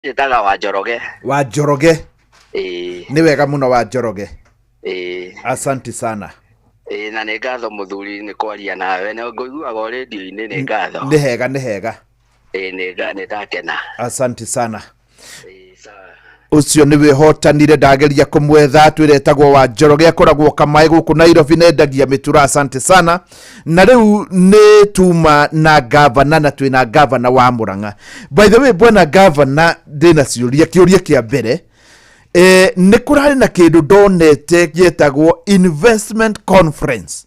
Njĩtaga wa Njoroge. Wa Njoroge. Ĩĩ. Nĩ wega mũno wa Njoroge. Ĩĩ. Asanti sana. Ĩĩ, na nĩ ngatho mũthuri nĩ kwaria nawe, na ngũiguaga o rĩndio-inĩ, nĩ ngatho. Nĩ hega, nĩ hega. Ĩĩ, nĩ ndakena. Asanti sana. Ĩĩ, sawa. Ũcio nĩ wĩhotanire, ndageria kũmwetha twĩretagwo wa Njoroge, akoragwo Kamaĩ gũkũ Nairobi, nendagia mĩtura. Asante sana. Na rĩu nĩ tuma na gavana, na twĩna gavana wa Murang'a. By the way, bwana gavana, ndĩna ciũria. Kĩũria kĩa mbere, nĩ kũrarĩ na kĩndũ ndonete gĩetagwo investment conference.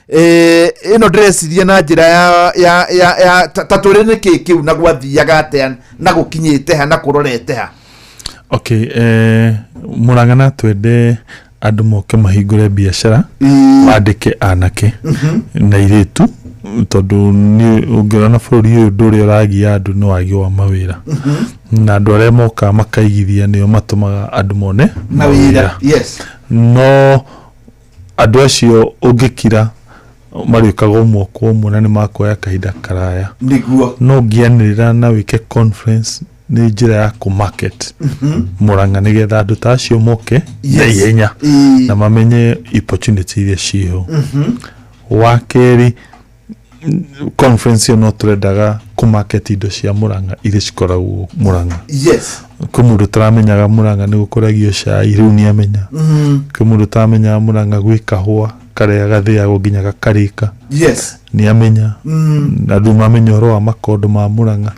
Ĩno ndĩreciria na njĩra ya ta tũrĩ nĩ kĩ kĩu, na gwathiaga atĩa, na gũkinyĩte ha, na kũrorete ha? Okay, Murang'a na twende andũ moke mahingũre biacara, mandĩke anake na airĩtu, tondũ nĩ ũngĩona bũrũri ũyũ ũndũ ũrĩa ũragia andũ nĩ wagi wa mawĩra, na andũ arĩa mokaga makaigithia nĩo matũmaga andũ mone mawĩra. Yes. No andũ acio ũngĩkira marĩũkaga ũmwe kwa ũmwe na nĩ makuoya kahinda karaya. No ũngĩanĩrĩra na wĩke conference, nĩ njĩra ya kũ-market Murang'a nĩgetha andũ ta acio moke na ihenya na mamenye opportunity iria ciĩho. Wa kerĩ, conference ĩyo no tũrendaga kũ-market indo cia Murang'a iria cikoragwo Murang'a. Kwĩ mũndũ ũtaramenyaga Murang'a nĩ gũkũragio cai, rĩu nĩ amenya. Kwĩ mũndũ ũtaramenyaga Murang'a gwĩ kahũa karĩa gathĩagwo nginya gakarĩka, nĩ amenya. Na andũ mamenya ũhoro wa makondo ma Murang'a.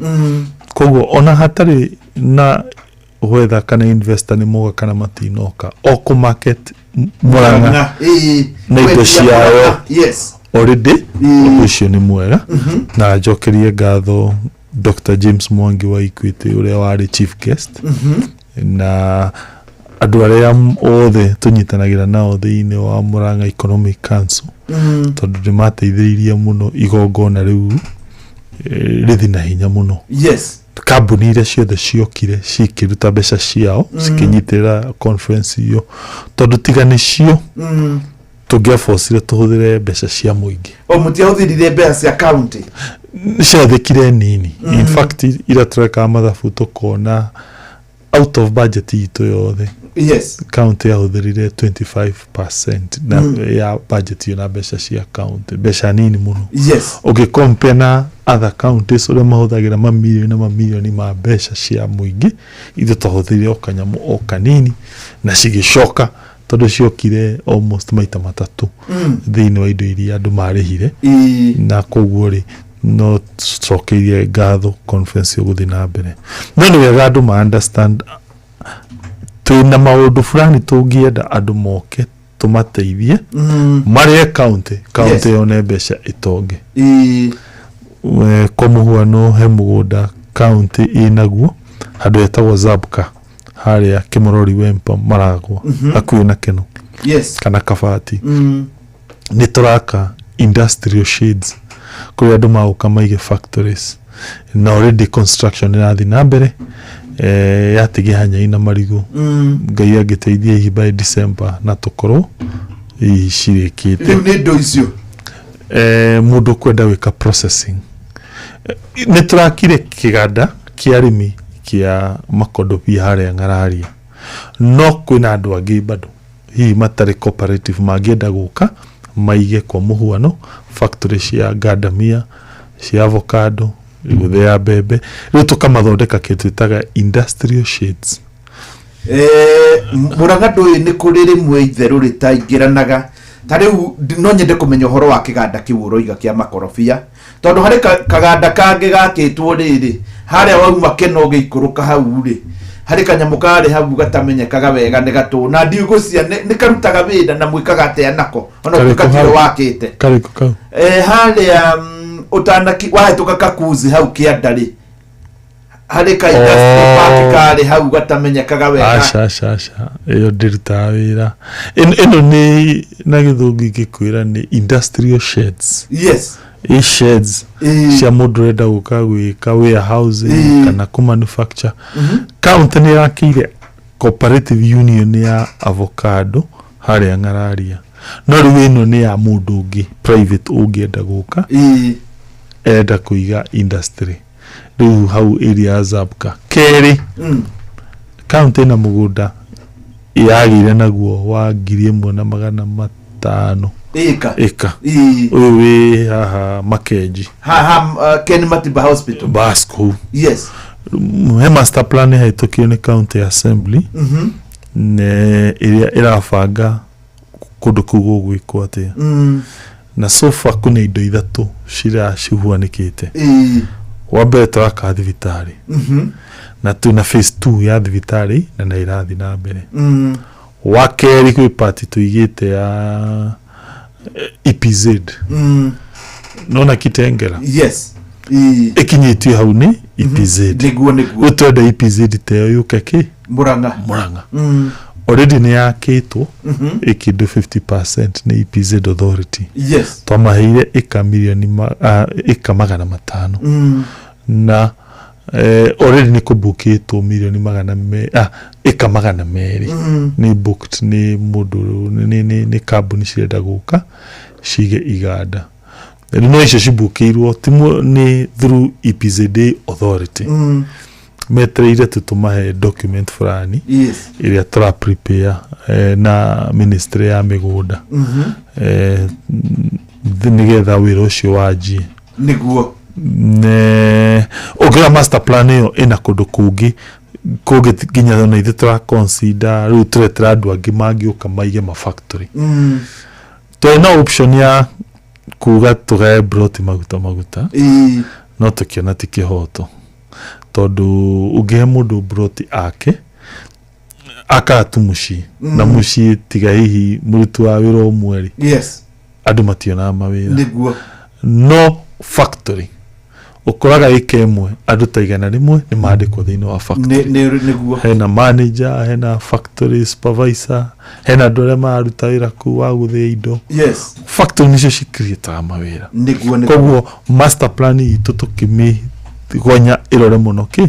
Koguo ona hatarĩ na gwetha kana investor nĩ moka kana matinoka, o kũ market Murang'a na indo Kwendia ciayo. Murang'a. Already ũndũ ũcio nĩ mwega, na njokerie ngatho Dr James Mwangi wa Equity ũrĩa warĩ chief guest, na andũ arĩa othe tũnyitanagĩra nao thĩinĩ wa Murang'a Economic Council, tondũ nĩ mateithĩrĩirie mũno igongona rĩu rĩthi na hinya mũno. Kambuni iria ciothe ciokire cikĩruta mbeca ciao, cikĩnyitĩrĩra conference ĩyo, tondũ tiga nĩcio tũngĩabocire tũhũthĩre mbeca cia mũingĩ. O mũtiahũthĩrire mbeca cia county? Ciathĩkire nini. In fact, ira tũrekaga mathabu tũkona out of budget itũ yothe, county yahũthĩrire 25% na ya budget ĩyo na mbeca cia county, mbeca nini mũno ũgĩcompare na other counties ũrĩa mahũthagĩra mamirioni na mamirioni ma mbeca cia mũingĩ. Ithuĩ twahũthĩrire o kanyamũ o kanini, na cigĩcoka tondũ ciokire almost maita matatũ thĩinĩ wa indo iria andũ marĩhire. Na koguo rĩ, no tũcokeirie ngatho conference ĩyo gũthiĩ na mbere, no nĩ wega andũ ma understand twĩna maũndũ fulani tũngĩenda andũ moke tũmateithie marĩe county, county yone mbeca ĩtonge. Kwa mũhuano, he mũgũnda county ĩnaguo handũ hetagwo Zabka harĩa Kĩmorori Wempa Maragwa, hakuhĩ na Keno kana Kabati. Nĩ tũraka industrial shades kũrĩa andũ magũka maige factories, na already construction ĩrathiĩ na mbere, yatigia hanyai na marigũ. Ngai angĩteithia, hihi by December na tũkorwo hihi cirĩkĩte. Rĩu nĩ indo icio? Mũndũ ũkwenda gwĩka processing. Nĩ tũrakire kĩganda kĩa arĩmi kĩa makondobia harĩa Ng'araria, no kwĩna andũ angĩ bado hihi matarĩ cooperative mangĩenda gũka maige kwa mũhuano factory cia ngandamia, cia avocado, gũthĩa mbembe. Rĩu tũkamathondeka kĩndũ twĩtaga industrial shades. Murang'a ndũĩ nĩ kũrĩ rĩmwe itherũ rĩtaingĩranaga. Ta rĩu no nyende kũmenya ũhoro wa kĩganda kĩu ũroiga kĩa makorobia, tondũ harĩ kaganda kangĩ gakĩtwo rĩrĩ harĩa wauma Keno ũgĩikũrũka hau rĩ, harĩ kanyamũ karĩ hau gatamenyekaga wega nĩ gatũ na ndiũgũcia nĩ karutaga wĩra, na mwĩkaga atĩa nako ona Karĩkũ gũtuĩka tiwe hau? wakĩte? Karĩkũ kau? Harĩa ũtanaki wahĩtũka Kakuzi hau kĩanda rĩ, harĩ ka industrial park karĩ hau gatamenyekaga wega. Aca, aca, aca, ĩyo ndĩrutaga wĩra. Ĩno nĩ na gĩthũngũ ingĩkwĩra nĩ industrial sheds. Ĩ sheds cia mũndũ ũrenda gũka gwĩka warehousing kana kũ manufacture. County nĩ ĩrakĩire cooperative union ya avocado harĩa Ng'araria, no rĩu ĩno nĩ ya mũndũ ũngĩ private ũngĩenda gũka, enda kũiga industry. Rĩu hau area ya Zabka kerĩ, kaunti ĩna mũgũnda yagĩire naguo wa 1500 Ĩka. Ĩka. Ũyũ wĩ haha Makenji. Haha Ken Matiba Hospital. Bas kũu. He master plan ĩhĩtũkio nĩ county assembly ne ĩrĩa ĩrabanga kũndũ kũu gũgwĩkwo atĩa. Na so far kwĩna indo ithatũ cihuanĩkĩte. Wa mbere, tũraka thibitarĩ na twĩna phase 2 ya thibitarĩ na nĩ ĩrathiĩ na mbere. Wa kerĩ, kwĩ part tũigĩte ya EPZ. Nona Kitengela? Yes. Ĩkinyĩtio hau nĩ EPZ. Nĩguo, nĩguo. Rĩu twenda EPZ ta ĩyo yũke kĩ Murang'a. Murang'a. Already nĩ yakĩtwo ĩkĩndũ 50% nĩ EPZ authority. Twamaheire ĩka mirioni ĩka 500 na already nĩ kũbukĩtwo mirioni magana me, ĩka 200. Nĩ booked nĩ mũndũ nĩ kambuni cirenda gũka cige iganda. Rĩu no icio cibukĩirwo ti nĩ through EPZA authority. Metereire tu tũmahe document fulani ĩrĩa tũra prepare na ministry ya mĩgũnda nĩgetha wĩra ũcio wanjie. Ne ũngĩra master plan ĩyo ĩna kũndũ kũngĩ kũngĩ nginya ona ithuĩ tũra consider. Rĩu tũretera andũ angĩ mangĩũka maige ma factory. Twarĩ na option ya kuga tũgae broti maguta maguta, no tũkĩona ti kĩhoto tondũ ũngĩhe mũndũ broti ake akaga tu mũciĩ na mũciĩ tiga hihi mũruti wa wĩra ũmwe rĩ, andũ mationaga mawĩra. No factory ũkoraga ĩka ĩmwe andũ ta 100 nĩ mandĩkwo thĩinĩ wa factory. Hena manager, hena factory supervisor, hena andũ arĩa mararuta wĩra kũu wa gũthĩa indo. Factory nĩcio cicreataga mawĩra. nĩguo nĩguo Koguo master plan itũ tũkĩmĩgonya ĩrore mũno kĩ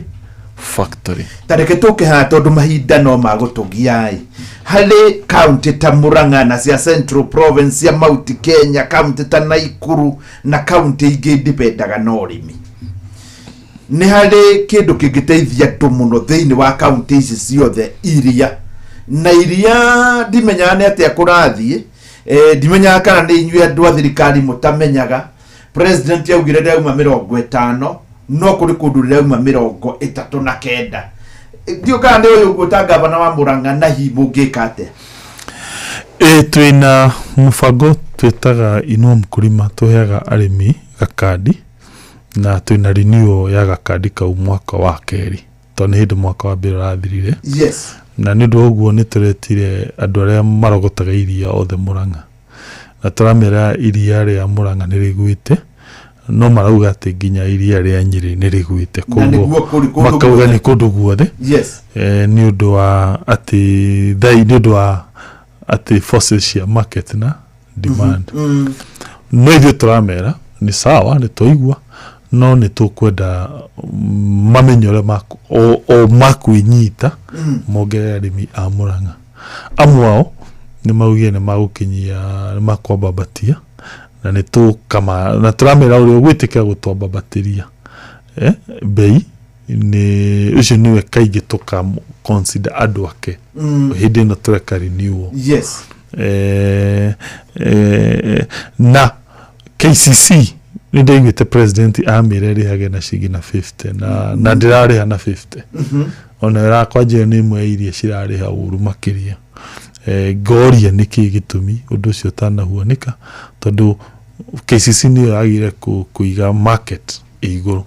factory. Ta reke tũke haha tondũ mahinda no magũtũgia ĩ harĩ kaunti ta Murang'a na cia Central Province, cia Mount Kenya, kaunti ta Naikuru na kaunti ingĩ ndipendaga na ũrĩmi. Nĩ harĩ kĩndũ kĩngĩteithia andũ mũno thĩinĩ wa kaunti ici ciothe, iria na iria. Ndimenyaga nĩ atĩa kũrathiĩ, ndimenyaga kana nĩ inyuĩ andũ a thirikari mũtamenyaga. President augire rĩrauma 50, no kũrĩ kũndũ rĩrauma 39. Ndiũ kana nĩ ũyũ ũguo ta gavana wa Murang'a na hihi mũngĩka atĩa? Ĩ twĩna mũbango twĩtaga Inua Mkulima, tũheaga arĩmi gakandi na twĩna renewal ya gakandi kau mwaka wa kerĩ tondũ nĩ hĩndĩ mwaka wa mbere ũrathirire. Na nĩ ũndũ wa ũguo nĩ tũretire andũ arĩa marogotaga iria othe Murang'a na tũramera iria rĩa Murang'a nĩ rĩgwĩte, no marauga atĩ nginya iria rĩa Nyĩrĩ nĩ rĩgwĩte. Na nĩguo kũrĩ kũndũ makauga guothe. Nĩ kũndũ guothe. Nĩ ũndũ wa atĩ thai nĩ ũndũ wa atĩ forces cia market na demand. No ithuĩ tũramera nĩ sawa, nĩ twaigua, no nĩ tũkwenda mamenye ũrĩa o makwĩnyita mongerere arĩmi a Murang'a. Amwe ao nĩ maugire nĩ magũkinyia nĩ makwambambatia na nĩ tũkama na tũramera ũrĩa ũgwĩtĩkĩra gũtwambambatĩria bei nĩ ũcio nĩwe kaingĩ tũka consider andũ ake hĩndĩ ĩno tũreka renewal. Na KCC nĩ ndaiguĩte president amĩra ĩrĩhage na ciringi na 50 na ndĩrarĩha na 50. Ona ĩrakwanjia nĩ ĩmwe ya iria cirarĩha ũru makĩria. Ngoria nĩkĩ gĩtũmi ũndũ ũcio ũtanahuanĩka tondũ KCC nĩyo yagĩrĩire kũiga market ĩ igũrũ.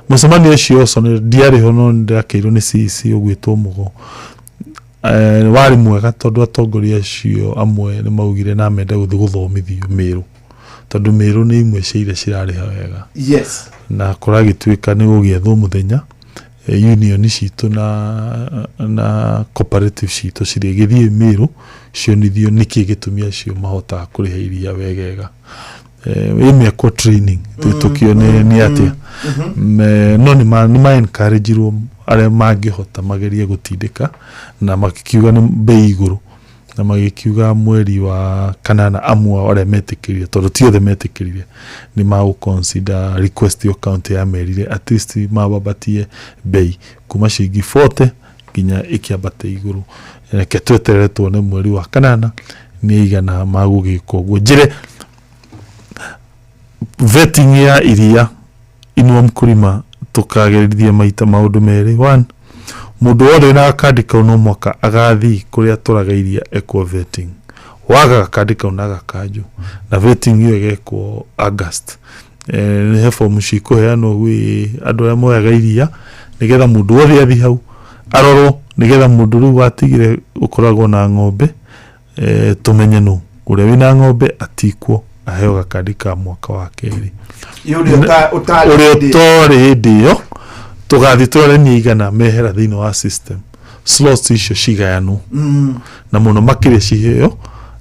Mũcemanio ũcio ũcio ndiarĩ ho no nĩndakĩirwo nĩ CEC ũgwĩtwo Mũgo. Warĩ mwega tondũ atongoria acio amwe nĩ maugire na mende gũthiĩ gũthomithio Mĩrũ tondũ Mĩrũ nĩ imwe cia iria cirarĩha wega. Na kũragĩtuĩka nĩ gũgĩethwo mũthenya union citũ na cooperative citũ cirĩgĩthiĩ Mĩrũ cionithio nĩkĩ gĩtũmi acio mahotaga kũrĩha iria wegega. Ĩ mĩakwo training tũkĩone nĩ atĩa. No nĩ ma encourage-irwo arĩa mangĩhota magerie gũtindĩka na makiuga nĩ bei igũrũ. Na magĩkiuga mweri wa kanana amwe ao arĩa metĩkĩrire, tondũ ti othe metĩkĩrire, nĩ magũ consider request ĩyo county yamerire at least mabambatie bei kuma ciringi 40 nginya ĩkĩambate igũrũ. Reke tweterere tuone mweri wa kanana nĩ igana magũgĩka ũguo. Njĩre vetting ya iria Inua Mkulima tũkagĩrithia maita maũndũ merĩ. One, mũndũ wothe wĩna gakandi kau no mũhaka agathiĩ kũrĩa atwaraga iria ekwo vetting. Waga gakandi kau na gakanjũ na vetting ĩyo ĩgekwo August. Nĩ he bomu cikũheanwo gwĩ andũ arĩa moyaga iria nĩgetha mũndũ wothe athiĩ hau arorwo nĩgetha mũndũ rĩu watigire gũkoragwo na ng'ombe tũmenye nũ ũrĩa wĩna ng'ombe atikwo aheo gakandi ka mwaka wa kerĩ. Ũrĩa ũtarĩ ũrĩa hĩndĩ. Ũtarĩ hĩndĩ ĩyo tũgathiĩ tũrore nĩ igana mehera thĩinĩ wa system, slots icio cigayanwo na mũno makĩria ciheo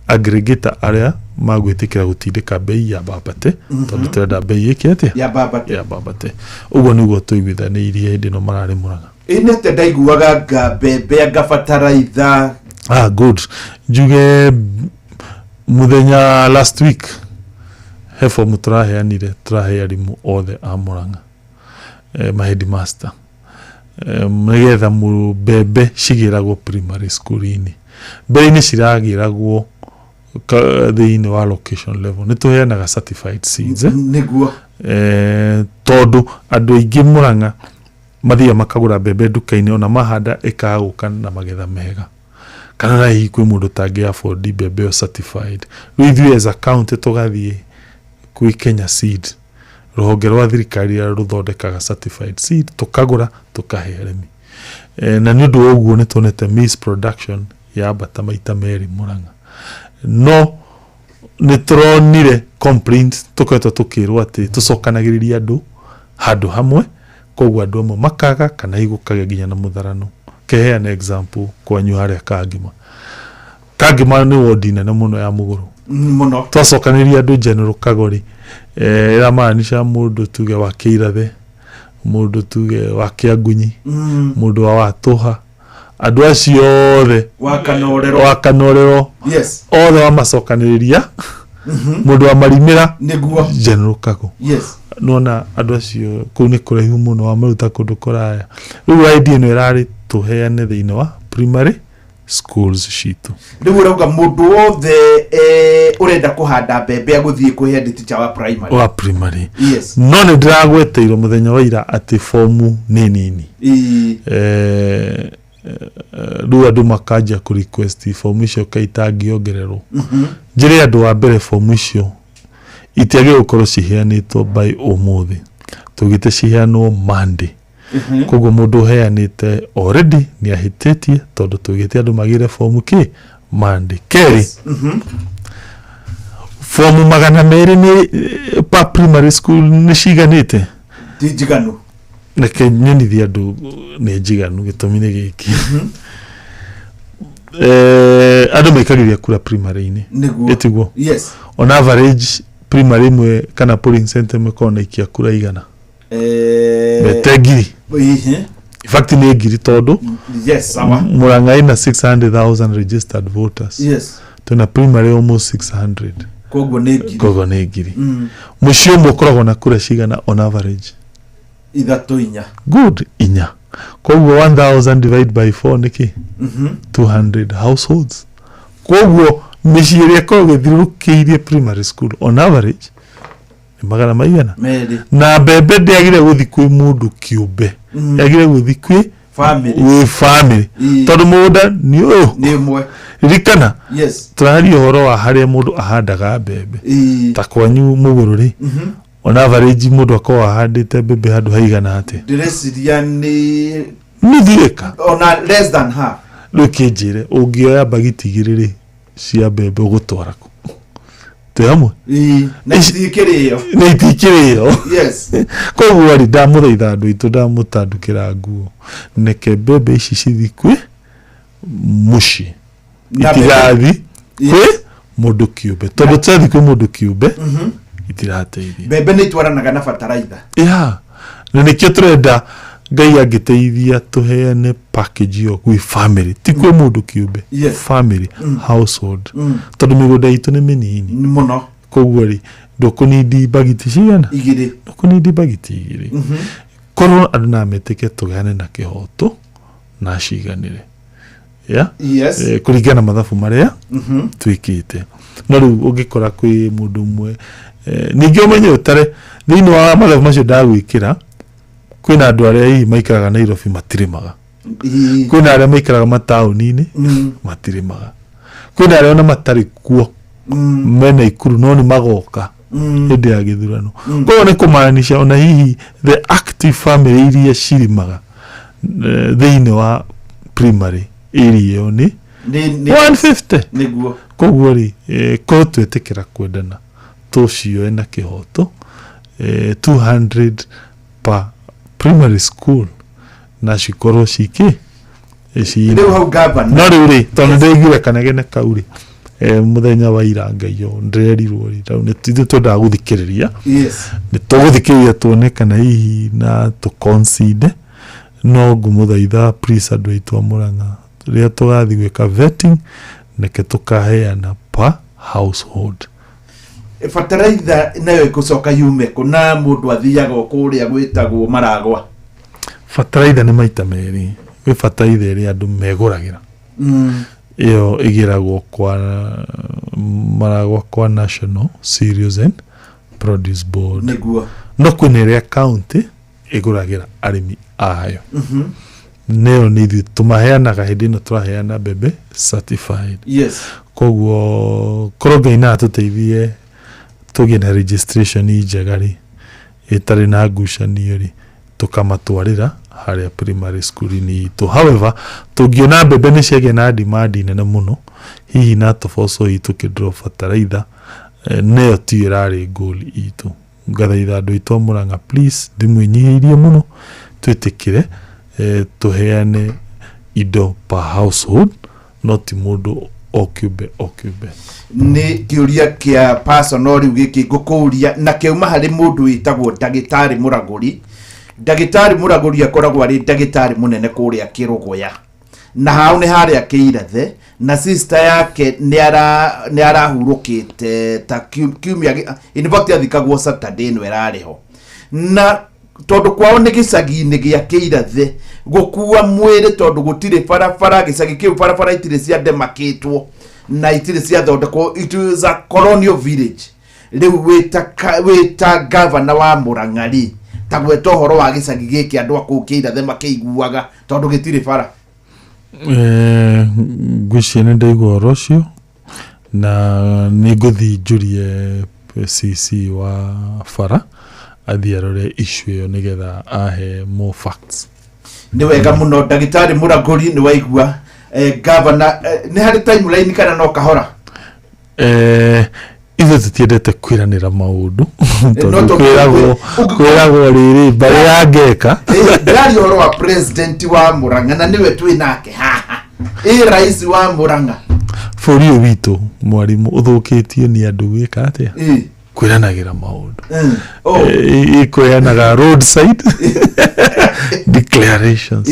aggregator arĩa magwĩtĩkĩra gũtindĩka bei ya mbambate, tondũ tũrenda bei ĩke atĩa? Ya mbambate. Ya mbambate. Ũguo nĩguo tũiguithanĩirie hĩndĩ ĩno mararĩ Mũrang'a. Ĩ nĩ ndaiguaga nga mbembe anga bataraitha? Ah, good. Njuge mũthenya last week he fomu tũraheanire, tũrahe arimũ othe a Mũrang'a, ma headmaster, nĩgetha mbembe cigĩragwo primary school-inĩ. Mbere-inĩ ciragĩragwo thĩinĩ wa location level. Nĩ tũheanaga certified seeds, eh? Nĩguo. Tondũ andũ aingĩ Mũrang'a mathiaga makagũra mbembe nduka-inĩ, ona mahanda ĩkaga gũka na magetha mega, kana na hihi kwĩ mũndũ ũtangĩ afford mbembe ĩyo certified. Rĩu ithuĩ as a county tũgathiĩ kwĩ Kenya Seed, rũhonge rwa thirikari rũrĩa rũthondekaga certified seed, tũkagũra tũkahe arĩmi. Na nĩ ũndũ wa ũguo nĩ tuonete maize production yambata maita merĩ Mũrang'a. No nĩ tũronire complaints, tũkoretwo tũkĩrwo atĩ tũcokanagĩrĩria andũ handũ hamwe, koguo andũ amwe makaga kana hihi gũkagĩa nginya na mũtharano. Keheana example kwanyu harĩa Kangima. Kangima nĩ wodi nene mũno ya Mũgũrũ. Mũno. Twacokanĩria andũ General Kagori, ĩramaanisha mũndũ tuge wa Kĩirathe, mũndũ tuge wa Kĩangunyi, mũndũ wa Watũha, andũ acio othe. Wa Kanorero. Wa Kanorero. Othe wamacokanĩrĩria, mũndũ wa Marimĩra. Nĩguo. General Kago. Nona andũ acio kũu nĩ kũraihu mũno, wamaruta kũndũ kũraya. Rĩu idea ĩno ĩrarĩ tũheane thĩinĩ wa primary schools citũ. Rĩu ũrauga mũndũ wothe ũrenda kũhanda mbembe agũthiĩ kwĩ head teacher wa primary. Wa primary. Yes. No nĩ ndĩragweteirwo mũthenya wa ira atĩ fomu nĩ nini. Rĩu andũ makanjia kũ request fomu icio kaĩ itangĩongererwo. Njĩre andũ wa mbere fomu icio itiagĩrĩirwo gũkorwo ciheanĩtwo by ũmũthĩ, tugĩte ciheanwo Monday. Koguo mũndũ ũheanĩte already nĩ ahĩtĩtie, tondũ tugĩte andũ magĩre fomu kĩ Monday. Kerĩ, fomu 200 nĩ per primary school nĩ ciganĩte? Ti njiganu. Reke nyonithie andũ nĩ njiganu. Gĩtũmi nĩ gĩkĩ, andũ maikagĩria kura primary-inĩ. Nĩguo. Ĩtiguo? Yes. On average primary ĩmwe kana polling center ĩmwe ĩkoragwo na ikia kura igana? Mete 1,000. In fact nĩ 1,000 tondũ Yes, sawa. Murang'a ĩna 600,000 registered voters. Twĩna primary almost 600. Koguo nĩ 1,000. Koguo nĩ 1,000. Mũciĩ ũmwe ũkoragwo na kura cigana on average? Ithatũ, inya. Good, inya. Koguo 1000 divide by 4 nĩ kĩ? 200 households. Koguo mĩciĩ ĩrĩa ĩkoragwo ĩthiũrũrũkĩirie primary school on average nĩ magana maigana? Merĩ. Na mbembe ndĩagĩrĩire gũthiĩ kwĩ mũndũ kĩũmbe, yagĩrĩire gũthiĩ kwĩ family. Gwĩ family. Tondũ mũgũnda nĩ ũyũ. Nĩ ũmwe. Ririkana, tũraria ũhoro wa harĩa mũndũ ahandaga mbembe. Ta kwanyu Mũgũrũ rĩ, on average mũndũ akoragwo ahandĩte mbembe handũ haigana atĩa? Ndĩreciria nĩ Nuthu ĩka. Ona less than half. Rĩu kĩnjĩre, ũngĩoya mbagiti 2 rĩ cia mbembe ũgũtwara kũ? Twĩ hamwe? Ĩĩ, na itikĩrĩo. Nĩ itikĩrĩo. Koguo rĩ, ndamũthaitha andũ aitũ, ndamũtandũkĩra nguo, neke mbembe ici cithi kwĩ mũciĩ. Na mbembe- Itigathi kwĩ mũndũ kĩũmbe, tondũ ciathi kwĩ mũndũ kĩũmbe itirateithia. Mbembe nĩ itwaranaga na bataraitha. Ya, na nĩkĩo tũrenda. Ngai angĩteithia tũheane package ĩyo gwĩ family, ti kwĩ mũndũ kĩũmbe. Family, household, tondũ mĩgũnda itũ nĩ mĩnini mũno. Koguo rĩ, ndũkũnindi mbagiti cigana? Igĩrĩ. Ndũkũnindi mbagiti igĩrĩ. Korwo andũ no metĩke tũgayane na kĩhoto na ciganĩre, yeah? Yes. Kũringana na mathabu marĩa twĩkĩte. No rĩu ũngĩkora kwĩ mũndũ ũmwe, ningĩ ũmenye ũtare thĩinĩ wa mathabu macio ndagwĩkĩra, kwĩna andũ arĩa hihi maikaraga Nairobi matirĩmaga, kwĩna arĩa maikaraga mataũni-inĩ matirĩmaga, kwĩna arĩa ona matarĩ kuo, mena Ikuru, no nĩ magoka hĩndĩ ya gĩthurano. Koguo nĩ kũmaanisha ona hihi the active family iria cirĩmaga thĩinĩ wa primary area ĩyo nĩ 150. Koguo rĩ, korwo twetĩkĩra kwendana, tũcioe na kĩhoto, 200 per primary school, na cikorwo cikĩ rĩu hau, gavana. No rĩu rĩ, tondũ ndĩraiguire kanegene kau rĩ, mũthenya wa ira, Ngai yo ndĩrerirwo rĩ, rĩu nĩ ithuĩ twendaga gũthikĩrĩria. Nĩ tũgũthikĩrĩria tuone kana hihi na tũ-concede. No ngũmũthaitha, please, andũ aitũ a Mũrang'a, rĩrĩa tũgathiĩ gwĩka vetting, reke tũkaheana per household. Bataraitha nayo ĩgũcoka yume kũ, na mũndũ athiaga o kũrĩa gwĩtagwo Maragwa? Bataraitha nĩ maita merĩ. Gwĩ bataraitha ĩrĩa andũ megũragĩra, ĩyo ĩgĩragwo kwa Maragwa, kwa National Cereals and Produce Board. No kwĩna ĩrĩa county ĩgũragĩra arĩmi ayo, nĩyo nĩ ithuĩ tũmaheanaga hĩndĩ ĩno tũraheana mbembe certified. Koguo korwo Ngai no atũteithie tũgĩe na registration njega rĩ, ĩtarĩ na ngucanio rĩ, tũkamatwarĩra harĩa primary school-inĩ itũ. However, tũngĩona mbembe nĩ ciagĩa na demand nene mũno, hihi na tũboco hihi tũkĩ-drop bataraitha, nĩyo tiyo ĩrarĩ goal itũ. Ngathaitha andũ aitũ a Mũrang'a, please, ndĩmwĩnyihĩirie mũno, twĩtĩkĩre tũheane indo per household, no ti mũndũ o kĩũmbe o kĩũmbe. Nĩ kĩũria kĩa personal rĩu gĩkĩ ngũkũria, na kĩauma harĩ mũndũ wĩtagwo Ndagĩtarĩ Mũragũri. Ndagĩtarĩ Mũragũri akoragwo arĩ ndagĩtarĩ mũnene kũrĩa Kĩrũgũya, na hau nĩ harĩa Kĩirathe, na sister yake nĩ arahurũkĩte ta kiumia in fact athikagwo Saturday ĩno ĩrarĩ ho, na tondũ kwao nĩ gĩcagi-inĩ gĩa Kĩirathe, gũkua mwĩrĩ, tondũ gũtirĩ barabara gĩcagi kĩu, barabara itirĩ ciandemakĩtwo na itirĩ ciathondekwo, it is a colonial village. Rĩu wĩta gavana wa Mũrang'a rĩ, ta gweta ũhoro wa gĩcagi gĩkĩ, andũ a kũu Kĩirathe makĩiguaga, tondũ gĩtirĩ bara. Ngwĩciria nĩ ndaigua ũhoro ũcio, na nĩ ngũthiĩ njũrie CC wa bara athiĩ arore issue ĩyo nĩgetha ahe more facts. Nĩ wega mũno, Ndagĩtarĩ Mũragũri, nĩ waigua gavana. Nĩ harĩ timeline kana no kahora? Ithuĩ tũtiendete kwĩranĩra maũndũ, no tondũ tondũ kwĩragwo kwĩragwo rĩrĩ mbarĩ ya ngeka. Ndĩraria ũhoro wa president wa Mũrang'a, na nĩwe twĩ nake haha, ĩ rais wa Mũrang'a. Bũrũri ũyũ witũ, mwarimũ, ũthũkĩtio nĩ andũ gwĩka atĩa? Kwĩranagĩra maũndũ. Oh. Ĩkũheanaga roadside declarations.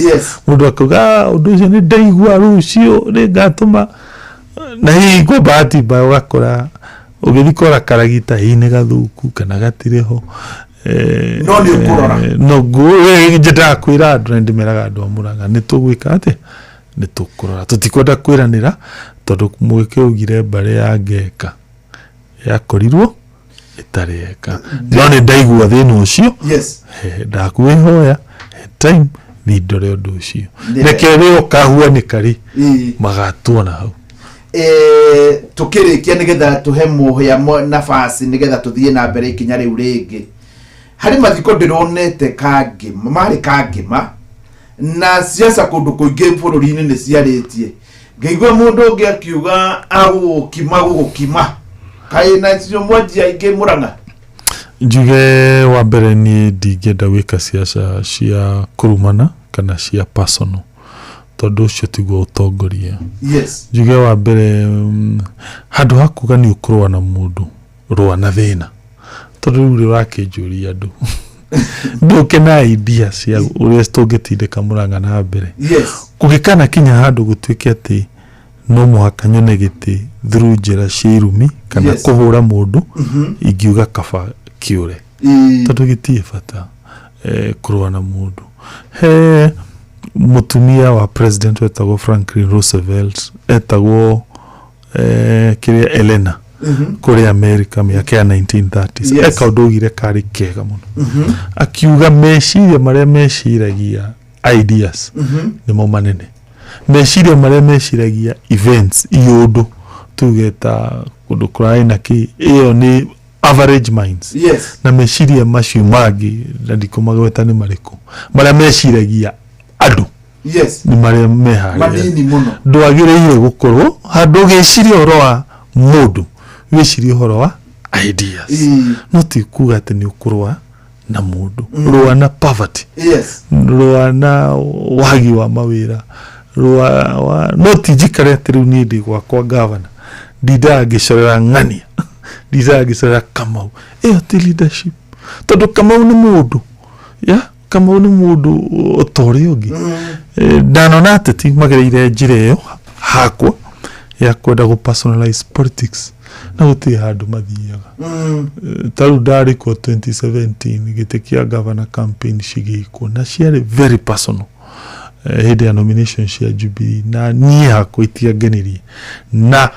Mũndũ akauga, "Ah, ũndũ ũcio nĩ ndaigua, rũciũ nĩ ngatũma," na hihi kwa bahati mbaya ũgakora ũgĩthiĩ kũrora karagita hihi nĩ gathũku kana gatirĩ ho. No nĩ ũkũrora. No nyendaga kwĩra andũ, na ndĩmeraga andũ a Mũrang'a, nĩ tũgwĩka atĩa? Nĩ tũkũrora. Tũtikwenda kwĩranĩra, tondũ mũgĩkũyũ augire mbarĩ ya ngeka yakorirwo ĩtarĩ eka. No nĩ ndaigua thĩna ũcio. Ndakwĩhoya he time thiĩ ndore ũndũ ũcio. Reke rĩo ũkahuanĩka rĩ, magatuona hau. Tukĩrĩkia, nĩgetha tũhe mũhĩa nafasi, nĩgetha tũthiĩ na mbere ikinya rĩu rĩngĩ, harĩ mathiko ndĩronete Kangĩma, marĩ Kangĩma, na ciaca kũndũ kũingĩ bũrũri-inĩ nĩ ciarĩtie. Ngĩigua mũndũ ũngĩ akiuga agũgũkima gũgũkima, kaĩ nacio mwanjia aingĩ Mũrang'a? Njuge wa mbere, niĩ ndingĩenda gwĩka ciaca cia kũrumana kana cia personal, tondũ ũcio tiguo ũtongoria. Njuge wa mbere, handũ ha kuga nĩ ũkũrũa na mũndũ, rũa na thĩna, tondũ rĩu rĩ ũrakĩnjũria andũ. Ndũke na idea cia ũrĩa tũngĩtindĩka Murang'a na mbere. Kũngĩkana kinya handũ gũtuĩke atĩ no mũhaka nyone gĩtĩ through njĩra cia irumi kana kũhũra mũndũ, ingiuga kaba kĩũre, tondũ gĩtirĩ bata kũrũa na mũndũ. He mũtumia wa president wetagwo Franklin Roosevelt, etagwo kĩrĩa Elena, kũrĩa America mĩaka ya 1930s. Eka ũndũ augire karĩ kega mũno, akiuga meciria marĩa meciragia ideas nĩmo manene, meciria marĩa meciragia events, iũndũ tuge ta kũndũ kũrarĩ na kĩ, ĩyo nĩ average minds, na meciria macio mangĩ na ndikũmagweta nĩ marĩkũ, marĩa meciragia andũ nĩ marĩa meharĩria Manini mũno. Ndwagĩrĩire gũkorwo handũ ũgĩciria ũhoro wa mũndũ, wĩcirie ũhoro wa ideas. No ti kuga atĩ nĩ ũkũrũa na mũndũ. Rũa na poverty, rũa na wagi wa mawĩra, rũa wa no ti njikare atĩ rĩu niĩ ndĩ gwakwa gavana, ndindaga ngĩcorera ng'ania, ndindaga ngĩcorera Kamau. Ĩyo ti leadership, tondũ Kamau nĩ mũndũ ya Kamau nĩ mũndũ o ta ũrĩa ũngĩ. Ndanona ateti magereire njĩra ĩyo hakwa ya kwenda gũ personalize politics na gũtirĩ handũ mathiaga. Ta rĩu ndarĩ kuo 2017 gĩtĩ kĩa governor, campaign cigĩkwo na ciarĩ very personal, hĩndĩ ya nomination cia Jubilee, na niĩ hakwa itiangenirie. Na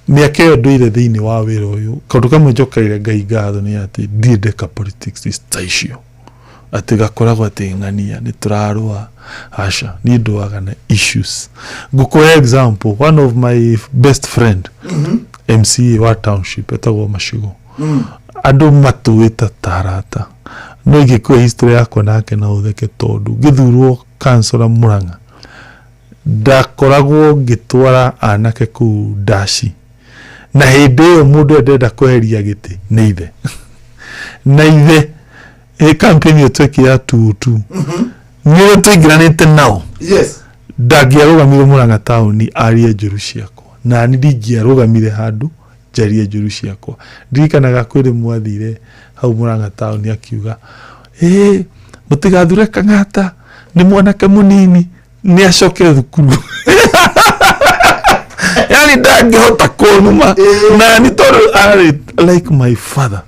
mĩaka ĩyo ndũire thĩinĩ wa wĩra ũyũ, kaũndũ kamwe njokeire Ngai ngatho nĩ atĩ ndirĩ ndeka politics ta icio, atĩ gakoragwo atĩ ng'ania nĩ tũrarũa. Aca, niĩ ndũaga na issues. Ngũkũhe example, one of my best friend, MCA wa township etagwo Macigo, andũ matũĩ ta tarata, no ingĩkũhe history yakwa nake na ũtheke, tondũ ngĩthurwo kansora Murang'a ndakoragwo ngĩtwara anake kũu ndaci, na hĩndĩ ĩyo mũndũ ũrĩa ndĩrenda kweheria gĩtĩ nĩ ithe, na ithe ĩ campaign ĩyo twekire ya tutu nĩ ũrĩa tũingĩranĩte nao. Ndangĩarũgamire Murang'a taũni arie njũru ciakwa, na ni ndingĩarũgamire handũ njarie njũru ciakwa. Ndirikanaga kwĩ rĩmwe athire hau Murang'a taũni akiuga, "Ĩ mũtigathure Kang'ata, nĩ mwanake mũnini, nĩ acoke thukuru." Yani ndangĩhota kũnuma, na ni tondũ arĩ like my father,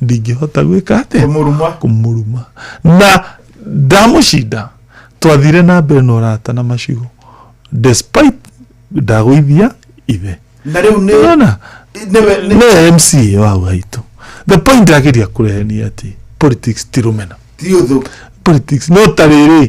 ndingĩhota gwĩka atĩa? Kũmũruma. Kũmũruma. Na ndamũcinda, twathire na mbere na ũrata na Macigo despite ndagũithia ithe. Na rĩu nĩ Unaona? Nĩwe nĩ MCA wa hau haitũ. The point ageria kũrehe nĩ atĩ politics ti rũmena. Ti ũthũ. Politics no ta rĩrĩ,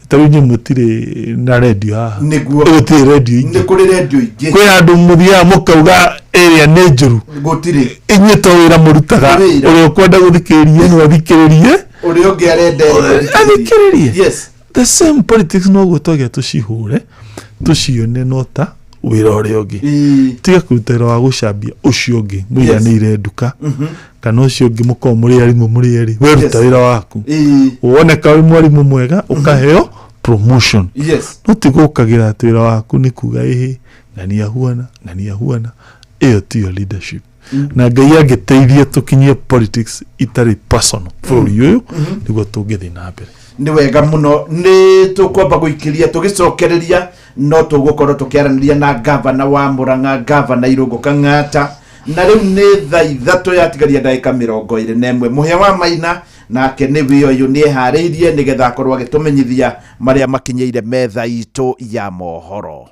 ta rĩu inyuĩ mũtirĩ na redio haha? Gũtirĩ redio Nĩ ingĩ? Kũrĩ redio ingĩ. Kwĩ handũ mũthiaga mũkauga ĩrĩa nĩ njũru? Gũtirĩ. Inyuĩ to wĩra mũrutaga. Wĩra. Ũrĩa ũkwenda gũthikĩrĩria no athikĩrĩrie. Ũrĩa ũngĩ arenda athikĩrĩrie. The same politics noguo twagĩa tũcihũre, tũcione no ta wĩra ũrĩa ũngĩ. Tiga kũruta wĩra wa gũcambia ũcio ũngĩ mũiganĩire nduka, kana ũcio ũngĩ mũkorwo mũrĩ arimũ mũrĩ erĩ. We ruta wĩra waku, woneka wĩ mwarimũ mwega ũkaheo promotion. No ti gũkagĩra atĩ wĩra waku nĩ kuga ĩhĩ ng'ania huana, ng'ania huana. Ĩyo tiyo leadership. Na Ngai angĩteithia tũkinyie politics itarĩ personal bũrũri ũyũ, nĩguo tũngĩthiĩ na mbere. Nĩ wega mũno. Nĩ tũkwamba gũikĩria, tũgĩcokereria no tũgũkorwo tũkĩaranĩria na gavana wa Mũrang'a, Gavana Irũngũ Kang'ata. Na rĩu nĩ thaa 3 yatigaria ndagĩka 21. Mũhĩa wa Maina nake nĩ wĩ ũyũ nĩ eharĩirie nĩgetha akorwo agĩtũmenyithia marĩa makinyĩire metha itũ ya mohoro.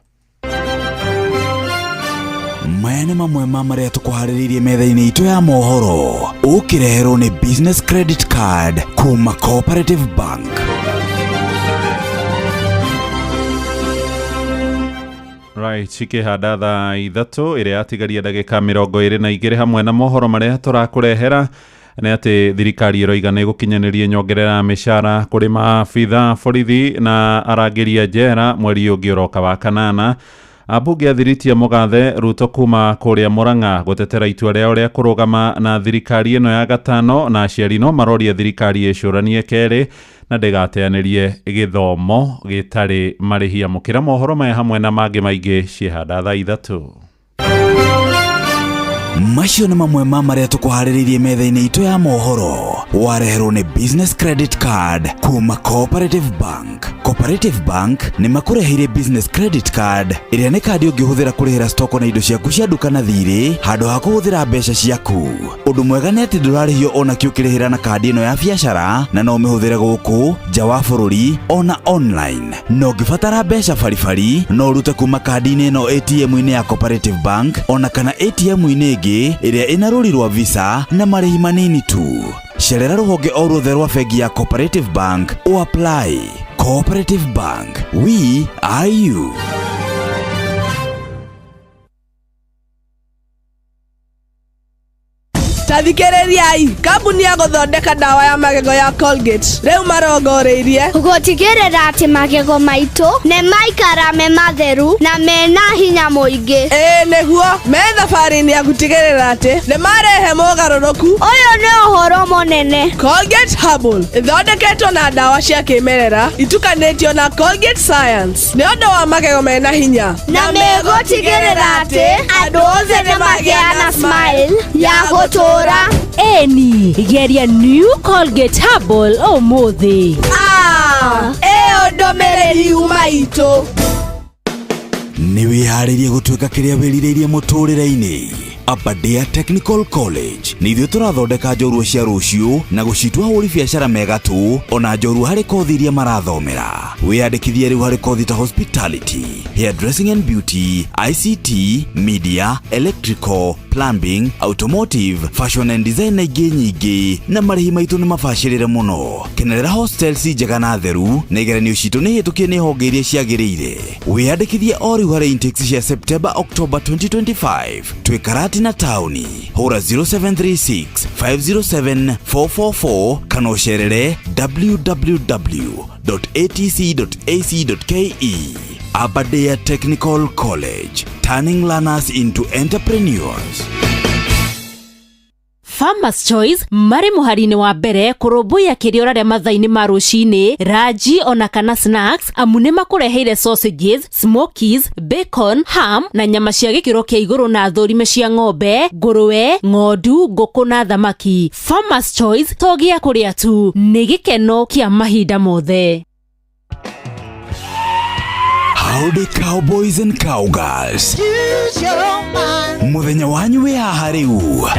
Maya nĩ mamwe ma marĩa tũkũharĩrĩirie metha-inĩ itũ ya mohoro, ũkĩreherwo nĩ business credit card kuma Cooperative Bank. Right, cikĩhanda thaa 3 ĩrĩa yatigaria ndagĩka 22. Hamwe na mohoro marĩa tũrakũrehera nĩ atĩ thirikari ĩroiga nĩ ĩgũkinyanĩria nyongerera ya mĩcara kũrĩ maabitha borithi na arangĩri a njera mweri ũngĩ ũroka wa kanana. Ambunge a Thiritia mũgathe Ruto kuma kũrĩa Murang'a gũtetera itua rĩao rĩa kũrũgama na thirikari ĩno ya gatano. Na aciari no maroria thirikari ĩcũranie kerĩ na ndĩgateanĩrie gĩthomo gĩtarĩ marĩhi. Amũkĩra mohoro maya hamwe na mangĩ maingĩ ciĩhanda thaa 3. Macio nĩ mamwe ma marĩa tũkũharĩrĩirie metha-inĩ itũ ya mohoro. Wareherwo nĩ Business Credit Card kuma Cooperative Bank. Cooperative Bank nĩ makũreheire Business Credit Card ĩrĩa nĩ kandi ũngĩhũthĩra kũrĩhĩra stoko na indo ciaku cia nduka na thirĩ handũ ha kũhũthĩra mbeca ciaku. Ũndũ mwega nĩ atĩ ndũrarĩhio ona kĩ ũkĩrĩhĩra na kandi ĩno ya biacara, na no ũmĩhũthĩre gũkũ nja wa bũrũri ona online. Na ũngĩbatara mbeca baribari, no ũrute kuma kandi-inĩ ĩno ATM-inĩ ya Cooperative Bank ona kana ATM-inĩ ĩngĩ ĩrĩa ĩna rũri rwa Visa na marĩhi manini tu. Cerera rũhonge o ruothe rwa bengi ya Cooperative Bank o apply. Cooperative Bank, we are you. Ta thikĩrĩriai, kambuni ya gũthondeka ndawa ya magego ya Colgate rĩu marongoreirie gũtigĩrĩra atĩ magego maitũ nĩ maikara me matheru na mena hinya mũingĩ. Ĩĩ nĩguo, me thabarĩ-inĩ ya gũtigĩrĩra atĩ nĩ marehe mogarũrũku. Ũyũ nĩ ũhoro mũnene. Colgate Herbal ĩthondeketwo na ndawa cia kĩmerera itukanĩtio na Colgate Science nĩ ũndũ wa magego mena hinya, na megũtigĩrĩra atĩ andũ othe nĩ magĩa na smile ya gũtũũra. Eni geria New Colgate Herbal ũmũthĩ. Ĩyo ndũmĩrĩri yuma itũ. Nĩ wĩharĩirie gũtuĩka kĩrĩa wĩrirĩirie mũtũrĩre-inĩ? Aberdare Technical College nĩ ithuĩ tũrathondeka njorua cia rũciũ na gũcitua hũri biacara megatũ ona njorua harĩ kothi iria marathomera. Wĩyandĩkithie rĩu harĩ kothi ta hospitality, hairdressing and beauty, ICT, media, electrical, plumbing, automotive, fashion and design na ingĩ nyingĩ, na marĩhi maitũ nĩ mabacĩrĩre mũno. Kenerera hostels njega na theru, na igeranio citũ nĩ hĩtũkie nĩ honge iria ciagĩrĩire. Wĩyandĩkithie o rĩu harĩ intakes cia September October 2025. Twĩ Karatina taũni. Hũra 0736 507 444 kana ũcerere www.atc.ac.ke. Aberdare Technical College, turning learners into entrepreneurs. Farmers Choice marĩ mũhari-inĩ wa mbere kũrũmbũiya kĩrĩa ũrarĩa mathaa-inĩ ma rũcinĩ, ranji ona kana snacks, amu nĩ makũreheire sausages, smokies, bacon, ham na nyama cia gĩkĩro kĩa igũrũ na thũrime cia ng'ombe, ngũrwe, ng'ondu, ngũkũ na thamaki. Farmers Choice to gĩa kũrĩa tu, nĩ gĩkeno kĩa mahinda mothe. Howdy cowboys and cowgirls. Mũthenya wanyu wĩ haha rĩu.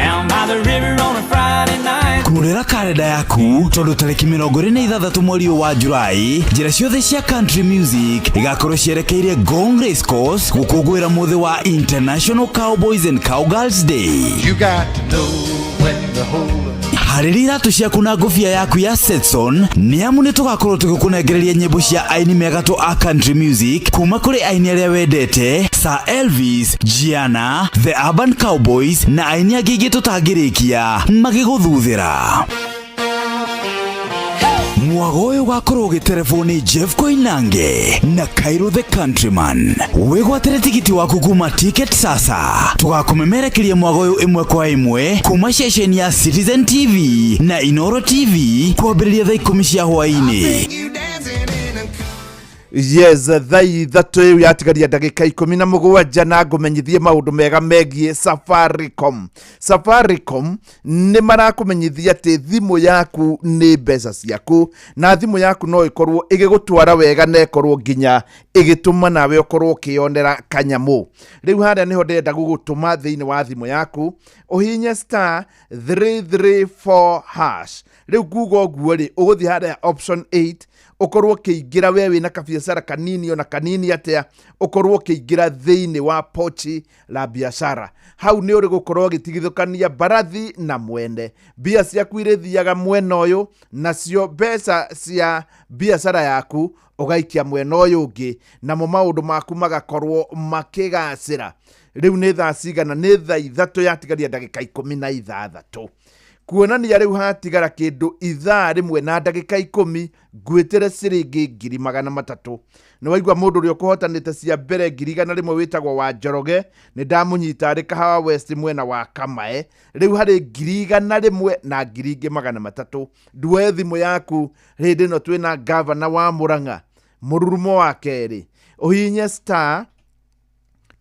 Kurĩra karenda yaku tondũ tarĩki 26 mweri ũyũ wa Julai, njĩra ciothe cia country music igakorwo cierekeire Ngong Race Course gũkũngũĩra mũthĩ wa International Cowboys and Cowgirls Day. You got to know when to hold 'em. Harĩria iratũ ciaku na ngũbia yaku ya Stetson, nĩ amu nĩ tũgakorwo tũgĩkũnengereria nyĩmbo cia aini megatũ a country music kuma kũrĩ aini arĩa wendete, Sir Elvis, Gianna, The Urban Cowboys na aini angĩ aingĩ tũtangĩrĩkia magĩgũthuthĩra. Mwago ũyũ ũgakorwo ũgĩterebwo nĩ Jeff Koinange na Cairo the Countryman. Wĩgwatĩre tigiti waku kuma Ticket Sasa. Tũgakũmemerekeria mwago ũyũ ĩmwe kwa ĩmwe kuma ceceni ya Citizen TV na Inoro TV kwambĩrĩria thaa 10 cia hwaĩ-inĩ. Yes, thaa 3 rĩu yatigaria ndagĩka 17, na ngũmenyithie maũndũ mega megiĩ Safaricom. Safaricom nĩ marakũmenyithia atĩ thimũ yaku nĩ mbeca ciaku, na thimũ yaku no ĩkorwo ĩgĩgũtwara wega na ĩkorwo nginya ĩgĩtũma nawe ũkorwo ũkĩyonera kanyamũ. Rĩu harĩa nĩho ndĩrenda gũgũtũma thĩinĩ wa thimũ yaku, ũhihinye star 334 hash. Rĩu nguga ũguo rĩ, ũgũthiĩ harĩa option 8, ũkorwo ũkĩingĩra we wĩna kabiacara kanini ona kanini atĩa, ũkorwo ũkĩingĩra thĩinĩ wa pochi la biashara. Hau nĩ ũrĩ gũkorwo ũgĩtigithũkania mbarathi na mwene. Mbia ciaku irĩthiaga mwena ũyũ, nacio mbeca cia biacara yaku ũgaikia mwena ũyũ ũngĩ, namo maũndũ maku magakorwo makĩgacĩra. Rĩu nĩ thaa cigana? Nĩ thaa 3 yatigaria ndagĩka 16. Kuonania rĩu hatigara kĩndũ ithaa rĩmwe na ndagĩka 10, ngwĩtĩre ciringi 300,000. Nĩ waigua mũndũ ũrĩa ũkũhotanĩte cia mbere 100,000 wĩtagwo wa Njoroge, nĩ ndamũnyita arĩ Kahawa West mwena wa Kamae. Rĩu harĩ 100,000 na 300,000. Nduoe thimũ yaku hĩndĩ ĩno twĩna gavana wa Murang'a mũrurumo wa kerĩ, ũhihinye star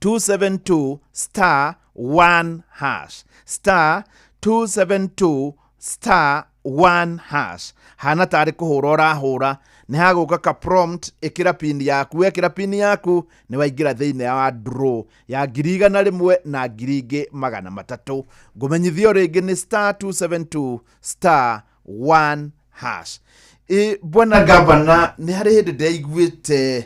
272 star 1 hash, star 272 star 1 hash. Hana tarĩ kũhũra ũrahũra, nĩ hagũka ka prompt, ĩkĩra pin yaku. Wekĩra pin yaku nĩ waingĩra thĩinĩ wa draw ya 100,000 na 300,000. Ngũmenyithio rĩngĩ nĩ star 272 star 1 hash. Ĩ bwana gavana, nĩ harĩ hĩndĩ ndaiguĩte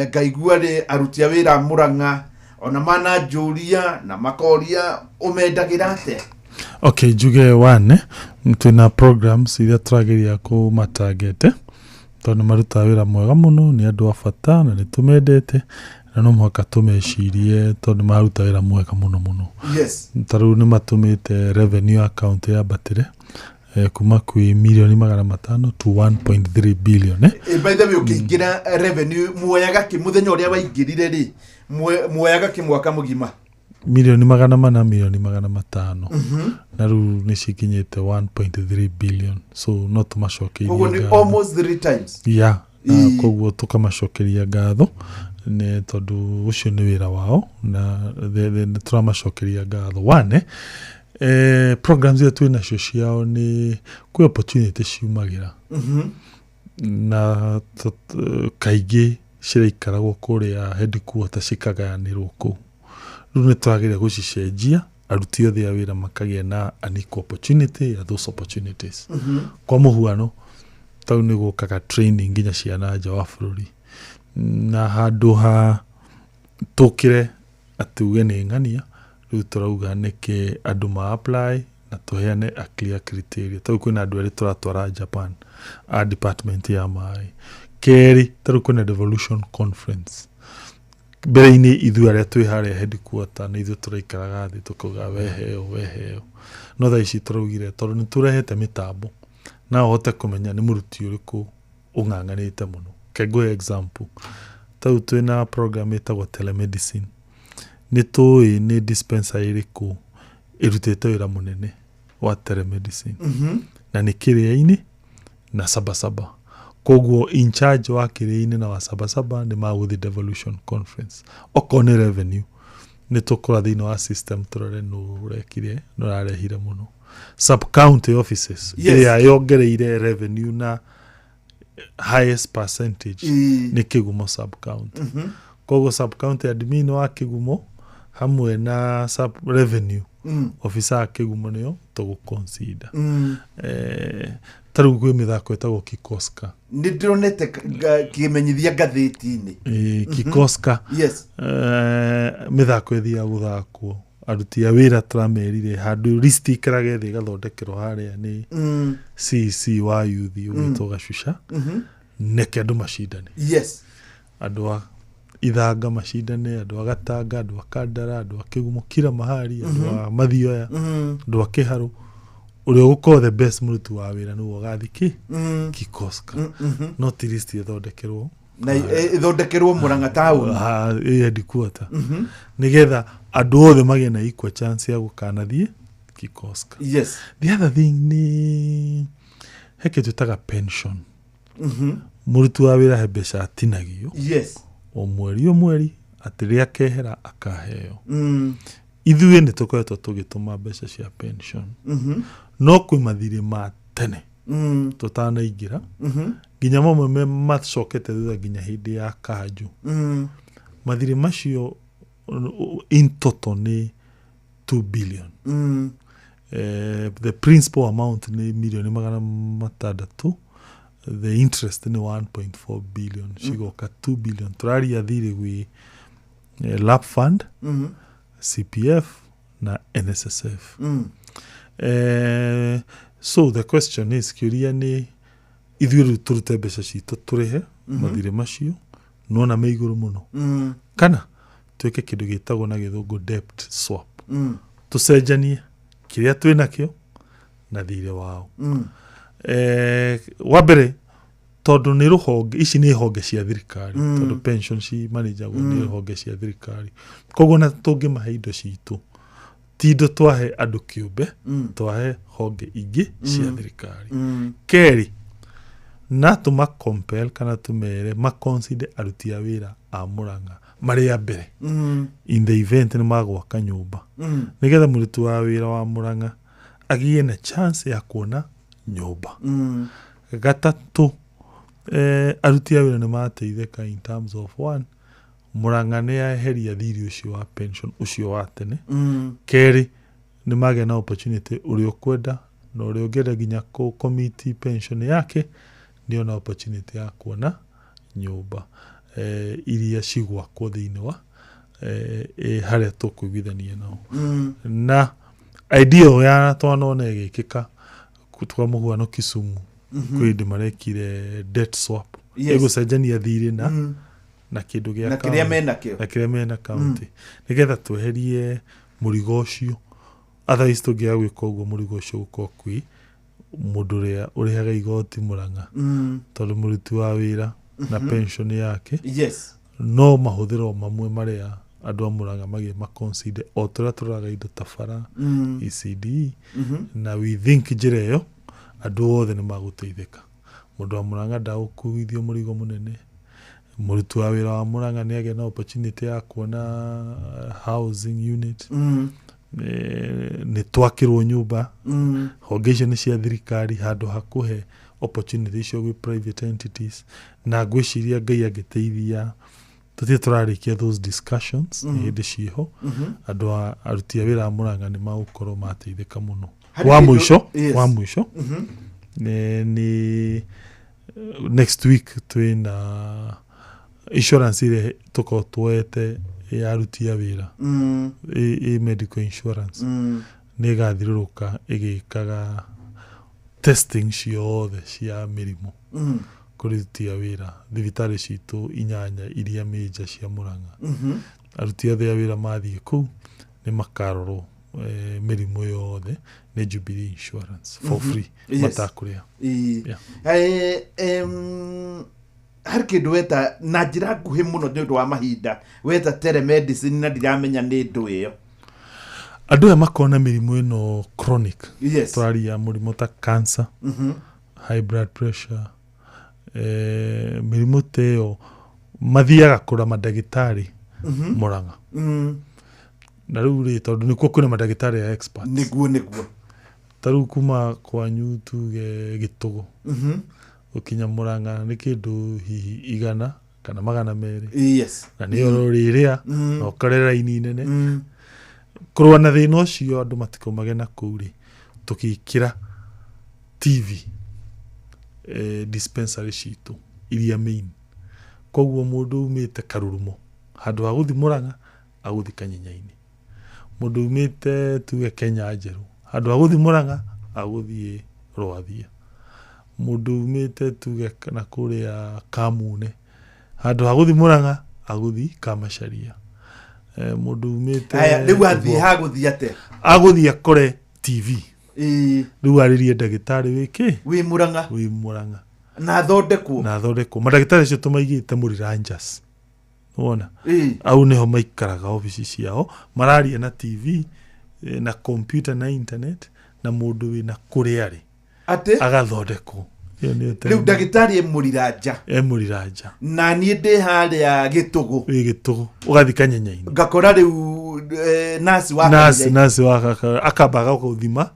ngaigua rĩ aruti a wĩra a Murang'a ona mananjũria na makoria ũmendagĩra atĩa? Okay, njuge one, twĩna programs iria tũrageria kũmatangete tondũ nĩ marutaga wĩra mwega mũno, nĩ andũ a bata na nĩ tũmendete na no mũhaka tũmecirie tondũ nĩ maruta wĩra mwega mũno mũno. Ta rĩu nĩ matũmĩte revenue account yambatĩre kuma kwĩ mirioni 500 to 1.3 billion. By the way, ũkĩingĩra revenue muoyaga kĩ mũthenya ũrĩa waingĩrire rĩ, muoyaga kĩ mwaka mũgima? Mirioni 400, mirioni 500, na rĩu nĩ cikinyĩte 1.3 billion, so no tũmacokeirie Koguo nĩ ngatho. almost three times. Ya, na koguo tũkamacokeria ngatho nĩ tondũ ũcio nĩ wĩra wao na nĩ tũramacokeria ngatho. One, programs iria twĩ nacio ciao nĩ kwĩ opportunity ciumagĩra na kaingĩ ciraikaragwo kũrĩa headquarter cikagayanĩrwo kũu. Rĩu nĩ tũrageria gũcicenjia, aruti othe a wĩra makagĩa na an equal opportunity ya those opportunities. Kwa mũhuano, tau nĩ gũkaga training nginya ciana nja wa bũrũri, na handũ ha tũkĩre atĩ uge nĩ ng'ania, rĩu tũrauga nĩkĩ andũ ma apply na tũheane a clear criteria. Tau kwĩna andũ erĩ tũratwara Japan a department ya maĩ. Kerĩ, tarĩu kwĩna devolution conference. Mbere-inĩ ithuĩ arĩa twĩ harĩa headquarter nĩ ithuĩ tũraikaraga thĩ tũkauga weheo weheo, no thaa ici tũraugire tondũ nĩ tũrehete mĩtambo na ũhote kũmenya nĩ mũruti ũrĩkũ ũng'ang'anĩte mũno. Ke ngũhe example, tau twĩna program ĩtagwo telemedicine, nĩ tũĩ nĩ dispensary ĩrĩkũ ĩrutĩte wĩra mũnene wa telemedicine, na nĩ Kĩrĩa-inĩ na Sabasaba. Koguo in charge wa Kĩrĩa-inĩ na wa Sabasaba nĩ magũthiĩ devolution conference. Okorwo nĩ revenue, nĩ tũkũra thĩinĩ wa system tũrore nũ ũrekire nũ ũrarehire mũno. Sub county offices ĩrĩa yongereire revenue na highest percentage nĩ Kĩgumo sub county. Koguo sub county admin wa Kĩgumo hamwe na sub revenue officer wa Kĩgumo nĩo tũgũ consider. Ta rĩu kwĩ mĩthako ĩtagwo Kikoska. Nĩ ndĩronete kĩmenyithia ngathĩti-inĩ. Kikoska. Mĩthako ĩthiaga gũthakwo, aruti a wĩra tũramerire handũ list ikarage thĩ ĩgathondekerwo harĩa nĩ CEC wa youth ũgwĩtwo Gacuca, neke andũ macindane. Andũ a Ithanga macindane, andũ a Gatanga, andũ a Kandara, andũ a Kĩgumo, kila mahali, andũ a Mathioya, andũ a Kĩharũ. Ũrĩa ũgũkorwo the best mũruti wa wĩra nĩwe ũgathiĩ kĩ Kikoska. No ti list ĩthondekerwo Na ĩthondekerwo Murang'a town. Ĩ headquarter, nĩgetha andũ othe magĩe na equal chance ya gũkanathiĩ Kikoska. The other thing nĩ he kĩndũ twĩtaga pension. Mũruti wa wĩra he mbeca atinagio o mweri o mweri, atĩ rĩrĩa akehera akaheo. Ithuĩ nĩ tũkoretwo tũgĩtũma mbeca cia pension, no kwĩ mathirĩ ma tene tũtanaingĩra, nginya mamwe me macokete thutha nginya hĩndĩ ya kanjũ. Mathirĩ macio in total nĩ 2 billion. The principal amount nĩ mirioni 600, the interest nĩ 1.4 billion, cigoka 2 billion. Tũraria thirĩ gwĩ LAP fund, CPF na NSSF. So the question is, kĩũria nĩ ithuĩ rĩu tũrute mbeca citũ tũrĩhe mathirĩ macio nona me igũrũ mũno, kana twĩke kĩndũ gĩtagwo na gĩthũngũ debt swap, tũcenjanie kĩrĩa twĩ nakĩo na thirĩ wao. Wa mbere, tondũ nĩ rũhonge, ici nĩ honge cia thirikari, tondũ pension ci managagwo nĩ honge cia thirikari, koguo na tũngĩmahe indo citũ, ti indo twahe andũ kĩũmbe, twahe honge ingĩ cia thirikari. Kerĩ, na tũma compel kana tũmere maconsider aruti a wĩra a Murang'a marĩ a mbere in the event nĩ magwaka nyũmba, nĩgetha mũruti wa wĩra wa Murang'a agĩe na chance ya kuona Nyũmba. Gatatũ, aruti a wĩra nĩ mateithĩka in terms of one, Murang'a nĩ yaeheria thirĩ ũcio wa pension ũcio wa tene. Kerĩ, nĩ magĩa na opportunity, ũrĩa ũkwenda na ũrĩa ũngĩenda nginya kũ commit pension yake nĩ ona opportunity ya kuona nyũmba iria cigwakwo thĩinĩ wa harĩa tũkũiguithania nao. Na idea ĩyo ya twanona ĩgĩkĩka kwa mũhuano Kisumu, kwĩ hĩndĩ marekire debt swap. Ĩgũcenjania thirĩ na na kĩndũ gĩa Na kĩrĩa county. Menakĩo. Na kĩrĩa mena county, nĩgetha tweherie mũrigo ũcio. Otherwise tũngĩaga gwĩka ũguo, mũrigo ũcio gũkorwo kwĩ mũndũ ũrĩa ũrĩhaga igoti Mũrang'a, tondũ mũruti wa wĩra na pension yake no mahũthĩro mamwe marĩa andũ a Mũrang'a magĩe maconsider o tũrĩa tũroraga indo ta bara, ECD. Na we think njĩra ĩyo andũ othe nĩ magũteithĩka. Mũndũ wa Mũrang'a ndagũkuithio mũrigo mũnene, mũruti wa wĩra wa Mũrang'a nĩ agĩa na opportunity ya kuona housing unit. Nĩ twakĩrwo nyũmba. Honge icio nĩ cia thirikari handũ ha kũhe opportunity icio gwĩ private entities. Na ngwĩciria Ngai angĩteithia, tũtirĩ tũrarĩkia those discussions, nĩ hĩndĩ ciĩho. Andũ a aruti a wĩra a Mũrang'a nĩ magũkorwo mateithĩka mũno. Harĩ Wa kĩndũ- mũico, wa mũico nĩ next week twĩna insurance ĩrĩa tũkorwo tuoete ya aruti a wĩra, ĩ medical insurance, nĩ ĩgathiũrũrũka ĩgĩkaga testing ciothe cia mĩrimũ kũrĩ aruti a wĩra thibitarĩ citũ inyanya iria major cia Mũrang'a. Aruti othe a wĩra mathiĩ kũu nĩ makarorwo mĩrimũ yothe nĩ Jubilee Insurance for free, matakũrĩha. Yeah. Harĩ kĩndũ weta na njĩra nguhĩ mũno nĩ ũndũ wa mahinda, weta telemedicine, na ndiramenya nĩ ndũ ĩyo. Andũ aya makorwo na mĩrimũ ĩno chronic, tũraria mũrimũ ta cancer, high blood pressure, mĩrimũ ta ĩyo, mathiaga kũra mandagĩtarĩ Mũrang'a. Na rĩu rĩ, tondũ nĩkuo kwĩna mandagĩtarĩ a experts. Nĩguo nĩguo. Ta rĩu kuma kwanyu tuge Gĩtũgũ gũkinya Mũrang'a nĩ kĩndũ hihi 100 kana 200. Na nĩyo rĩrĩa na ũkore raini nene. Kũrũa na thĩna ũcio, andũ matikaumage na kũu rĩ, tũgĩkĩra TV dispensary citũ iria main. Koguo mũndũ umĩte Karurumo, handũ ha gũthiĩ Mũrang'a agũthiĩ Kanyenya-inĩ. Mũndũ umĩte tuge Kenya Njerũ, handũ ha gũthiĩ Mũrang'a agũthiĩ Rwathia. Mũndũ umĩte tuge na kũrĩa Kamune, handũ ha gũthiĩ Mũrang'a agũthiĩ Kamacharia. Mũndũ umĩte Aya, rĩu athiĩ ũguo. Hagũthiĩ atĩa? Agũthiĩ akore TV. Rĩu arĩrie ndagĩtarĩ wĩkĩ? Wĩ Mũrang'a. Wĩ Mũrang'a. Na athondekwo. Na athondekwo. Mandagĩtarĩ acio tũmaigĩte Mũriranjas, wona? Au nĩho maikaraga obici ciao, mararia na TV na computer na internet na mũndũ wĩna kũrĩa arĩ. Atĩ? Agathondekwo. Ĩyo nĩyo Rĩu ndagĩtarĩ e Mũriranja. E Mũriranja. Na niĩ ndĩ harĩa Gĩtũgũ. Wĩ Gĩtũgũ, ũgathiĩ Kanyenya-inĩ. Ngakora rĩu nasi wa nasi Kanyenya-inĩ. Nasi wa akamba agagũthima,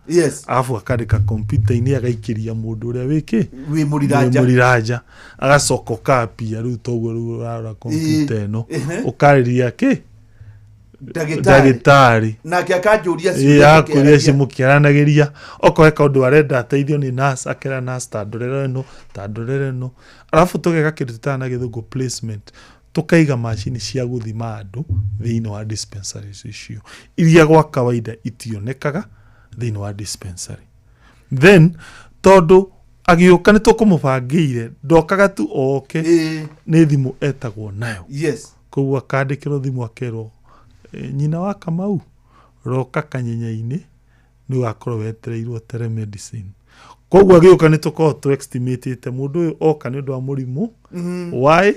arabu akandĩka kompiuta-inĩ, agaikĩria mũndũ ũrĩa wĩkĩ? Wĩ Mũriranja. Wĩ Mũriranja. Agacoka ũkapia rĩu toguo rĩu ũrarora kompiuta ĩno, ũkarĩria kĩ? Ndagĩtarĩ. Ndagĩtarĩ. Nake akanjũria ciũria akũria tũkĩaragia. Cio mũkĩaranagĩria, okorwo he kaũndũ arenda ateithio nĩ nurse, akera nurse, ta ndorera ĩno, ta ndorera ĩno. Arabu tũgeka kĩndũ tũtaga na gĩthũngũ placement, tũkaiga macini cia gũthima andũ thĩinĩ wa dispensaries icio iria gwa kawaida itionekaga thĩinĩ wa dispensary. Then tondũ agĩũka nĩ tũkũmũbangĩire, ndokaga tu oke, nĩ thimũ etagwo nayo. Koguo akandĩkĩrwo thimũ, akerwo, "Nyina wa Kamau, roka Kanyenya-inĩ, nĩ ũgakorwo wetereirwo telemedicine." Koguo agĩũka nĩ tũkoragwo tũ estimatĩte mũndũ ũyũ oka nĩ ũndũ wa mũrimũ Y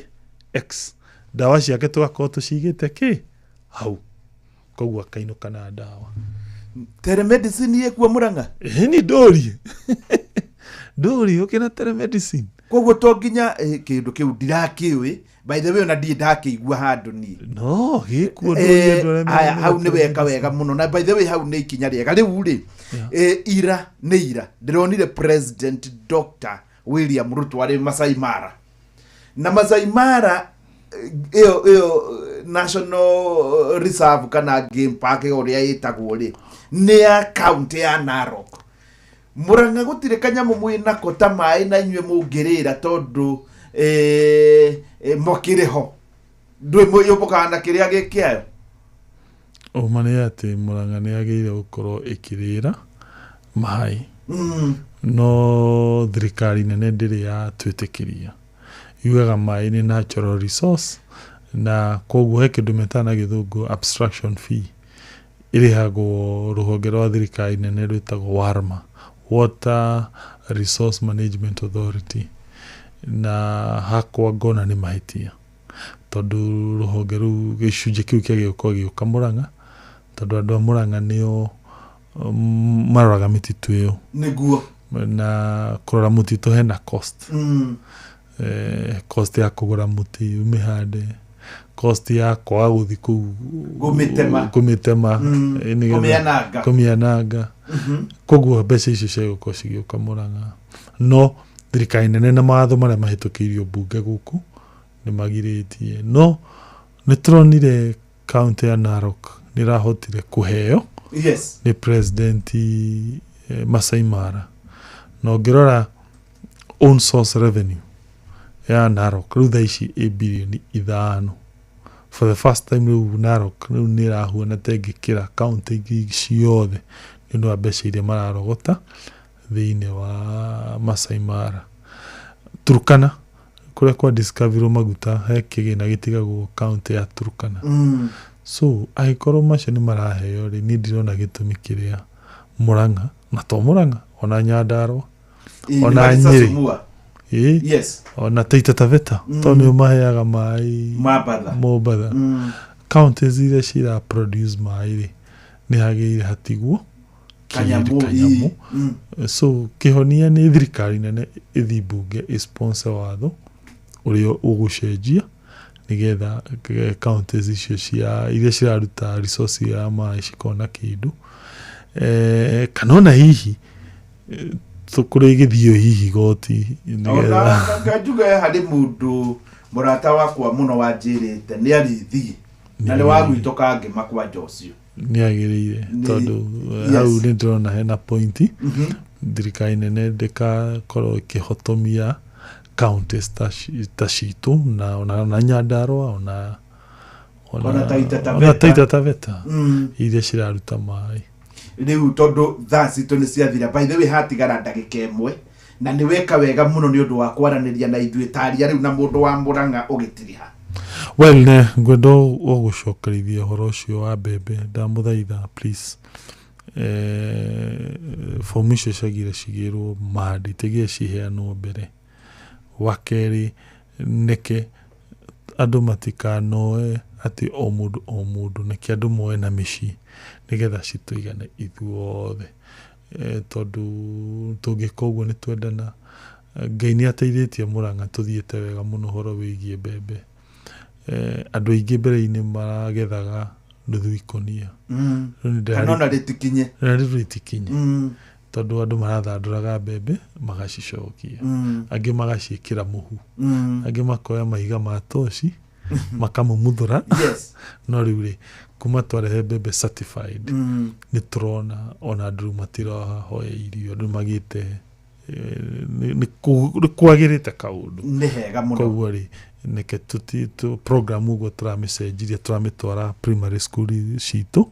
X, ndawa ciake tũgakorwo tũcigĩte kĩ hau, koguo akainũka na ndawa. Telemedicine ĩkuo Mũrang'a? Ĩni, ndũrie ndũrie ũkĩna telemedicine. Koguo to nginya kĩndũ kĩu ndirakĩũĩ, by the way, ona ndirĩ ndakĩigua handũ niĩ. No gĩkuo ndũĩ andũ arĩa Aya, hau nĩ mena weka wega mũno, na by the way hau nĩ ikinya rĩega. Rĩu rĩ, ira nĩ ira ndĩronire President Dr William Ruto arĩ Masai Mara, na Masai Mara ĩyo National Reserve kana game park ĩyo ũrĩa ĩtagwo rĩ, nĩ ya county ya Narok. Mũrang'a gũtirĩ kanyamũ mwĩnako ta maĩ na inyuĩ mũngĩrĩra, tondũ mokĩrĩ ho ndũĩ yũmbũkaga na kĩrĩa gĩkĩayo. Ũma nĩ atĩ Mũrang'a nĩ yagĩrĩire gũkorwo ĩkĩrĩra maĩ, no thirikari nene ndĩrĩ yatwĩtĩkĩria. Yugaga maĩ nĩ natural resource, na koguo he kĩndũ metaga na gĩthũngũ abstraction fee, ĩrĩhagwo rũhonge rwa thirikari nene rwĩtagwo WARMA, Water Resource Management Authority. Na hakwa ngona nĩ mahĩtia, tondũ rũhonge rũu, gĩcunjĩ kĩu kĩagĩrĩire gũkorwo gĩgĩũka Mũrang'a, tondũ andũ a Mũrang'a nĩo maroraga mĩtitũ ĩyo. Na kũrora mũtitũ hena cost. Cost ya kũgũra mũtĩ ũmĩhande, cost ya kwaga gũthiĩ kũu Kũmĩtema. Kũmĩtema, Kũmĩananga. Kũmĩananga. Koguo mbeca icio ciagũkorwo cigĩũka Mũrang'a, no thirikari nene na mawatho marĩa mahĩtũkĩirio mbunge gũkũ nĩ magirĩtie. No nĩ tũronire county ya Narok nĩ ĩrahotire kũheo nĩ president Masai Mara, na ũngĩrora own source revenue ya Narok rĩu thaa ici ĩ birioni 5 for the first time. Rĩu Narok rĩu nĩ ĩrahuana ta ĩngĩkĩra county ingĩ ciothe nĩ ũndũ wa mbeca iria mararogota thĩinĩ wa Masai Mara. Turkana, kũrĩa kwa discoverirwo maguta, he kĩgĩna gĩtigagwo county ya Turkana. So angĩkorwo macio nĩ maraheo rĩ, niĩ ndirona gĩtũmi kĩrĩa Mũrang'a, na to Mũrang'a, ona Nyandarũa, ona nĩ Nyĩrĩ. Sasumua. Ĩĩ. Ona Taita Taveta, tondũ nĩo maheaga maĩ Mombatha. Mombatha. Counties iria cira produce maĩ rĩ, nĩ hagĩrĩire hatigwo kanyamũ. Kanyamũ. So kĩhonia nĩ thirikari nene ĩthi mbunge ĩsponsor watho ũrĩa ũgũcenjia nĩgetha counties icio cia iria ciraruta resource ya maĩ cikona kĩndũ, kana ona hihi kũrĩ gĩthio hihi goti nĩgetha Ona njuge harĩ mũndũ mũrata wakwa mũno wanjĩrĩte nĩ arĩthiĩ na nĩ wa gwitũ kangĩma kwanja ũcio. Nĩ agĩrĩire, tondũ hau nĩ ndĩrona hena point. Thirikari nene ndĩkakorwo ĩkĩhotomia counties ta citũ na ona Nyandarũa, ona Ona Taita ona Taveta. Taita Taveta iria ciraruta maĩ. Rĩu tondũ thaa citũ nĩ ciathira, by the way hatigara ndagĩka 1, na nĩ weka wega mũno nĩ ũndũ wa kwaranĩria na ithuĩ, taria rĩu na mũndũ wa Mũrang'a ũgĩtiriha. Well, ne ngwenda o gũcokerithia ũhoro ũcio wa mbembe. Ndamũthaitha, please, fomu icio ciagire cigĩrwo mahandi, itigire ciheanwo mbere. Wa kerĩ, nĩke andũ matikanoe atĩ o mũndũ o mũndũ, nĩke andũ moe na mĩciĩ nĩgetha citũigane ithuothe, tondũ tũngĩka ũguo nĩ twendana. Ngai nĩ ateithĩtie Mũrang'a, tũthiĩte wega mũno ũhoro wĩgiĩ mbembe. Andũ aingĩ mbere-inĩ maragethaga nuthu ikũnia. Rĩu nĩ Kana ona rĩtikinye. Na rĩu rĩtikinye, tondũ andũ marathandũraga mbembe magacicokia, angĩ magaciĩkĩra mũhu, angĩ makoya mahiga ma toci makamumuthũra. No rĩu rĩ, kuma twarehe mbembe certified, nĩ tũrona ona andũ rĩu matirahoya irio, andũ magĩte nĩ kwagĩrĩte kaũndũ. Nĩ hega mũno. Koguo rĩ, nĩke program ũguo tũramĩcenjirie, tũramĩtwara primary school citũ,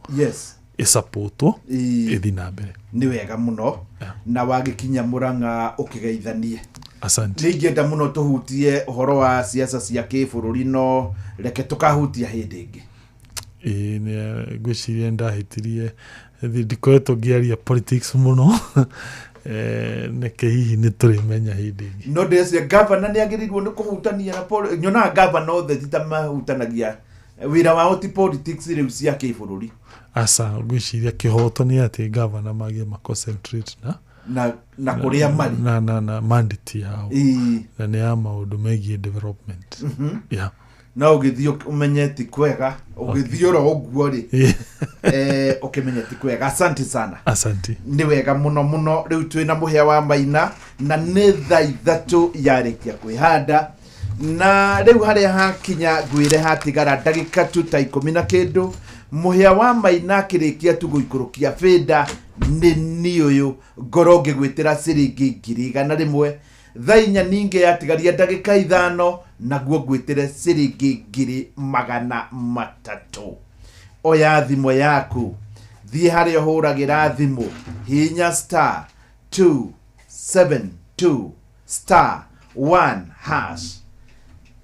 ĩsapotwo, ĩthi na mbere. Nĩ wega mũno, na wagĩkinya Mũrang'a ũkĩgeithanie. Asante. Nĩ ingĩenda mũno tũhutie ũhoro wa siasa cia kĩbũrũri, no reke tũkahutia hĩndĩ ĩngĩ. Ĩĩ, ngwĩciria ndahĩtirie, ndikoretwo ngĩaria politics mũno. Nĩke hihi nĩ tũrĩmenya hĩndĩ ĩngĩ. No ndĩreciria gavana nĩ agĩrĩirwo nĩ kũhutania na nyonaga gavana othe ti ta mahutanagia, wĩra wao ti politics rĩu cia kĩbũrũri. Aca, ngwĩciria kĩhoto nĩ atĩ gavana magĩe ma concentrate na Na kũrĩa marĩ. Na mandate yao. Na nĩ ya maũndũ megiĩ development. Yeah. No ũgĩthiĩ ũmenye ti kwega, ũgĩthiĩ oro ũguo rĩ, ũkĩmenye ti kwega. Asante sana. Asante. Nĩ wega mũno mũno. Rĩu twĩna Mũhĩa wa Maina na nĩ thaa 3 yarĩkia kwĩhanda, na rĩu harĩa hakinya ngwĩre hatigara ndagĩka tu ta 10 na kĩndũ. Mũhĩa wa Maina akĩrĩkia tu gũikũrũkia bĩnda nĩ niĩ ũyũ ngorwo ngĩgwĩtĩra ciringi 100,000. Thaa 4 ningĩ yatigaria ndagĩka 5 naguo ngwĩtĩre ciringi 300,000. Oya thimũ yaku, thiĩ harĩa ũhũragĩra thimũ, hihinya *272*1#,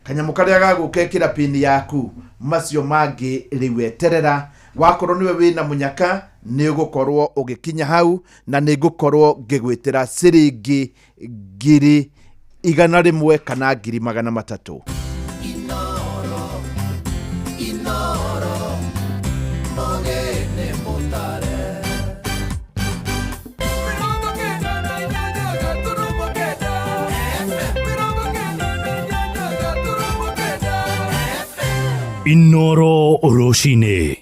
kanyamũ karĩa gagũka ĩkĩra pin yaku, macio mangĩ rĩu eterera. Wakorwo nĩwe wĩna mũnyaka nĩ ũgũkorwo ũgĩkinya hau, na nĩ ngũkorwo ngĩgwĩtĩra ciringi 100,000 kana 300,000. Inoro, Inoro, Mogene Mutare. 98.9. Inoro rũcinĩ.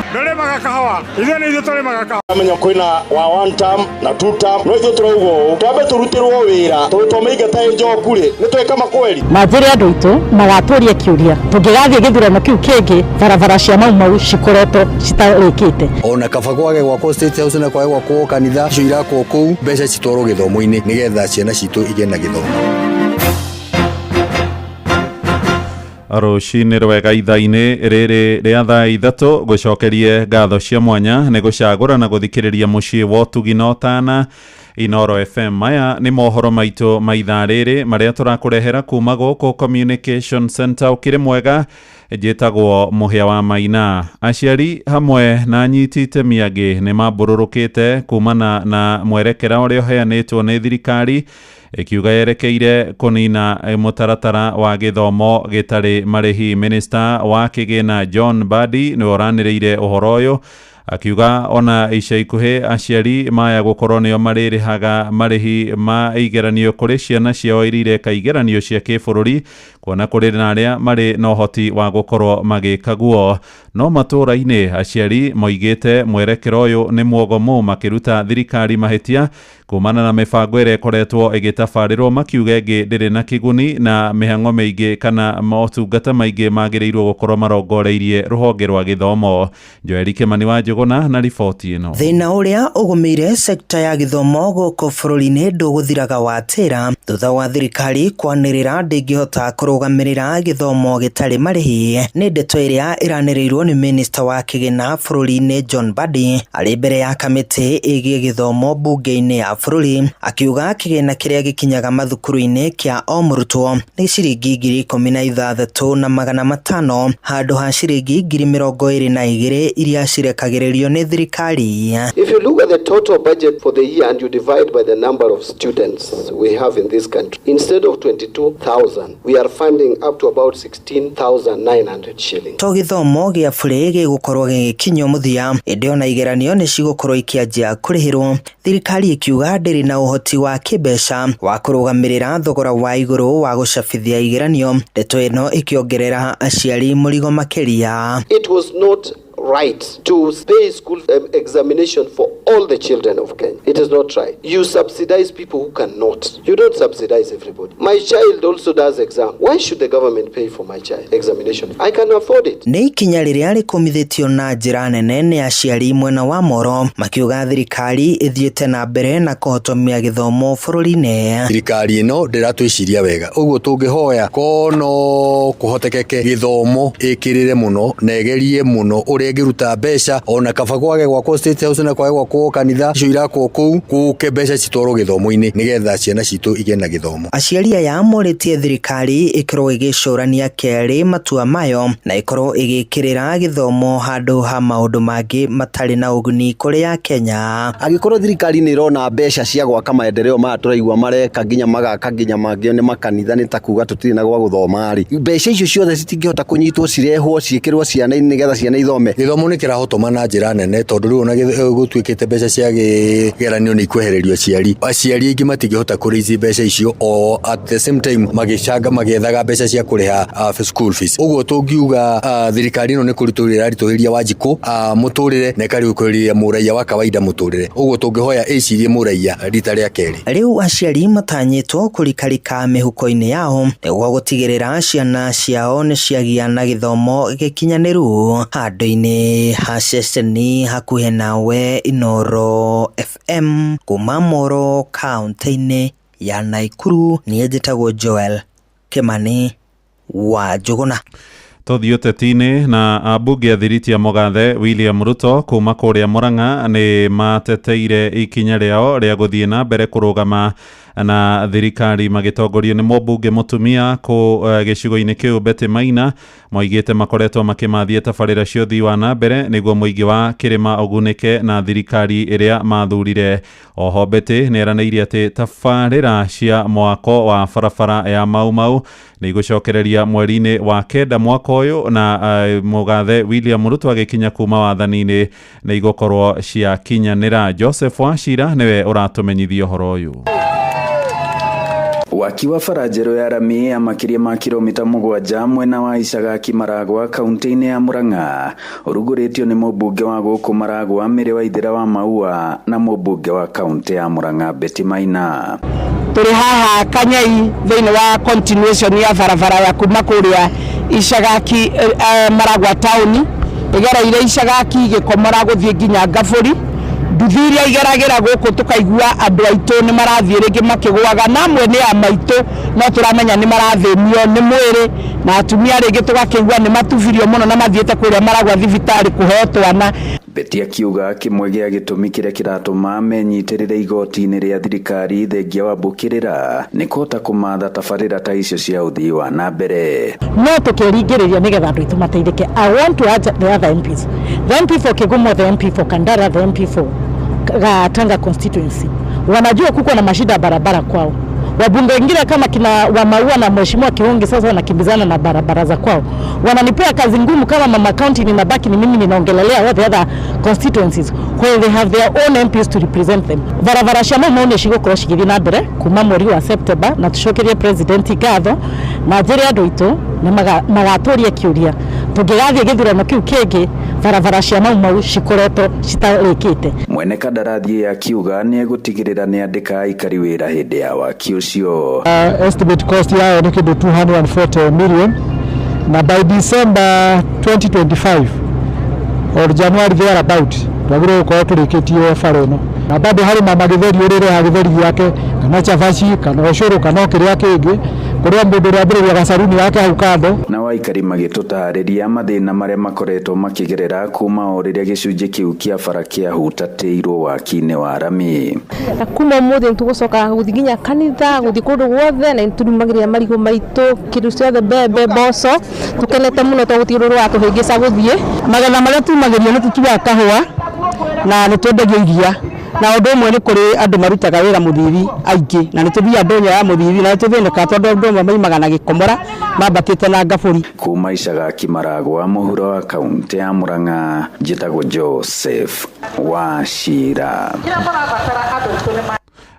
Ndũrĩmaga kahawa, ithuĩ nĩ ithuĩ tũrĩmaga kahawa. Amenya kwĩna wa one term na two term, no ithuĩ tũrauga ũũ, twambe tũrutĩrwo wĩra tondũ twamĩingata ĩ njoku rĩ, nĩ tweka makweri. Manjĩre andũ aitũ magatũria kĩũria, tũngĩgathiĩ gĩthurano kĩu kĩngĩ, barabara cia Mau Mau cikoretwo citarĩkĩte. Ona kaba kwage gwakwo State House na kwage gwakwo kanitha icio irakwo kũu, mbeca citwarwo gĩthomo-inĩ nĩgetha ciana citũ igĩe na gĩthomo. Rũcinĩ rwega ithaa-inĩ rĩrĩ rĩa thaa 3, gũcokerie ngatho cia mwanya nĩ gũcagũra na gũthikĩrĩria mũciĩ wa ũtugi na ũtana Inoro FM. Maya nĩ mohoro maitũ ma ithaa rĩrĩ marĩa tũrakũrehera kuma gũkũ Communication Center. Ũkĩrĩ mwega, njĩtagwo Mũhĩa wa Maina. Aciari hamwe na anyiti itemi angĩ nĩ mambũrũrũkĩte kumana na mwerekera ũrĩa ũheanĩtwo nĩ thirikari ĩkiuga yerekeire kũnina mũtaratara wa gĩthomo gĩtarĩ marĩhi. Minister wa kĩgĩna John Mbadi nĩwe ũranĩrĩire ũhoro ũyũ, akiuga ona ica ikuhĩ aciari maya gũkorwo nĩo marĩrĩhaga marĩhi ma igeranio kũrĩ ciana ciao iria ireka igeranio cia kĩbũrũri, kuona kũrĩ na arĩa marĩ na ũhoti wa gũkorwo magĩka guo. No matũũra-inĩ aciari moigĩte mwerekera ũyũ nĩ mwogomu, makĩruta thirikari mahĩtia kumana na mĩbango ĩrĩa ĩkoretwo ĩgĩtabarĩrwo, makiuga ĩngĩ ndĩrĩ na kĩguni na mĩhang'o mĩingĩ kana motungata maingĩ magĩrĩirwo gũkorwo marongoreirie rũhonge rwa gĩthomo. Joeli Kĩmani wa Njũgũna na riboti ĩno. Thĩna ũrĩa ũgũmĩire sekta ya gĩthomo gũkũ bũrũri-inĩ ndũgũthiraga watĩra thutha wa thirikari kwanĩrĩra ndĩngĩhota kũrũgamĩrĩra gĩthomo gĩtarĩ marĩhi. Nĩ ndeto ĩrĩa ĩranĩrĩirwo nĩ minista wa kĩgĩna bũrũri-inĩ John Mbadi arĩ mbere ya kamĩtĩ ĩgiĩ gĩthomo mbunge-inĩ ya bũrũri, akiuga kĩgĩna kĩrĩa gĩkinyaga mathukuru-inĩ kĩa o mũrutwo nĩ ciringi 16,500 handũ ha ciringi 22,000 iria cirekagĩrĩrio nĩ thirikari. If you look at the total budget for the year and you divide by the number of students we have in this country, instead of 22,000, we are funding up to about 16,900 shillings. To gĩthomo gĩa bũrĩ gĩgũkorwo gĩgĩkinyio mũthia, ĩndĩ ona igeranio nĩ cigũkorwo ikĩanjia kũrĩhĩrwo, thirikari ĩkiuga ndĩrĩ na ũhoti wa kĩmbeca wa kũrũgamĩrĩra thogora wa igũrũ wa gũcabithia igeranio, ndeto ĩno ĩkĩongerera aciari mũrigo makĩria. It was not right to pay school examination for all the children of Kenya. It is not right. You subsidize people who cannot. You don't subsidize everybody. My child also does exam. Why should the government pay for my child examination? I can afford it. Nĩ ikinya rĩrĩa rĩkũmithĩtio na njĩra nene nĩ aciari mwena wa Moro, makiuga thirikari ĩthiĩte na mbere na kũhotomia gĩthomo bũrũri-inĩ. Thirikari ĩno ndĩratwĩciria wega, ũguo tũngĩhoya ko no kũhotekeke gĩthomo ĩkĩrĩre mũno na ĩgerie mũno ũrĩa kũrĩa ĩngĩruta mbeca ona kaba kwage gwakwo State House na kwage gwakwo kanitha icio irakwo kũu gũke mbeca citwarwo gĩthomo-inĩ nĩgetha ciana citũ igĩe na gĩthomo. Aciari aya morĩtie thirikari ĩkorwo ĩgĩcũrania kerĩ matua mayo na ĩkorwo ĩgĩkĩrĩra gĩthomo handũ ha maũndũ mangĩ matarĩ na ũguni kũrĩ Akenya. Angĩkorwo thirikari nĩ ĩrona mbeca cia gwaka maendeleo maya tũraigua mareka nginya magaka nginya mangĩ nĩ makanitha nĩ ta kuga tũtirĩ na gwa gũthoma rĩ, mbeca icio ciothe citingĩhota kũnyitwo cirehwo ciĩkĩrwo ciana-inĩ nĩgetha ciana ithome. Gĩthomo nĩ kĩrahotoma na njĩra nene tondũ rĩu ona gũtuĩkĩte mbeca cia kĩgeranio nĩ ikwehererio aciari, aciari aingĩ matingĩhota kũrĩici mbeca icio o at the same time magĩcanga magĩethaga mbeca cia kũrĩha school fees. Ũguo tũngiuga thirikari ĩno nĩ kũritũhĩria ĩraritũhĩria Wanjikũ mũtũrĩre na ĩkaritũhĩria mũraiya wa kawaida mũtũrĩre. Ũguo tũngĩhoya ĩcirie mũraiya rita rĩa kerĩ. Rĩu aciari matanyĩtwo kũrikarika mĩhuko-inĩ yao nĩguo gũtigĩrĩra ciana ciao nĩ ciagĩa na gĩthomo gĩkinyanĩru handũ-inĩ ha ceceni hakuhĩ nawe. Inooro FM kuma Moro kaunti-inĩ ya Naikuru, niĩ njĩtagwo Joel Kimani wa Njũgũna. Tũthiĩ ũteti-inĩ na ambunge a Thiriti ya Mũgathe William Ruto kuma kũrĩa Murang'a nĩ mateteire ikinya rĩao rĩa gũthiĩ na mbere kũrũgama na thirikari magĩtongorio nĩ mũmbunge mũtumia kũ gĩcigo-inĩ kĩu Betty Maina. Moigĩte makoretwo makĩmathie tabarĩra cia ũthii wa na mbere nĩguo mũingĩ wa kĩrĩma ũgunĩke na thirikari ĩrĩa mathurire. Oho Betty nĩ eranĩire atĩ tabarĩra cia mwako wa barabara ya Mau Mau nĩ igũcokereria mweri-inĩ wa 9 mwaka ũyũ na Mũgathe William Ruto agĩkinya kuma wathani-inĩ nĩ igũkorwo ciakinyanĩra. Joseph Wachira nĩwe ũratũmenyithia ũhoro ũyũ. Waki wa bara njerũ ya rami ya makĩria ma kilomita 7 mwena wa Icagaki Maragwa kaunti-inĩ ya Murang'a ũrugũrĩtio nĩ mũmbunge wa gũkũ Maragwa Mĩrĩ Waithera wa Maua na mũmbunge wa kaunti ya Murang'a Betty Maina. Tũrĩ haha Kanyai thĩinĩ wa continuation ya barabara ya kuma kũrĩa Icagaki Maragwa town ĩgereire Icagaki gĩkomora gũthiĩ nginya Ngabũri. Nduthi iria igeragĩra gũkũ tũkaigua andũ aitũ nĩ marathiĩ rĩngĩ makĩgũaga na amwe nĩ a maitũ no tũramenya nĩ marathĩnio nĩ mwĩrĩ na atumia rĩngĩ tũgakĩigua nĩ matubirio mũno na mathiĩte kũrĩa Maragwa thibitarĩ kũheo twana. Betty akiuga kĩmwe gĩa gĩtũmi kĩrĩa kĩratũma menyitĩrĩre igoti-inĩ rĩa thirikari thengia wa mbũkĩrĩra nĩ kũhota kũmatha tabarĩra ta icio cia ũthii wa na mbere. No tũkĩringĩrĩria nĩgetha andũ aitũ mateithĩke. I want to urge the other MPs, the MP for Kigumo, the MP for Kandara, the MP for Tanga constituency, wanajua kuko na mashida barabara kwao. Wabunge wengine kama kina wa Maua na Mheshimiwa Kihongi sasa wanakimbizana na barabara za kwao. Wananipea kazi ngumu kama mama county, ninabaki ni mimi ninaongelelea all the other constituencies where they have their own MPs to represent them. Barabara cia Mau Mau nĩ cigũkorwo cigĩthiĩ na mbere kuma mweri wa September na tũcokerie president ngatho na njĩre andũ aitũ nĩ magatũria kĩũria tũngĩgathiĩ gĩthurano kĩu kĩngĩ barabara cia Mau Mau cikoretwo citarĩkĩte. Mwene kandarathi akiuga nĩ egũtigĩrĩra nĩ andĩka aikari wĩra hĩndĩ ya waki ũcio. Estimate cost yayo nĩ kĩndũ 240 million na by December 2025 or January thereabout twagĩrĩirwo gũkorwo tũrĩkĩtie bara ĩno na bado harĩ mama gĩtheri ũrĩreha gĩtheri gĩake kana cabaci kana ũcũrũ kana kĩrĩa kĩngĩ kũrĩa mũndũ ũrĩambĩrĩria gacaruni yake hau kando. Na aikari magĩtũtarĩria mathĩna marĩa makoretwo makĩgerera kuma o rĩrĩa gĩcunjĩ kĩu kĩa bara kĩahutatĩirwo waki-inĩ wa rami. Na kuma ũmũthĩ nĩtũgũcoka gũthiĩ nginya kanitha gũthiĩ kũndũ guothe na nĩtũrumagĩrĩra marigũ maitũ kĩndũ ciothe mbembe mboco tũkenete mũno tondũ gũtirĩ ũndũ ũratũhĩngĩca gũthiĩ. Magetha marĩa tumagĩrio nĩ tũtuaga kahũa na nĩ twendagia iria na ũndũ ũmwe nĩ kũrĩ andũ marutaga wĩra mũthiri aingĩ na nĩ tũthiaga ndũnyũ ya mũthiri na nĩ tũthĩnĩkaga tondũ andũ amwe maimaga na gĩkomora mambatĩte na Ngabũri. Kuma Icagaki Maragwa mũhuro wa kaunti ya Murang'a njĩtagwo Joseph Wachira.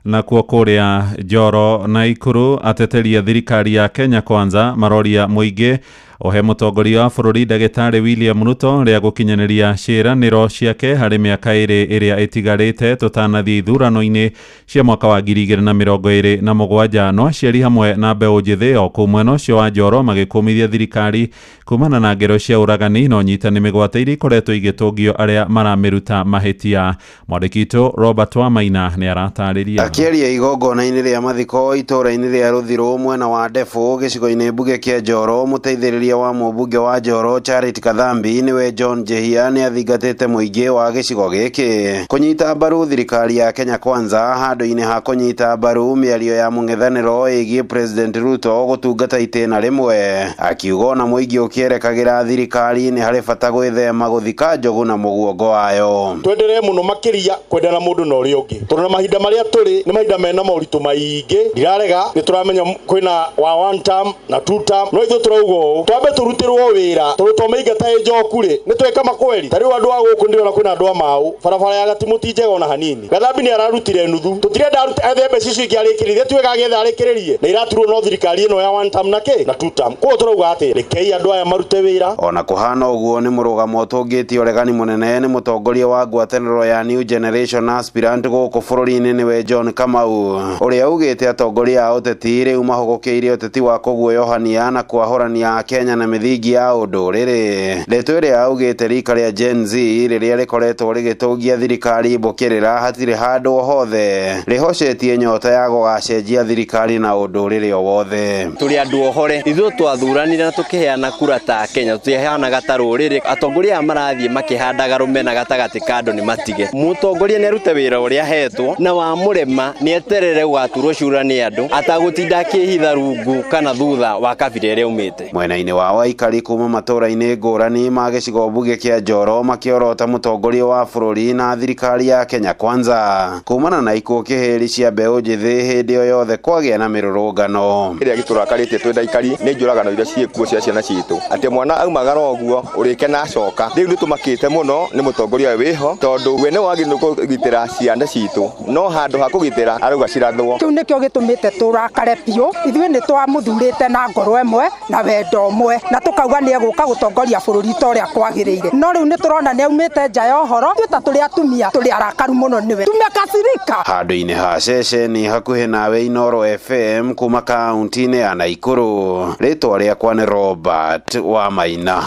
Nakuo kũrĩa Njoro na Ikuru ateteri a thirikari ya Kenya Kwanza maroria mũingĩ ohe mũtongoria wa bũrũri ndagĩtarĩ William Ruto rĩa gũkinyanĩria ciĩranĩro ciake harĩ mĩaka ĩrĩ ĩrĩa ĩtigarĩte tũtanathiĩ ithurano-inĩ cia mwaka wa 2027. No aciari hamwe na mbeũ njĩthĩ o kũu mwena ũcio wa Njoro magĩkũmithia thirikari kumana na ngero cia ũragani na ũnyitani mĩgwate iria ikoretwo igĩtũngio arĩa maramĩruta mahĩtia. Mwandĩki witũ Robert Wamaina nĩ aratarĩria. Akĩaria igongona-inĩ rĩa mathiko itũũra-inĩ rĩa Rũthirũ mwena wa Ndebũ gĩcigo-inĩ mbunge kĩa Njoro, mũteithĩrĩria Mũtongoria wa mũmbunge wa Njoro Charity Kathambi nĩwe John Njihia nĩ athingatĩte mũingĩ wa gĩcigo gĩkĩ kũnyita mbaru thirikari ya Kenya Kwanza handũ-inĩ ha kũnyita mbaru mĩario ya mũng'ethanĩro ĩgiĩ President Ruto gũtungata itĩna rĩmwe, akiuga ona mũingĩ ũkĩerekagĩra thirikari nĩ harĩ bata gwĩthema gũthika njogu na mũguongo wayo. Twenderee mũno makĩria kwendana mũndũ na ũrĩa ũngĩ, tondũ na mahinda marĩa tũrĩ nĩ mahinda mena moritũ maingĩ. Ndirarega nĩ tũramenya kwĩna wa one term na two term, no ithuĩ tũrauga ũũ, twambe tũrutĩrwo wĩra, tondũ twamaingata ĩ njoku rĩ, nĩ tweka makweri. Ta rĩu andũ a gũkũ ndĩrona kwĩna andũ a mau, barabara ya Gatimu ti njega ona hanini. Gathambi nĩ ararutire nuthu, tũtirenda arute ethe mbeca icio ingĩ arĩkĩrĩrie, tuĩka agĩetha arĩkĩrĩrie, na iraturwo no thirikari ĩno ya one term na kĩ na two term. Koguo tũrauga atĩ rekei andũ aya marute wĩra. Ona kũhana ũguo nĩ mũrũgamo ũtũngĩtie ũregani mũnene nĩ mũtongoria wa ngwatanĩro ya New Generation Aspirant gũkũ bũrũri-inĩ nĩwe John Kamau, ũrĩa augĩte atongoria a ũteti rĩu mahũgũkĩire ũteti wa kũguoyohania na kwahũrania Akenya na mĩthingi ya ũndũrĩrĩ. Ndeto ĩrĩa augĩte rika rĩa Gen Z rĩrĩa rĩkoretwo rĩgĩtũngia thirikari mbũkĩrĩra hatirĩ handũ hothe rĩhocetie nyota ya gũgacenjia thirikari na ũndũrĩrĩ o wothe. Tũrĩ andũ ohore, ithuĩ twathuranire na tũkĩheana kura ta Kenya, tũtiheanaga ta rũrĩrĩ. Atongoria aya marathiĩ makĩhandaga rũmena gatagatĩ ka andũ nĩ matige. Mũtongoria nĩ arute wĩra ũrĩa ahetwo, na wamũrema nĩ eterere gũgaturwo cura nĩ andũ atagũtinda akĩhitha rungu kana thutha wa kabira ĩrĩa aumĩte. Mwena-inĩ wa aikari kuma matũũra-inĩ ngũrani ma gĩcigo mbunge kĩa Njoro makĩorota mũtongoria wa bũrũri na thirikari ya Kenya Kwanza kumana na ikuũ kĩhĩri cia mbeũ njĩthĩ hĩndĩ o yothe kwagĩa na mĩrũrũngano. Ĩrĩa gĩtũrakarĩtie twĩ ndaikari nĩ njũragano iria ciĩkuo cia ciana citũ, atĩ mwana aumagara ũguo ũrĩkena acoka. Rĩu nĩtũmakĩte mũno nĩ mũtongoria ũyũ wĩho, tondũ we nĩwe wagĩrĩirwo kũgitĩra ciana citũ, no handũ ha kũgitĩra arauga cirathwo. Kĩu nĩkĩo gĩtũmĩte tũrakare biũ. Ithuĩ nĩ twamũthurĩte na ngoro ĩmwe na wendo ũmwe, na tũkauga nĩ egũka gũtongoria bũrũri ta ũrĩa kwagĩrĩire. No rĩu nĩ tũrona nĩ aumĩte nja ya ũhoro. Ithuĩ ta tũrĩ atumia tũrĩ arakaru mũno nĩwe, tumekasirika. Handũ-inĩ ha ceceni hakuhĩ nawe Inooro FM kuma kaunti-inĩ ya Naikuru, rĩtwa rĩakwa nĩ Robert wa Maina.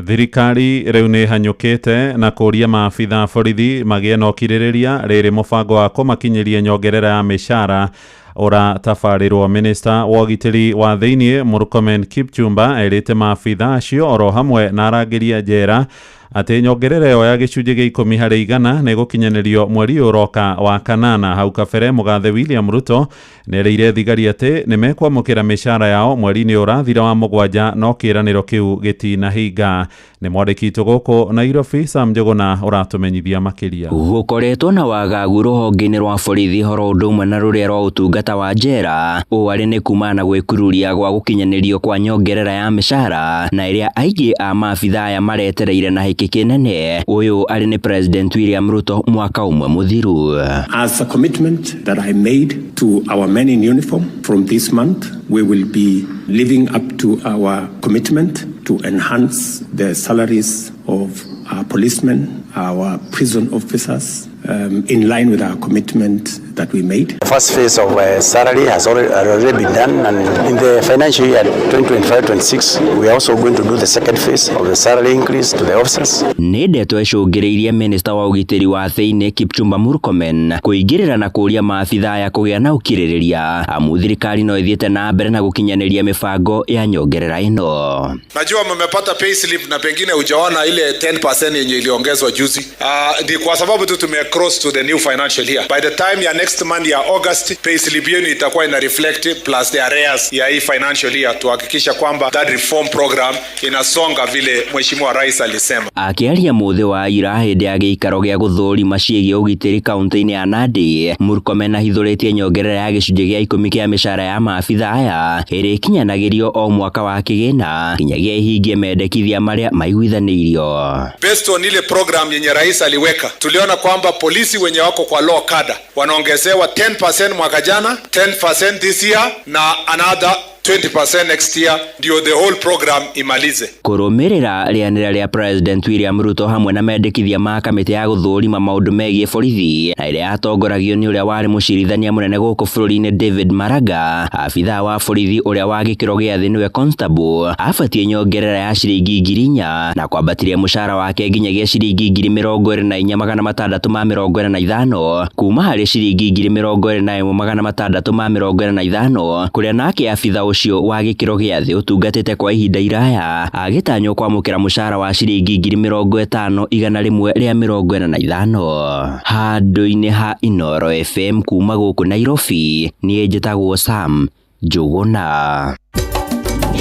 Thirikari rĩu nĩ ĩhanyũkĩte na kũria maabitha a borithi magĩe na ũkirĩrĩria rĩrĩ mũbango wa kũmakinyĩria nyongerera ya mĩcara ũratabarĩrwo. Minista wa ũgitĩri wa thĩiniĩ Murkomen Kipchumba erĩte maabitha acio oro hamwe na arangĩri a njera atĩ nyongerera ĩyo ya gĩcunjĩ gĩa 10 harĩ igana nĩ gũkinyanĩrio mweri ũyũ ũroka wa kanana. Hau kabere mũgathe William Ruto nĩerĩire thigari atĩ nĩmekwamũkĩra mĩcara yao mweri-inĩ ũrathira wa 7, no kĩĩranĩro kĩu gĩtinahinga. Nĩ mwandĩki witũ gũkũ Nairobi Sam Njuguna ũratũmenyithia makĩria. Gũkoretwo na wagagu rũhonge-inĩ rwa borithi horo ũndũ ũmwe na rũrĩa rwa ũtungata wa njera, ũũ arĩ nĩ kumana na gwĩkururia gwa gũkinyanĩrio kwa nyongerera ya mĩcara na ĩrĩa aingĩ a maabitha aya maretereire na hĩkĩ kĩnene. Ũyũ arĩ nĩ President William Ruto mwaka ũmwe mũthiru. As a commitment that I made to our men in uniform, from this month we will be living up to our commitment to enhance the salaries of our policemen, our prison officers, in line with our commitment that we made. The first phase of salary has already been done, and in the financial year 2025-26, we are also going to do the second phase of the salary increase to the officers. Nĩ ndeto ĩcũngĩrĩirie Minista wa ũgitĩri wa thĩinĩ Kipchumba Murkomen kũingĩrĩra na kũria maabitha aya kũgĩa na ũkirĩrĩria, amu thirikari no ĩthiĩte na mbere na gũkinyanĩria mĩbango ya nyongerera ĩno. Najua mmepata pay slip na pengine hujaona ile 10% yenye iliongezwa juzi. Ni kwa sababu tu tume cross to the new financial year. By the time ya next month ya August, pay slip yenu itakuwa ina reflect plus the arrears ya hii financial year, tuhakikisha kwamba that reform program inasonga vile Mheshimiwa Rais alisema. Akĩaria mũthĩ wa ira hĩndĩ ya gĩikaro gĩa gũthũrima ciĩgiĩ ũgitĩri kaunti-inĩ ya Nandi, Murkomen ahithũrĩtie nyongerera ya gĩcunjĩ gĩa 10 kĩa mĩcara ya maabitha aya ĩrĩa ĩkinyanagĩrio o mwaka wa kĩgĩna nginyagia ĩhingie mendekithia marĩa maiguithanĩirio. Based on ile program yenye Rais aliweka, tuliona kwamba polisi wenye wako kwa law kada wanaongezewa 10% mwaka jana, 10% this year na another 20% next year, ndio the whole program imalize. Kũrũmĩrĩra rĩanĩrĩra rĩa President William Ruto hamwe na mendekithia ma kamĩtĩ ya gũthũrima maũndũ megiĩ borithi na ĩrĩa yatongoragio nĩ ũrĩa warĩ mũcirithania mũnene gũkũ bũrũri-inĩ David Maraga, abithaa wa borithi ũrĩa wa gĩkĩro gĩa thĩ nĩwe constable abatiĩ nyongerera ya ciringi 4,000 na kwambatiria mũcara wake nginyagia ciringi 24,645 kuma harĩ ciringi 21,645 kũrĩa nake abithaa ũcio ũcio wa gĩkĩro gĩa thĩ ũtungatĩte kwa ihinda iraya agĩtanywo kwamũkĩra mũcara wa ciringi 50,145 handũ-inĩ ha Inooro FM kuma gũkũ Nairobi. Niĩ njĩtagwo Sam Njũgũna.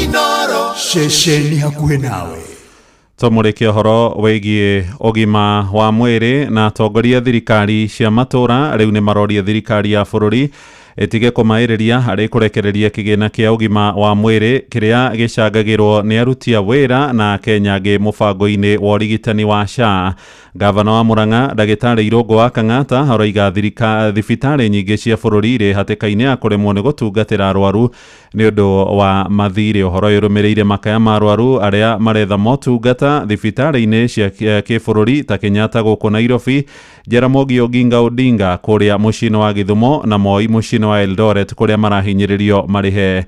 Inooro ceceni hakuhĩ nawe. Tũmũrĩke ũhoro wĩgiĩ ũgima wa mwĩrĩ na atongoria thirikari cia matũra rĩu nĩ maroria thirikari ya bũrũri ĩtige kũmaĩrĩria harĩ kũrekereria kĩgĩna kĩa ũgima wa mwĩrĩ kĩrĩa gĩcangagĩrwo nĩ aruti a wĩra na Kenya angĩ mũbango-inĩ wa ũrigitani wa SHA. Gavana wa Murang'a ndagĩtarĩ Irũngũ wa Kang'ata aroiga thibitarĩ nyingĩ cia bũrũri irĩ hatĩka-inĩ ya kũremwo nĩ gũtungatĩra arwaru nĩ ũndũ wa mathirĩ. Ũhoro ũyũ ũrũmĩrĩire makaya ma arwaru arĩa maretha motungata thibitarĩ-inĩ cia kĩbũrũri ta Kenyatta gũkũ Nairobi, Jaramogi Oginga Odinga kũrĩa mũciĩ-inĩ wa Gĩthumo na Moi mũciĩ-inĩ wa Eldoret kũrĩa marahinyĩrĩrio marĩhe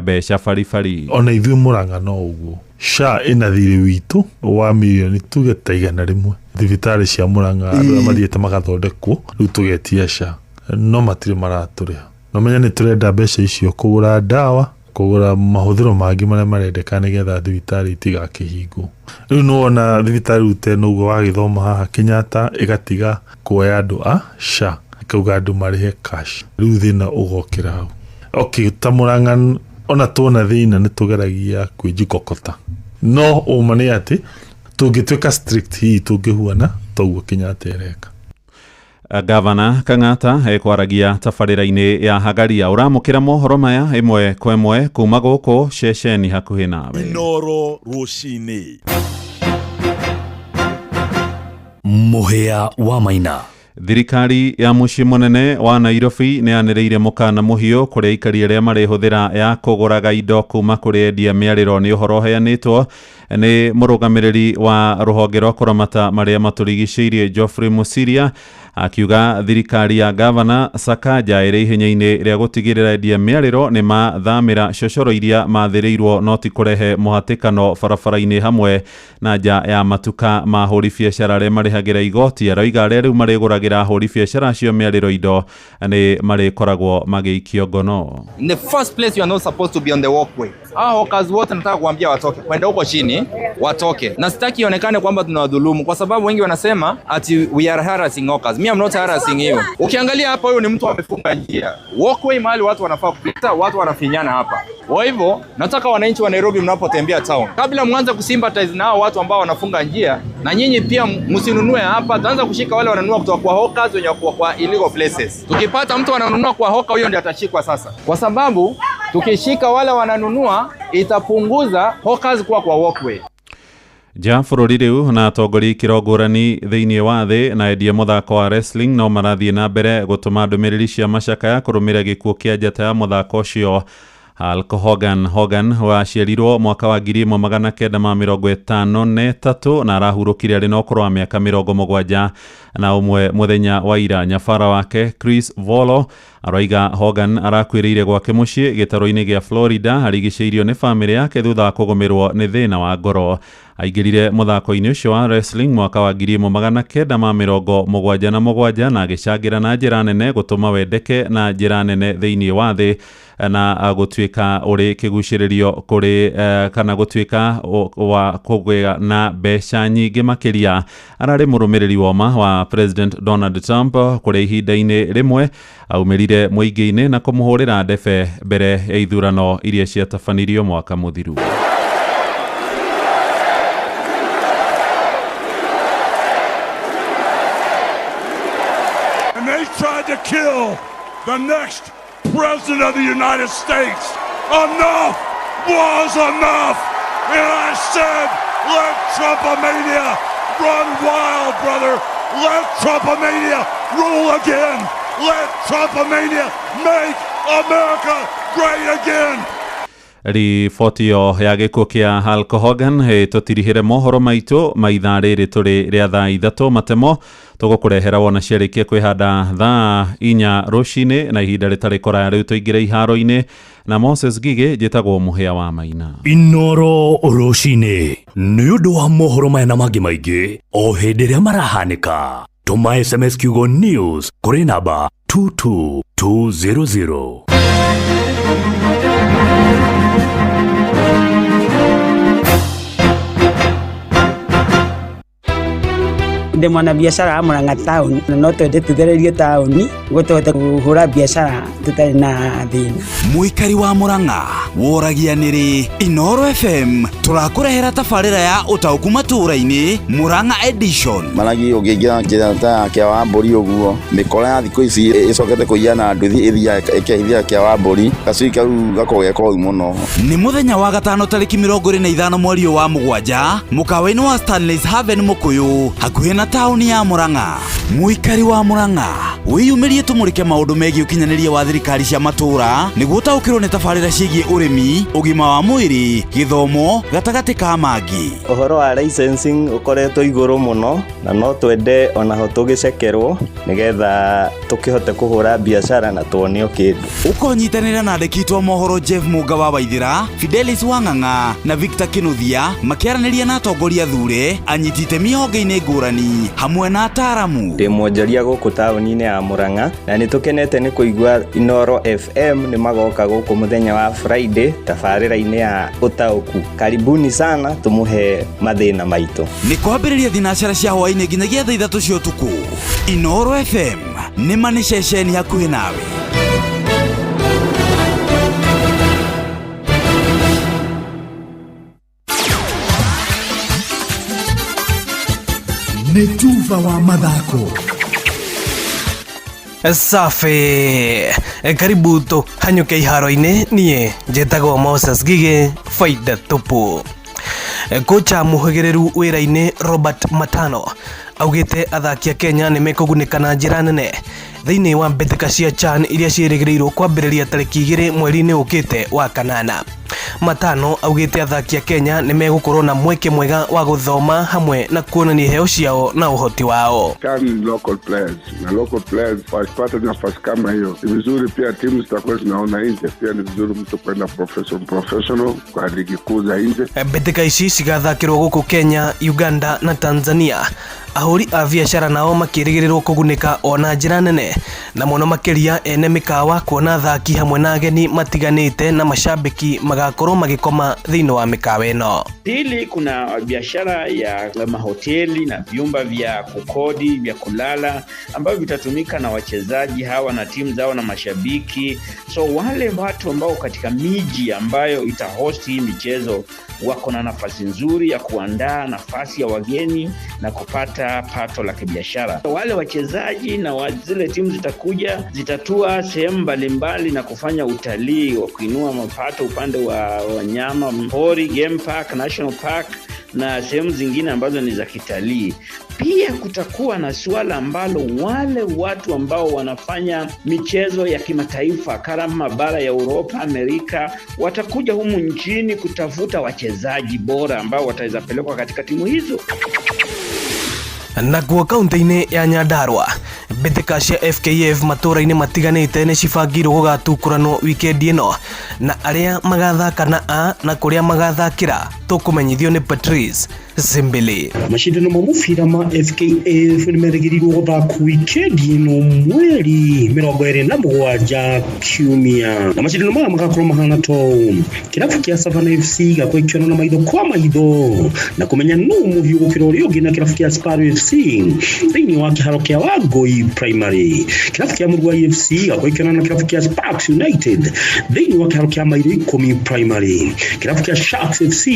mbeca baribari. Ona ithuĩ Murang'a no ũguo, SHA ĩna thirĩ witũ wa mirioni tuge ta 100. Thibitarĩ cia Murang'a andũ arĩa mathiĩte magathondekwo rĩu tũgetia SHA, no matirĩ maratũrĩha. No menya nĩ tũrenda mbeca icio kũgũra ndawa, kũgũra mahũthĩro mangĩ marĩa marendeka nĩgetha thibitarĩ itigakĩhingwo. Rĩu nĩwona thibitarĩ rĩu ta ĩno ũguo wagĩthoma haha Kenyatta ĩgatiga kuoya andũ a SHA, ĩkauga andũ marĩhe cash. Rĩu thĩna ũgokĩra hau. Okay, ta Murang'a ona tuona thĩna nĩ tũgeragia kwĩjikokota, no ũma nĩ atĩ tũngĩtuĩka strict hihi tũngĩhuana toguo Kenyatta ĩreka. Gavana Kang'ata ekwaragia tabarĩra-inĩ ya Hagaria. Ũramũkĩra mohoro maya ĩmwe kwa ĩmwe kuma gũkũ ceceni hakuhĩ nawe. Inooro rũcinĩ. Mũhĩa wa Maina. Thirikari ya mũciĩ mũnene wa Nairobi nĩ yanĩrĩire mũkana mũhiũ kũrĩ aikari arĩa marĩhũthĩra ya kũgũraga indo kuma kũrĩ endia mĩarĩro. Nĩ ũhoro ũheanĩtwo nĩ mũrũgamĩrĩri wa rũhonge rwa kũramata marĩa matũrigicĩirie Geoffrey Musiria, akiuga thirikari ya Gavana Sakaja ĩrĩ ihenya-inĩ rĩa gũtigĩrĩra endia mĩarĩro nĩ mathamĩra cocoro iria mathĩrĩirwo no ti kũrehe mũhatĩkano barabara-inĩ hamwe na nja ya matuka ma ahũri biacara arĩa marĩhagĩra igoti. Aroiga arĩa rĩu marĩgũragĩra ahũri biacara acio mĩarĩro indo nĩ marĩkoragwo magĩikio ngono. In the first place, you are not supposed to be on the walkway. Hawa hawkers wote nataka kuambia watoke, kwenda huko chini watoke, na sitaki ionekane kwamba tunawadhulumu, kwa sababu wengi wanasema ati we are harassing hawkers. Me, I'm not harassing you. Ukiangalia hapa, huyu ni mtu amefunga njia walkway, mahali watu wanafaa kupita, watu wanafinyana hapa. Kwa hivyo nataka wananchi wa Nairobi, mnapotembea town, kabla mwanze kusympathize na hao watu ambao wanafunga njia, na nyinyi pia msinunue hapa. Tuanza kushika wale wananunua kutoka kwa hawkers wenye wako kwa illegal places. Tukipata mtu ananunua kwa hawker, huyo ndiye atashikwa sasa, kwa sababu tukishika wale wananunua itapunguza hawkers kuwa kwa walkway. Nja bũrũri rĩu na atongoria ikĩro ngũrani thĩinĩ wa thĩ na endia mũthako wa wrestling no marathiĩ na mbere gũtũma ndũmĩrĩri cia macakaya kũrũmĩrĩra gĩkuũ kĩa njata ya mũthako ũcio Hulk Hogan. Hogan waciarirwo mwaka wa 1953 na arahurũkire arĩ na ũkũrũ wa mĩaka 71 mũthenya wa ira. Nyabara wake Chris Volo aroiga Hogan arakuĩrĩire gwake mũciĩ gĩtarũ-inĩ gĩa Florida arigicĩirio nĩ bamĩrĩ yake thutha wa kũgũmĩrwo nĩ thĩna wa ngoro. Aingĩrire mũthako-inĩ ũcio wa wrestling mwaka wa 1977 na agĩcangĩra na njĩra nene gũtũma wendeke na njĩra nene thĩinĩ wa thĩ na gũtuĩka ũrĩ kĩgucĩrĩrio kũrĩ kana gũtuĩka wa kũgĩa na mbeca nyingĩ makĩria. Ararĩ mũrũmĩrĩri woma wa President Donald Trump kũrĩa ihinda-inĩ rĩmwe aumĩrire mũingĩ-inĩ na kũmũhũrĩra ndebe mbere ya ithurano iria ciatabanirio mwaka mũthiru. And they tried to kill the next president of the United States. Enough was enough. And I said, let Trumpomania run wild, brother. Let Trumpomania rule again. Let Trumpomania make America great again. Riboti ĩyo ya gĩkuũ kĩa Hulk Hogan tũtirihĩre mohoro maitũ ma ithaa rĩrĩ tũrĩ rĩa thaa 3 matemo tũgũkũrehera wona ciarĩkia kwĩhanda thaa 4 rũcinĩ na ihinda rĩtarĩ kũraya rĩu tũingĩre iharo-inĩ na Moses Gige. Njĩtagwo Mũhĩa wa Maina. Inooro rũcinĩ nĩ ũndũ wa mohoro maya na mangĩ maingĩ o hĩndĩ ĩrĩa marahanĩka, tũma SMS kiugo news kũrĩ namba 22200. Ndĩ mwanabiacara wa Murang'a town na no twende tũthererio taũni nĩguo tũhote kũhũra biacara tũtarĩ na thĩna. Mũikari wa Murang'a woragia nĩrĩ Inoro FM tũrakũrehera tabarĩra ya ũtaũku matũũra-inĩ Murang'a edition. Maragi ũngĩingĩra njĩra ta ya kĩa wa mbũri ũguo, mĩkora ya thikũ ici ĩcokete kũiya na nduthi ĩthiaga ĩkehithia kĩa wa mbũri, gacui kau gakoragwo ge koru mũno. Nĩ mũthenya wa gatano tarĩki 25 mweri ũyũ wa mũgwanja mũkawa-inĩ wa Stanley's Haven Mũkũyũ hakuhĩ na taũni ya Murang'a. Mũikari wa Murang'a wĩyumĩrie tũmũrĩke maũndũ megiĩ ũkinyanĩria wa thirikari cia matũũra nĩguo ũtaũkĩrwo nĩ tabarĩra ciĩgiĩ ũrĩmi, ũgima wa mwĩrĩ, gĩthomo gatagatĩ ka mangĩ. Ũhoro wa licensing ũkoretwo igũrũ mũno na no twende onaho tũgĩcekerwo nĩgetha tũkĩhote kũhũra biacara na tuonio kĩndũ. Ũkonyitanĩra na andĩki aitũ a mohoro Jeff Mũnga wa Waithĩra, Fidelis Wang'ang'a na Victor Kĩnuthia makĩaranĩria na atongoria athure, anyiti itemi honge-inĩ ngũrani hamwe na ataaramu. Ndĩ mwonjoria gũkũ taũni-inĩ ya Murang'a na nĩ tũkenete nĩ kũigua Inoro FM nĩ magoka gũkũ mũthenya wa Friday tabarĩra-inĩ ya ũtaũku. Karibuni sana tũmũhe mathĩna maitũ. Nĩ kwambĩrĩria thinacara cia hwaĩ-inĩ nginyagia thaa 3 cia ũtukũ. Inoro FM nĩ ma nĩ ceceni hakuhĩ nawe. Nĩ tuba wa mathako. Safi, karibu tũhanyũke iharo-inĩ. Niĩ njĩtagwo Moses Gige, faida tupu. Kocha mũhĩgĩrĩru wĩra-inĩ Robert Matano augĩte athaki a Kenya nĩ mekũgunĩka na njĩra nene thĩinĩ wa mbĩtĩka cia CHAN iria ciĩrĩgĩrĩirwo kwambĩrĩria tarĩki 2 mweri-inĩ ũkĩte wa kanana. Matano augĩte athaki a Kenya nĩ megũkorwo na mweke mwega wa gũthoma hamwe na kuonania iheo ciao na ũhoti wao. CHAN ni local players na local players wakipata nafasi kama hiyo ni vizuri. Pia timu zitakuwa zinaona nje, pia ni vizuri mtu kwenda professional, professional kwa ligi kuu za nje. Mbĩtĩka ici cigathakĩrwo gũkũ Kenya, Uganda na Tanzania. Ahũri a biacara nao makĩrĩgĩrĩrwo kũgunĩka ona njĩra nene na mũno makĩria ene mĩkawa kuona athaki hamwe na ageni matiganĩte na mashabiki magakorwo magĩkoma thĩinĩ wa mĩkawa ĩno. Pili, kuna biashara ya mahoteli na vyumba vya kukodi vya kulala ambavyo vitatumika na wachezaji hawa na timu zao na mashabiki. So wale watu ambao katika miji ambayo itahost hii michezo wako na nafasi nzuri ya kuandaa nafasi ya wageni na kupata pato la kibiashara. Wale wachezaji na zile timu zitakuja zitatua sehemu mbalimbali na kufanya utalii wa kuinua mapato upande wa wanyama pori, game park, national park na sehemu zingine ambazo ni za kitalii. Pia kutakuwa na suala ambalo wale watu ambao wanafanya michezo ya kimataifa kama mabara ya Uropa, Amerika watakuja humu nchini kutafuta wachezaji bora ambao wataweza pelekwa katika timu hizo. Naguo kaunti-inĩ ya Nyandarua, mbĩtĩka cia FKF matũũra-inĩ matiganĩte nĩ cibangĩirwo gũgatukũranwo wikendi ĩno, na arĩa magathaka na a na kũrĩa magathakĩra tũkũmenyithio nĩ Patrice Zimbili. Macindano ma mũbira ma FKF nĩ merĩgĩrĩirwo gũthakwo wikendi ĩno mweri 27 kiumia, na macindano maya magakorwo mahana ta ũũ. Kĩrabu kĩa Savannah FC gĩgakorwo gĩkĩonana na maitho kwa maitho na kũmenya nũ mũhiũ gũkĩra ũrĩa ũngĩ na kĩrabu kĩa Sparrow FC thĩinĩ wa kĩharo kĩa Wangũi Primary. Kĩrabu kĩa Mũruai FC gĩgakorwo gĩkĩonana na kĩrabu kĩa Sparks United thĩinĩ wa kĩharo kĩa Mairo 10 Primary. Kĩrabu kĩa Sharks FC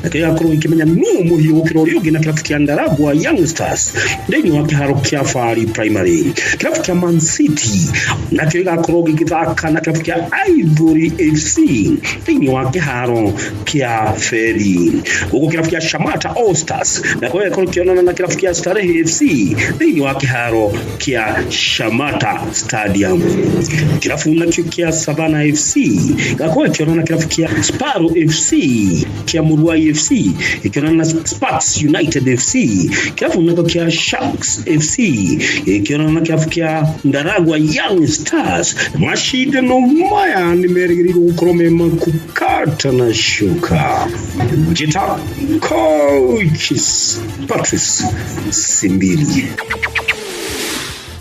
nakĩo gĩgakorwo gĩkĩmenya nũ mũhiũ gũkĩra ũrĩa ũngĩ na kĩrabu kĩa Ndaragwa Young Stars thĩinĩ wa kĩharo kĩa Fari Primary. Kĩrabu kĩa Man City nakĩo gĩgakorwo gĩgĩthaka na kĩrabu kĩa Ivory FC thĩinĩ wa kĩharo kĩa Feri. Gũkũ kĩrabu kĩa Shamata All Stars nakĩo gĩgakorwo gĩkĩonana na kĩrabu kĩa Starehe FC thĩinĩ wa kĩharo kĩa Shamata Stadium. Kĩrabu nakĩo kĩa Savannah FC gĩgakorwo gĩkĩonana na kĩrabu kĩa Sparrow FC, kĩa Muruai FC gĩkĩonana na Sparks United FC. Kĩrabu nakĩo kĩa Sharks FC gĩkĩonana na kĩrabu kĩa Ndaragwa Young Stars. Macindano maya nĩ merĩgĩrĩirwo gũkorwo me makũkata na shuka. Njĩta Coach Patrice Simbili.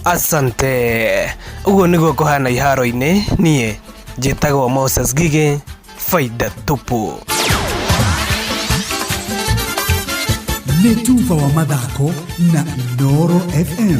Asante. Ũguo nĩguo kũhana iharo-inĩ. Niĩ njĩtagwo Moses Gige, faida tupu. Nĩ Nĩ tuba wa mathako na Inooro FM.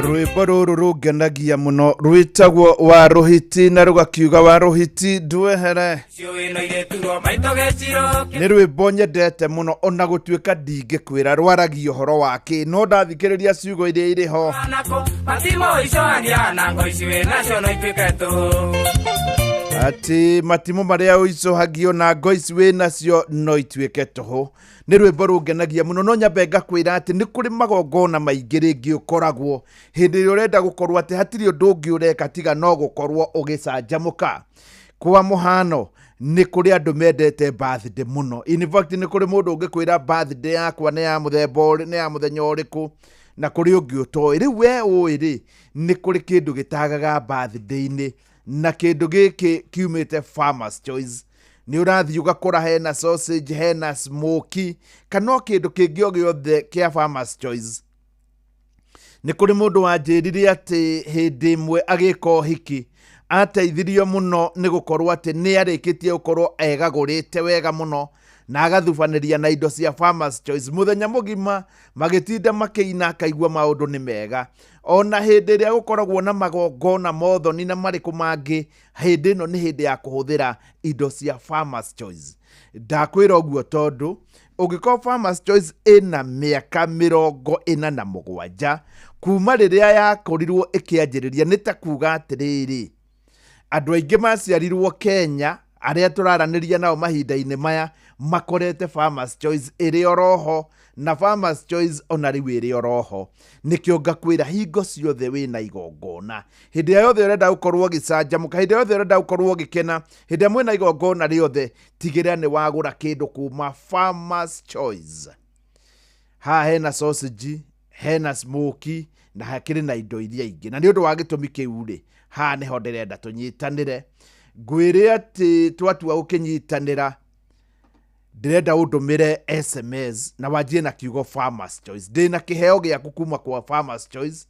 Rwĩmbo rũrũ rũngenagia mũno, rwĩtagwo wa rũhiti na rũgakiuga wa rũhiti ndwehere. Nĩ rwĩmbo nyendete mũno, ona gũtuĩka ndingĩkwĩra rwaragia ũhoro wa kĩ, no ndathikĩrĩria ciugo iria irĩ ho atĩ matimũ marĩa ũicũhagio na ngo ici wĩ nacio no ituĩke tũhũ. Nĩ rwĩmbo rũngenagia mũno. No nyambe ngakwĩra atĩ nĩ kũrĩ magongona maingĩ rĩngĩ ũkoragwo hĩndĩ ĩrĩa ũrenda gũkorwo atĩ hatirĩ ũndũ ũngĩ ũreka tiga no gũkorwo ũgĩcanjamũka. Kwa mũhano, nĩ kũrĩ andũ mendete birthday mũno. In fact, nĩ kũrĩ mũndũ ũngĩkwĩra birthday yakwa nĩ ya mũthemba ũrĩ, nĩ ya mũthenya ũrĩkũ, na kũrĩ ũngĩ ũtoĩ. Rĩu we ũĩ rĩ, nĩ kũrĩ kĩndũ gĩtagaga birthday-inĩ, na kĩndũ gĩkĩ kiumĩte Farmers Choice. Nĩ ũrathiĩ ũgakora hena sausage, hena smoky, kana o kĩndũ kĩngĩ o gĩothe kĩa Farmers Choice. Nĩ kũrĩ mũndũ wanjĩrire atĩ hĩndĩ ĩmwe agĩka ũhiki ateithirio mũno nĩ gũkorwo atĩ nĩ arĩkĩtie gũkorwo egagũrĩte wega mũno na agathubanĩria na indo cia Farmers Choice mũthenya mũgima, magĩtinda makĩina, akaigua maũndũ nĩ mega. Ona hĩndĩ ĩrĩa gũkoragwo na magongona mothoni na marĩkũ mangĩ, hĩndĩ ĩno nĩ hĩndĩ ya kũhũthĩra indo cia Farmers Choice. Ndakwĩra ũguo tondũ ũngĩkorwo Farmers Choice ĩna mĩaka 47 kuma rĩrĩa yakorirwo ĩkĩanjĩrĩria, nĩ ta kuga atĩrĩrĩ, andũ aingĩ maciarirwo Kenya arĩa tũraranĩria nao mahinda-inĩ maya makorete Farmers Choice ĩrĩ oroho, na Farmers Choice ona rĩu ĩrĩ oroho. Nĩkĩo ngakwĩra hingo ciothe wĩna igongona, hĩndĩ ĩrĩa yothe ũrenda gũkorwo ũgĩcanjamũka, hĩndĩ ĩrĩa yothe ũrenda gũkorwo ũgĩkena, hĩndĩ ĩrĩa mwĩna igongona rĩothe, tigĩrĩra nĩ wagũra kĩndũ kuma Farmers Choice. Haha hena sausage, hena smoky, na hakĩrĩ na indo iria ingĩ. Na nĩ ũndũ wa gĩtũmi kĩu rĩ, haha nĩho ndĩrenda tũnyitanĩre. Ngwĩre atĩ twatua gũkĩnyitanĩra, ndĩrenda ũndũmĩre SMS na wanjie na kiugo Farmers Choice. Ndĩna kĩheo gĩaku kuma kwa Farmers Choice.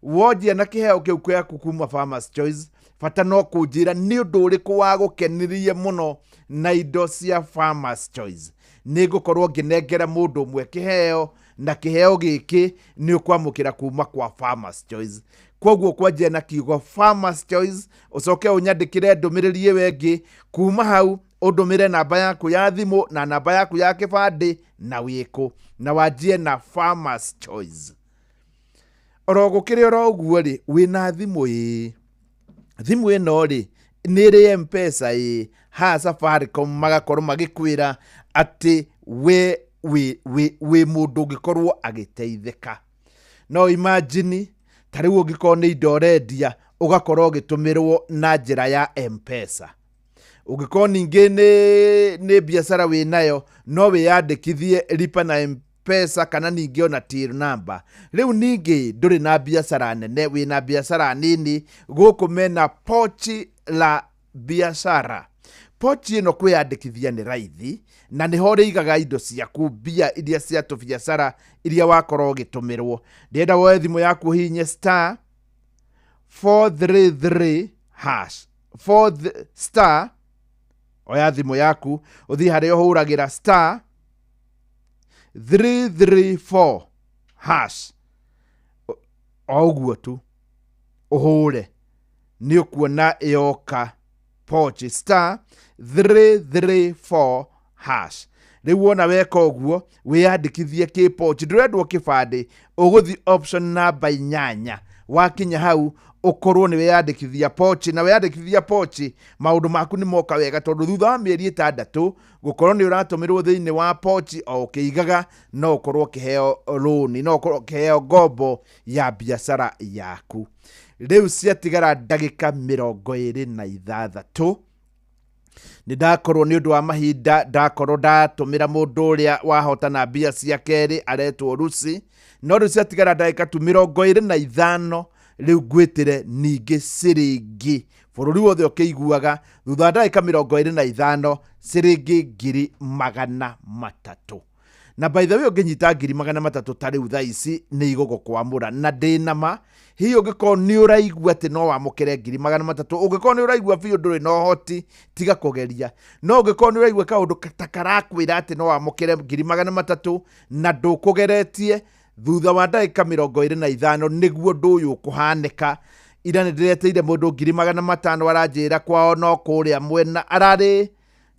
Wonjia na kĩheo kĩu gĩaku kuma Farmers Choice, bata no kũnjĩra nĩ ũndũ ũrĩkũ wagũkenirie mũno na indo cia Farmers Choice. Nĩ ngũkorwo ngĩnengera mũndũ ũmwe kĩheo, na kĩheo gĩkĩ nĩ ũkwamũkĩra kuma kwa Farmers Choice. Koguo kwanjia na kiugo Farmers Choice, ũcoke ũnyandĩkĩre ndũmĩrĩri ĩyo ĩngĩ. Kuma hau ũndũmĩre namba yaku ya thimũ na namba yaku ya kĩbandĩ na wĩkũ, na wanjie na Farmers Choice. Oro gũkĩrĩ oro ũguo rĩ, wĩna thimũ ĩĩ, thimũ ĩno rĩ nĩ ĩrĩ M-Pesa ĩĩ, haha Safaricom magakorwo magĩkwĩra atĩ we wĩ mũndũ ũngĩkorwo agĩteithĩka. No imagine ta rĩu ũngĩkorwo nĩ indo ũrendia ũgakorwo ũgĩtũmĩrwo na njĩra ya M-Pesa. Ũngĩkorwo ningĩ nĩ biacara wĩnayo, no wĩyandĩkithie lipa na M-Pesa kana ningĩ ona till number. Rĩu ningĩ ndũrĩ na biacara nene, wĩna biacara nini, gũkũ mena pochi la biashara. Pochi ĩno kwĩyandĩkithia nĩ raithi, na nĩho ũrĩigaga indo ciaku, mbia iria cia tũbiacara iria wakorwo ũgĩtũmĩrwo. Ndĩrenda woe thimũ yaku ũhihinye star 433 hash. Four star, oya thimũ yaku ũthiĩ harĩa ũhũragĩra star 334 hash. O ũguo tu ũhũre, nĩ ũkuona yoka pochi star 334 hash. Rĩu wona weka ũguo wĩyandĩkithie kĩ pochi, ndũrendwo kĩbandĩ, ũgũthiĩ option namba 8. Wakinya hau ũkorwo nĩ wĩyandĩkithia pochi, na wĩyandĩkithia pochi maũndũ maku nĩ moka wega, tondũ thutha wa mĩeri 6 gũkorwo nĩ ũratũmĩrwo thĩinĩ wa pochi o ũkĩigaga, no ũkorwo ũkĩheo rũni, no ũkorwo ũkĩheo ngombo ya biacara yaku. Rĩu ciatigara ndagĩka 26. Nĩ ndakorwo nĩ ũndũ wa mahinda ndakorwo ndatũmĩra mũndũ ũrĩa wahotana mbia cia kerĩ aretwo Lucy, no rĩu ciatigara ndagĩka tu 25. Rĩu ngwĩtĩre ningĩ ciringi Bũrũri wothe ũkĩiguaga thutha wa ndagĩka 25 ciringi 300,000. Na by the way, ũngĩnyita 300,000 ta rĩu thaa ici nĩ igũgũkwamũra, na ndĩ nama hihi ũngĩkorwo nĩ ũraigua atĩ no wamũkĩre 300,000, ũngĩkorwo nĩ ũraigua biũ ndũrĩ na ũhoti, tiga kũgeria. No ũngĩkorwo nĩ ũraigua kaũndũ ta karakwĩra atĩ no wamũkĩre 300,000 na ndũkũgeretie, thutha wa ndagĩka 25 nĩguo ũndũ ũyũ ũkũhanĩka. Ira nĩ ndĩretĩire mũndũ 500,000, aranjĩra kwao no kũrĩa mwena ararĩ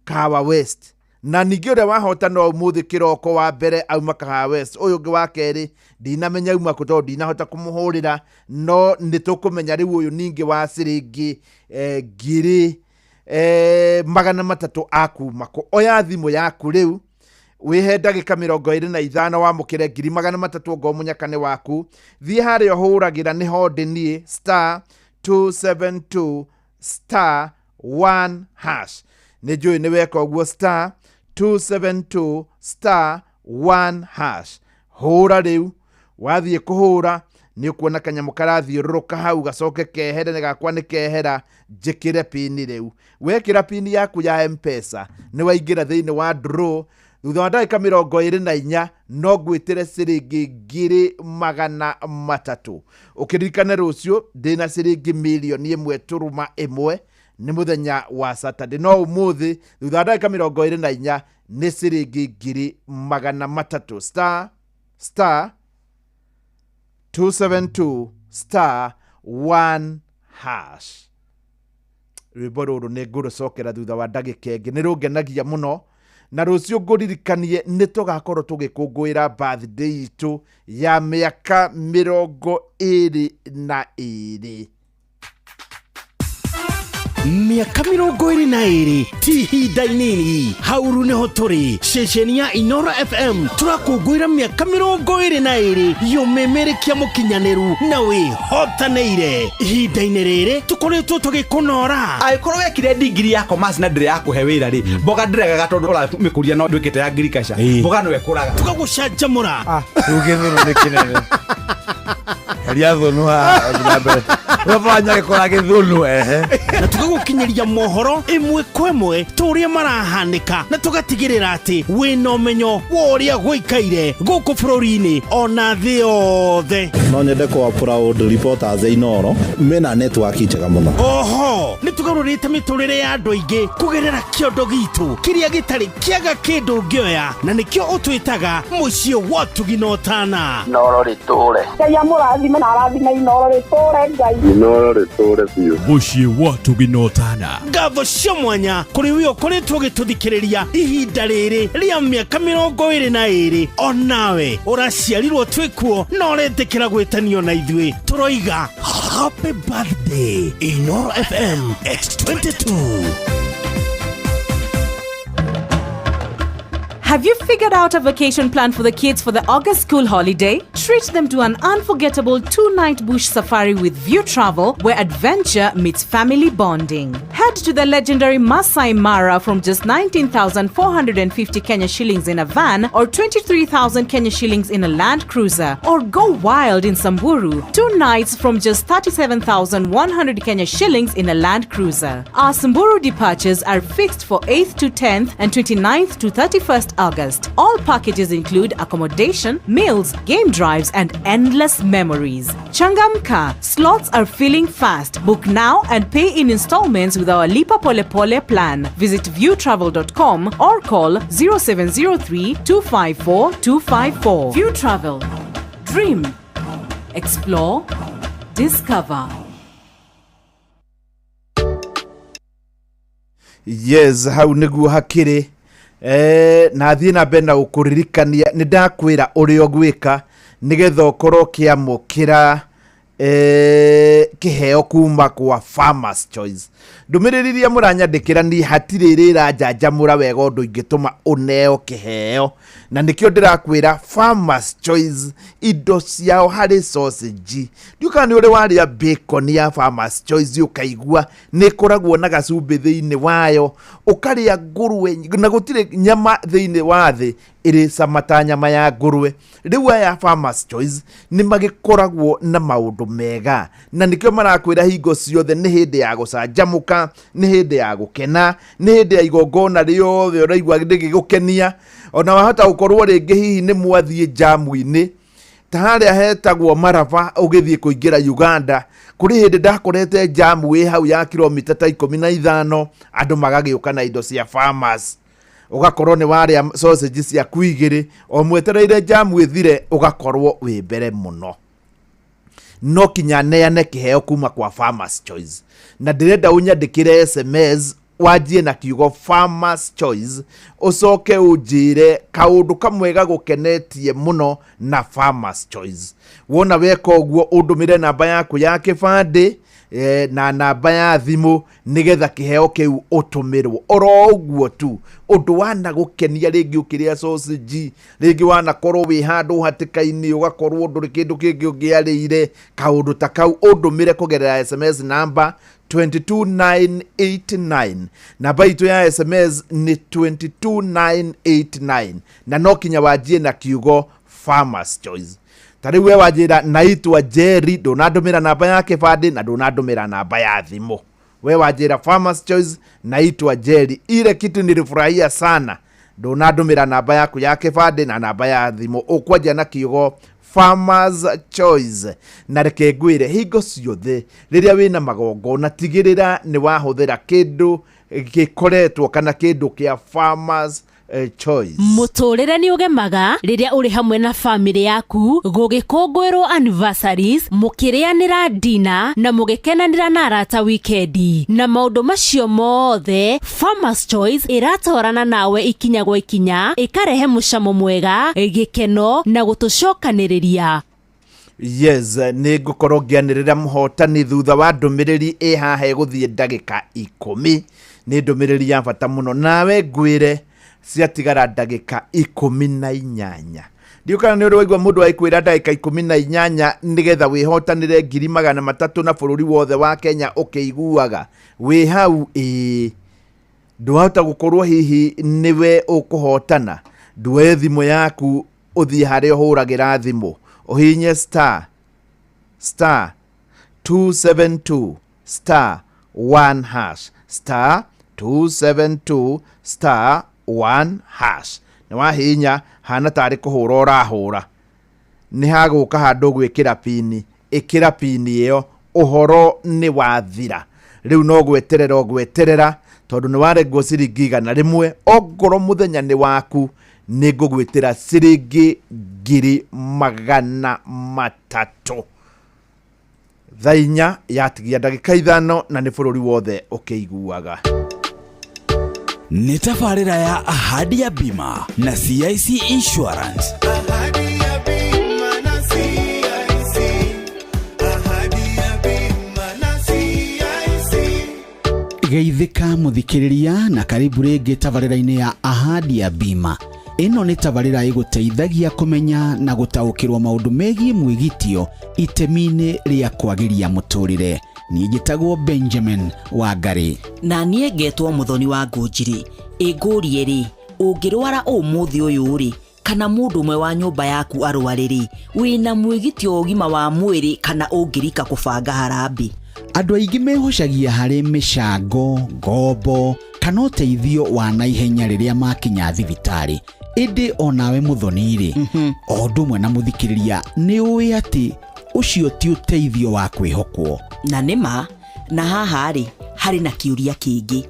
Kahawa West. Na ningĩ ũrĩa wahota no ũmũthĩ kĩroko wa mbere auma Kahawa West, ũyũ ũngĩ wa kerĩ ndinamenya auma kũ tondũ ndinahota kũmũhũrĩra, no nĩ tũkũmenya rĩu ũyũ ningĩ wa ciringi 300,000 akuma kũ. Oya thimũ yaku rĩu wĩhe ndagĩka 25 wamũkĩre 300,000 ongorwo mũnyaka nĩ waku. Thiĩ harĩa ũhũragĩra nĩho ndĩ niĩ, star 272 star 1 hash. Nĩ njũĩ nĩ weka ũguo, star 272 star 1 hash. Hũra rĩu, wathiĩ kũhũra nĩ ũkuona kanyamũ karathiũrũrũka hau, gacoke kehere, nĩ gakwa nĩ kehera, njĩkĩre pini rĩu. Wekĩra pini yaku ya M-Pesa nĩ waingĩra thĩinĩ wa draw. Thutha wa ndagĩka 24 no ngwĩtĩre ciringi 300,000. Ũkĩririkane rũciũ ndĩna ciringi 1.1 million nĩ mũthenya wa Saturday, no ũmũthĩ thutha wa ndagĩka 24 nĩ ciringi 300,000. Star star 272 star 1 hash. Rwĩmbo rũrũ nĩ ngũrũcokera thutha wa ndagĩka ĩngĩ, nĩ rũngenagia mũno. Na rũciũ ngũririkanie nĩ tũgakorwo tũgĩkũngũĩra birthday itũ ya mĩaka 22. Mĩaka 22 ti ihinda inini. Hauru nĩho tũrĩ ceceni ya Inoro FM, tũrakũngũĩra mĩaka 22 yũmĩmĩrĩkia mũkinyanĩru na wĩhotanĩire. Ihinda-inĩ rĩrĩ tũkoretwo tũgĩkũnora. Angĩkorwo wekire ndigiri ya commerce na ndĩrĩ ya kũhe wĩra rĩ, mboga ndĩregaga tondũ ũramĩkũria no ndwĩkĩte ya agriculture, mboga no ĩkũraga. Tũgagũcanjamũra. Rĩu gĩthũnũ nĩ kĩnene, heria thũnũ haha ũthiĩ na mbere ũrabanya gĩkora gĩthũnũ ehe. Na tũgagũkinyĩria mohoro ĩmwe kwa ĩmwe ta ũrĩa marahanĩka, na tũgatigĩrĩra atĩ wĩna ũmenyo wa ũrĩa gũikaire gũkũ bũrũri-inĩ ona thĩ yothe. No nyende kwa proud reporters a Inoro mena network njega mũno. Oho nĩ tũgarũrĩte mĩtũrĩre ya andũ aingĩ kũgerera kĩondo gitũ kĩrĩa gĩtarĩ kĩaga kĩndũ ũngĩoya, na nĩkĩo ũtwĩtaga mũciĩ wa ũtugi na ũtana. Inoro rĩtũre. Ngai amũrathime na arathime Inoro rĩtũre Ngai. Inoro rĩtũre biũ. Mũciĩ wa ũtugi na ũtana. Ngatho cia mwanya kũrĩ we ũkoretwo ũgĩtũthikĩrĩria ihinda rĩrĩ rĩa mĩaka 22. Onawe ũraciarirwo twĩkuo na ũretĩkĩra gwĩtanio na ithuĩ, tũroiga happy birthday Inoro FM at 22. Have you figured out a vacation plan for the kids for the August school holiday? Treat them to an unforgettable 2-night bush safari with View Travel, where adventure meets family bonding. Head to the legendary Masai Mara from just 19,450 Kenya shillings in a van or 23,000 Kenya shillings in a Land Cruiser. Or go wild in Samburu, 2 nights from just 37,100 Kenya shillings in a Land Cruiser. Our Samburu departures are fixed for 8th to 10th and 29th to 31st August. All packages include accommodation, meals, game drives, and endless memories. Changamka, slots are filling fast. Book now and pay in installments with our Lipa Pole Pole plan. Visit viewtravel.com or call 0703 254 254. View Travel. Dream. Explore. Discover. Yes, hau nĩguo hakĩrĩ na thiĩ na mbere na gũkũririkania nĩ ndakwĩra ũrĩa ũgwĩka nĩgetha ũkorwo ũkĩamũkĩra kĩheo kuma kwa Farmers Choice. Ndũmĩrĩri iria mũranyandĩkĩra niĩ hatirĩ ĩrĩ ĩranjanjamũra wega ũndũ ingĩtũma ũneo kĩheo, na nĩkĩo ndĩrakwĩra Farmers Choice indo ciao harĩ sausage. Ndiũ kana nĩ ũrĩ warĩa bacon ya Farmers Choice, ũkaigua nĩ ĩkoragwo na gacumbĩ thĩinĩ wayo, ũkarĩa ngũrwe na gũtirĩ nyama thĩinĩ wa thĩ. Ĩrĩ cama ta nyama ya ngũrwe. Rĩu aya Farmers Choice nĩ magĩkoragwo na maũndũ mega, na nĩkĩo marakwĩra hingo ciothe nĩ hĩndĩ ya gũcanjamũka, nĩ hĩndĩ ya gũkena, nĩ hĩndĩ ya igongona rĩothe ũraigua rĩgĩgũkenia. Ona wahota gũkorwo rĩngĩ hihi nĩ mwathiĩ njamu-inĩ ta harĩa hetagwo Maraba ũgĩthiĩ kũingĩra Uganda. Kũrĩ hĩndĩ ndakorete njamu ĩ hau ya kilomita ta 15, andũ magagĩũka na indo cia Farmers, ũgakorwo nĩ warĩa sausage ciaku igĩrĩ o mwetereire njamu ĩthire, ũgakorwo wĩ mbere mũno. No kinya neane kĩheo kuma kwa Farmers Choice, na ndĩrenda ũnyandĩkĩre SMS, wanjie na kiugo Farmers Choice, ũcoke ũnjĩre kaũndũ kamwe gagũkenetie mũno na Farmers Choice. Wona weka ũguo, ũndũmĩre namba yaku ya kĩbandĩ na namba ya thimũ, nĩgetha kĩheo kĩu ũtũmĩrwo oro ũguo tu. Ũndũ wanagũkenia, rĩngĩ ũkĩrĩa sausage, rĩngĩ wanakorwo wĩ handũ hatĩka-inĩ, ũgakorwo ndũrĩ kĩndũ kĩngĩ ũngĩarĩire, kaũndũ ta kau ũndũmĩre kũgerera SMS namba 22989. Namba itũ ya SMS nĩ 22989, na no kinya wanjie na kiugo Farmers Choice. Ta rĩu we wanjĩra naitwa Jerry, ndũnandũmĩra namba ya kĩbandĩ na ndũnandũmĩra namba ya thimũ. We wanjĩra Farmers Choice, naitwa Jerry, ile kitu nilifurahia sana, ndũnandũmĩra namba yaku ya kĩbandĩ na namba ya thimũ, ũkwanjia na kiugo Farmers Choice. Na reke ngwĩre, hingo ciothe rĩrĩa wĩna magongona, tigĩrĩra nĩ wahũthĩra kĩndũ gĩkoretwo kana kĩndũ kĩa Farmers Choice. Mũtũrĩre nĩ ũgemaga rĩrĩa ũrĩ hamwe na bamĩrĩ yaku, gũgĩkũngũĩrwo anniversaries, mũkĩrĩanĩra dina na mũgĩkenanĩra na arata wikendi. Na maũndũ macio mothe, Farmers Choice ĩratwarana nawe ikinya gwa ikinya, ĩkarehe mũcamo mwega, gĩkeno na gũtũcokanĩrĩria. Yes, nĩ ngũkorwo ngĩanĩrĩra mũhotani thutha wa ndũmĩrĩri ĩ haha ĩgũthiĩ ndagĩka 10. Nĩ ndũmĩrĩri ya bata mũno, nawe ngwĩre ciatigara ndagĩka 18. Ndiũ kana nĩ ũrĩ waigua mũndũ agĩkwĩra ndagĩka 18 nĩgetha wĩhotanĩre 300,000 na bũrũri wothe wa Kenya ũkĩiguaga wĩ hau. Ĩĩ, ndwahota gũkorwo hihi nĩwe ũkũhotana. Nduoye thimũ yaku, ũthiĩ harĩa ũhũragĩra thimũ, ũhihinye star star 272 star 1 hash, star 272 star 1 hash. Nĩ wahihinya, hana tarĩ kũhũra ũrahũra, nĩ hagũka handũ gwĩkĩra pini. Ĩkĩra pini ĩyo, ũhoro nĩ wathira. Rĩu no gweterera ũgweterera, tondũ nĩ warengwo ciringi 100. Ongorwo mũthenya nĩ waku, nĩ ngũgwĩtĩra ciringi 300,000. Thaa 4 yatigia ndagĩka 5, na nĩ bũrũri wothe ũkĩiguaga. Nĩ tabarĩra ya Ahadi ya Bima na CIC Insurance. Geithĩka mũthikĩrĩria, na karibu rĩngĩ tabarĩra-inĩ ya Ahadi ya Bima. Ĩno nĩ tabarĩra ĩgũteithagia kũmenya na gũtaũkĩrwo maũndũ megiĩ mwĩgitio itemi-inĩ rĩa kwagĩria mũtũrĩre. Niĩ njĩtagwo Benjamin Wangari. Na niĩ ngetwo Mũthoni wa Ngũnjiri. Ĩngũrie rĩ, ũngĩrwara ũmũthĩ ũyũ rĩ, kana mũndũ ũmwe wa nyũmba yaku arware rĩ, wĩna mwĩgitio wa ũgima wa mwĩrĩ, kana ũngĩrika kũbanga harambĩ? Andũ aingĩ mehocagia harĩ mĩcango, ngombo kana ũteithio wa naihenya rĩrĩa makinya thibitarĩ. Ĩndĩ onawe Mũthoni-rĩ, o ũndũ ũmwe na mũthikĩrĩria, nĩ ũĩ atĩ ũcio ti ũteithio wa kwĩhokwo. Na nĩ ma. Na haha rĩ, harĩ na kĩũria kĩngĩ: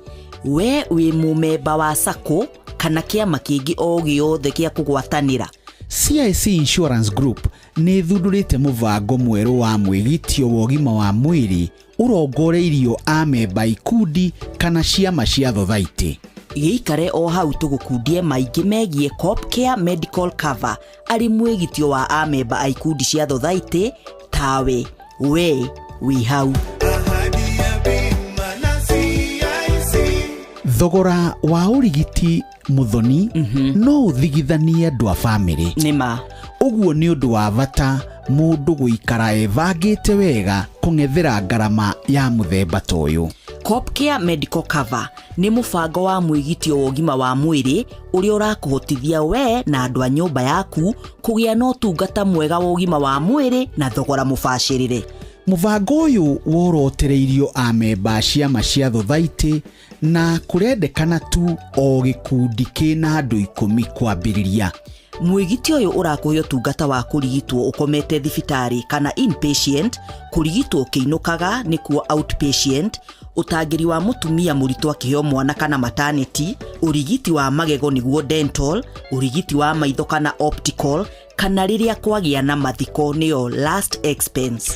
we wĩ mũmemba wa sacco kana kĩama kĩngĩ o gĩothe gĩa kũgwatanĩra? CIC Insurance Group nĩ ĩthundũrĩte mũbango mwerũ wa mwĩgitio wa ũgima wa mwĩrĩ ũrongoreirio amemba ikundi kana ciama cia thothaitĩ. Gĩikare o hau, tũgũkundie maingĩ megiĩ Copcare Medical Cover, arĩ mwĩgitio wa amemba a ikundi cia thothaitĩ tawe we wĩ hau. Thogora wa ũrigiti, Mũthoni, no ũthigithanie andũ a bamĩrĩ. Nĩma. Ũguo nĩ ũndũ wa bata mũndũ gũikara ebangĩte wega kũng'ethera ngarama ya mũthemba ta ũyũ. Copcare Medical Cover nĩ mũbango wa mwĩgitio wa ũgima wa mwĩrĩ ũrĩa ũrakũhotithia we na andũ a nyũmba yaku kũgĩa na ũtungata mwega wa ũgima wa mwĩrĩ na thogora mũbacĩrĩre. Mũbango ũyũ worotereirio amemba a ciama cia thothaitĩ na kũrendekana tu o gĩkundi kĩna andũ 10 kwambĩrĩria. Mwĩgitio ũyũ ũrakũhe ũtungata wa kũrigitwo ũkomete thibitarĩ kana inpatient, kũrigitwo ũkĩinũkaga nĩkuo outpatient, ũtangĩri wa mũtumia mũritũ akĩheo mwana kana maternity, ũrigiti wa magego nĩguo dental, ũrigiti wa maitho kana optical, kana rĩrĩa kwagĩa na mathiko nĩyo last expense.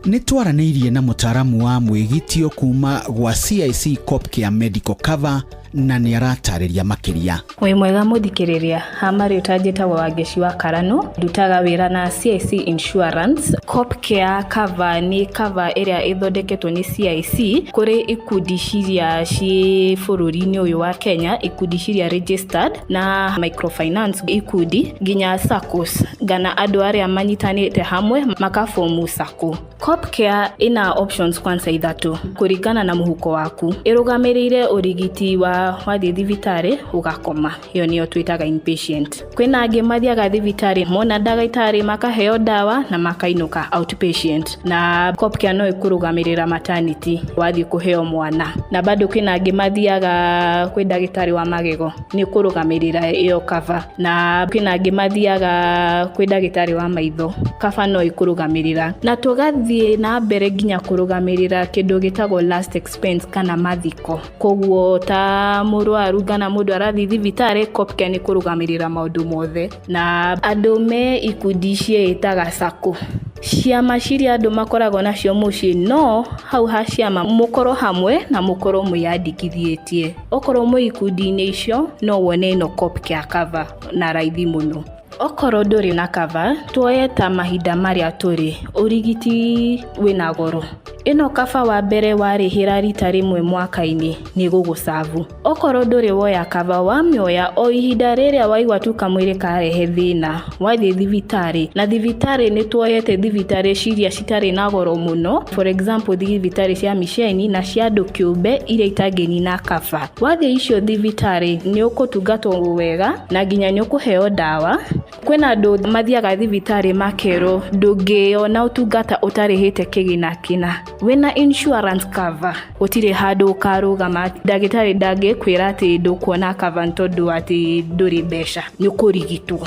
Nĩ twaranĩirie na mũtaaramu wa mwĩgitio kuma gwa CIC Copcare Medical Cover na nĩ aratarĩria makĩria. Wĩ mwega mũthikĩrĩria, ha marĩtwa njĩtagwo Wangeci wa Karano, ndutaga wĩra na CIC Insurance. Copcare Cover nĩ cover ĩrĩa ĩthondeketwo nĩ CIC kũrĩ ikundi ciria ciĩ bũrũri-inĩ ũyũ wa Kenya, ikundi ciria registered na microfinance ikundi nginya SACCOs kana andũ arĩa manyitanĩte hamwe makabomu SACCO. Copcare ĩna options kwanza ithatũ kũringana na mũhuko waku. Ĩrũgamĩrĩire ũrigiti wa wathiĩ thibitarĩ ũgakoma, ĩyo nĩyo twĩtaga inpatient. Kwĩna angĩ mathiaga thibitarĩ mona ndagĩtarĩ makaheo ndawa na makainũka outpatient, na Copcare no ĩkũrũgamĩrĩra maternity wathiĩ kũheo mwana. Na bado kwĩna angĩ mathiaga kwĩ ndagĩtarĩ wa magego nĩ kũrũgamĩrĩra ĩyo cover, na kwĩna angĩ mathiaga kwĩ ndagĩtarĩ wa maitho, cover no ĩkũrũgamĩrĩra. Na tũgathiĩ na mbere nginya kũrũgamĩrĩra kĩndũ gĩtagwo last expense kana mathiko. Koguo ta mũrwaru kana mũndũ arathiĩ thibitarĩ, Copcare nĩ kũrũgamĩrĩra maũndũ mothe. Na andũ me ikundi ciĩtaga SACCO, ciama ciria andũ makoragwo nacio mũciĩ, no hau ha ciama mũkorwo hamwe na mũkorwo mwĩyandĩkithĩtie. Okorwo mwĩ ikundi-inĩ icio no wone ĩno Copcare Cover na raithi mũno. Okorwo ndũrĩ na cover, tuoye ta mahinda marĩa tũrĩ, ũrigiti wĩna goro. Ĩno cover wa mbere warĩhĩra rita rĩmwe mwaka-inĩ nĩ gũgũcabu. Okorwo ndũrĩ woya cover, wamĩoya o ihinda rĩrĩa waigua tu kamwĩrĩ karehe thĩna, wathiĩ thibitarĩ. Na thibitarĩ nĩ tuoyete thibitarĩ ciria citarĩ na goro mũno, for example thibitarĩ cia miceni na cia andũ kĩũmbe iria itangĩnina cover. Wathiĩ icio thibitarĩ nĩ ũgũtungatwo wega na nginya nĩ ũkũheo ndawa. Kwĩna andũ mathiaga thibitarĩ makerwo ndũngĩona ũtungata ũtarĩhĩte kĩgĩna kĩna. Wĩna insurance cover gũtirĩ handũ ũkarũgama, ndagĩtarĩ ndangĩkwĩra atĩ ndũkuona cover nĩ tondũ atĩ ndũrĩ mbeca, nĩ ũkũrigitwo.